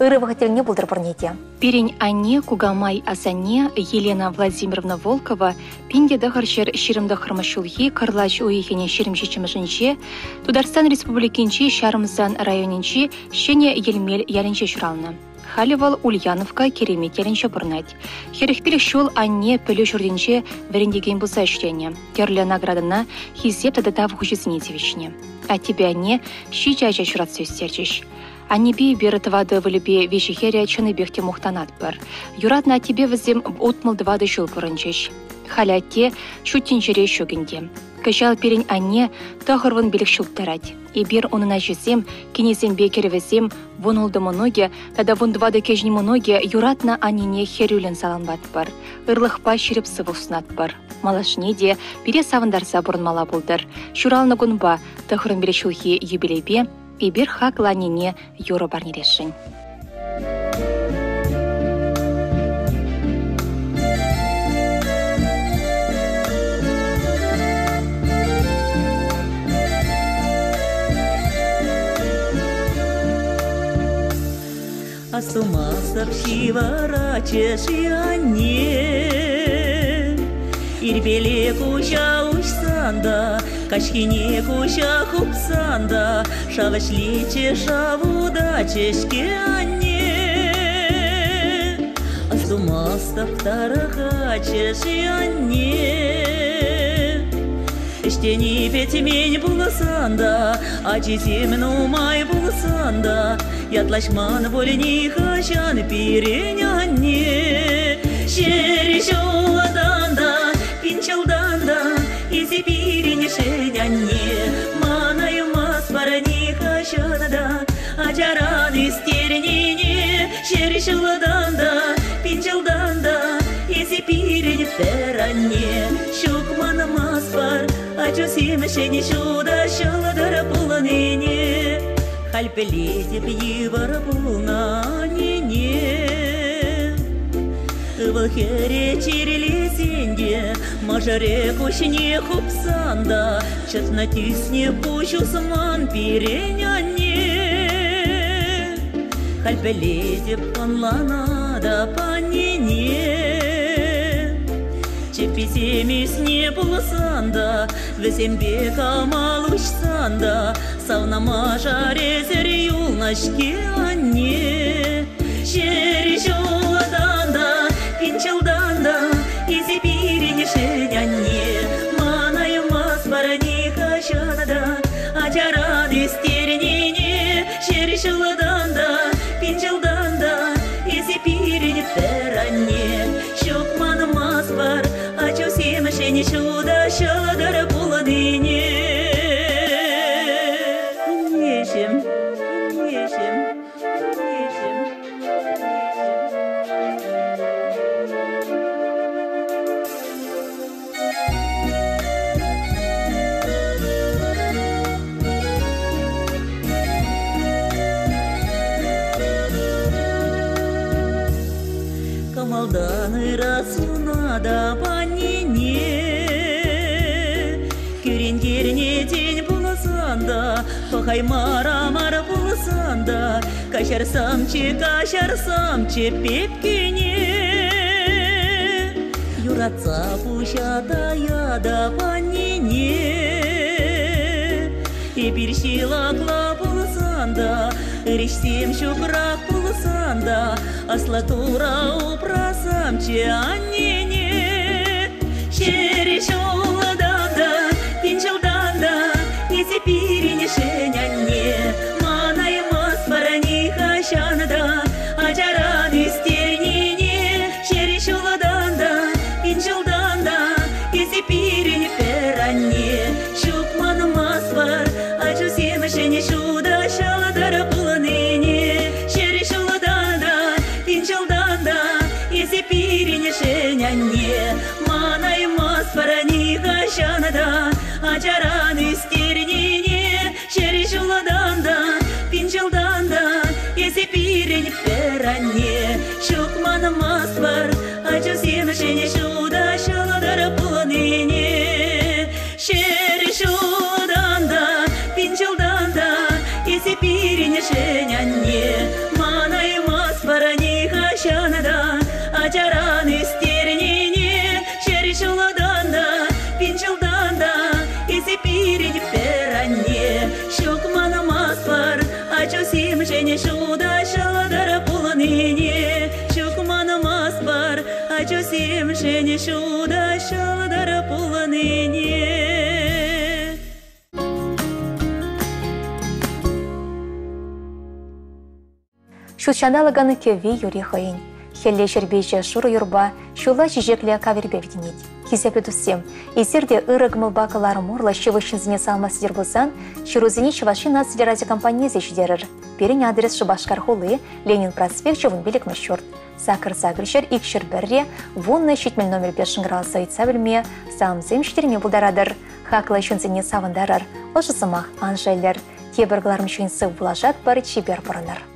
Ырӑ вӑхӑт тӗлне пултӑр пурне те. Пирӗн анне, кукамай, асанне Елена Владимировна Волкова 1929 ҫулхи кӑрлач уйӑхӗн 27-мӗшӗнче Тутарстан Республикинчи Ҫарӑмсан районӗнчи Ҫӗнӗ Йӗлмел ялӗнче ҫуралнӑ. Халӗ вӑл Ульяновка Киремет ялӗнче пурӑнать. 45 ҫул анне пӗлӳ ҫуртӗнче вӗрентекен пулса ӗҫленӗ, тӗрлӗ наградӑна, хисеп тата тав хучӗсене тивӗҫнӗ. Аттепе анне ҫичӗ ача ҫуратса ӳстерчӗҫ. Аннепе эпир тӑватӑ ывӑлӗпе виҫӗ хӗрӗ чӑннипех те мухтанатпӑр. Юратнӑ аттепе вӗсем 64 ҫул пурӑнчӗҫ. Халӗ атте ҫут тӗнчере ҫук ӗнтӗ. Кӑҫал пирӗн анне 95 ҫул тӑрать. Эпир унӑн ачисем, кинӗсемпе кӗрӗвӗсем, вунултӑ мӑнукӗ тата вунтӑватӑ кӗҫӗн мӑнукӗ юратнӑ аннене хӗрӳллӗн саламлатпӑр, ырлӑхпа ҫирӗп сывлӑх сунатпӑр. Малашне те пире савӑнтарса пурӑнмалла пултӑр. Ҫуралнӑ кунпа, тӑхӑрӑн ҫулхи юбилейпе эпир хаклӑ аннене юрӑ парнелесшӗн. Астумастӑп ҫывӑратчӗ-ши анне. Ирпеле куҫа уҫсан та, каҫхине куҫа хупсан та, шав ӗҫлетчӗ, шав утатчӗ-ҫке анне. Астумастӑп тарӑхатчӗ-ши анне. Ӗҫтени пӗтмен пулсан та, ачисем нумай пулсан та, Ятлаҫман пуль нихӑҫан пирӗн анне. Ҫӗр ҫултан та, пин ҫултан та эсӗ пирӗншӗн анне. Манаймастпӑр нихӑҫан та ачаран ӳстернине. Ҫӗр ҫултан та, пин ҫултан та эсӗ пирӗн пӗр анне. Ҫук манмастпӑр ачусемшӗн ҫутӑ ҫӑлтӑр пулнине. Халь пӗлетӗп йывӑр пулнӑ аннене. Ывӑл-хӗре чирлесен те, мӑшӑрӗ куҫне хупсан та, чӑтнӑ тӳснӗ пуҫ усман пирӗн анне. Халь пӗлетӗп, ӑнланатӑп аннене. Чӗпписем ӳсне пулсан та, вӗсемпе камал уҫсан та, Савнӑ мӑшӑр эсӗр юлнӑ-ҫке анне. Ҫӗр ҫултан та, пин ҫултан та эсӗ пирӗншӗн анне. Манаймастпӑр нихӑҫан та ачаран ӳстернине. Ҫӗр ҫултан та, пин ҫултан та эсӗ пирӗн пӗр анне. Ҫук манмастпӑр ачусемшӗн ҫутӑ ҫӑлтӑр пулнине. Аннеҫӗм, аннеҫӗм, аннеҫӗм. Кӑмӑлтан ыра сунатӑп аннене. Кӳрентернӗ тен пулсан та, пӑхаймарӑмӑр пулсан та, каҫарсамччӗ, каҫарсамччӗ пепкене. Юратса пуҫа таятӑп аннене. Эпир ҫылӑхлӑ пулсан та, ырӑҫсем ҫукрах пулсан та, Аслӑ Турӑ упрасамччӗ аннене. Ҫӗр ҫултан та, пин ҫултан та эсӗ пирӗншӗн анне. Манаймастпӑр нихӑҫан та ачаран ӳстернине. Ҫӗр ҫултан та, пин ҫултан та эсӗ пирӗн пӗр анне. Ҫук манмастпӑр ачусемшӗн ҫутӑ ҫӑлтӑр пулнине. Ҫӗр ҫултан та, пин ҫултан та эсӗ пирӗншӗн анне. Манаймастпӑр нихӑҫан та ачаран ӳстернине. Ачусемшӗн ҫутӑ ҫӑлтӑр пулнине ҫук манмастпӑр. Ачусемшӗн ҫутӑ ҫӑлтӑр пулнине. Ҫут ҫанталӑкӑн кӗвви юри хӑйӗн. Хӗлле ҫӗрпечӗ шурӑ юрпа, ҫулла чечеклӗ кавирпе витӗнет. Хисеплӗ туссем, эсир те ырӑ кӑмӑлпа кӑларӑм урлӑ ҫывӑх ҫынсене салма сӗтӗр пулсан, ҫырусене Чӑваш Ен наци телерадиокомпанийӗ ҫитерӗр. Пирӗн адрес Шупашкар хули, Ленин проспекчӗ 15-мӗш ҫурт. Сакӑр сакӑр ҫӗр икҫӗр пӗрре 10 70 номерпе шӑнкӑравласа ыйтса пӗлме, саламсем ҫитерме пултаратӑр. Хаклӑ ҫынсене савӑнтарӑр, ӑшӑ сӑмах ан шеллӗр. Тепӗр кӑларӑм ҫын сыв пулашатпӑр, чипер пурӑнӑр.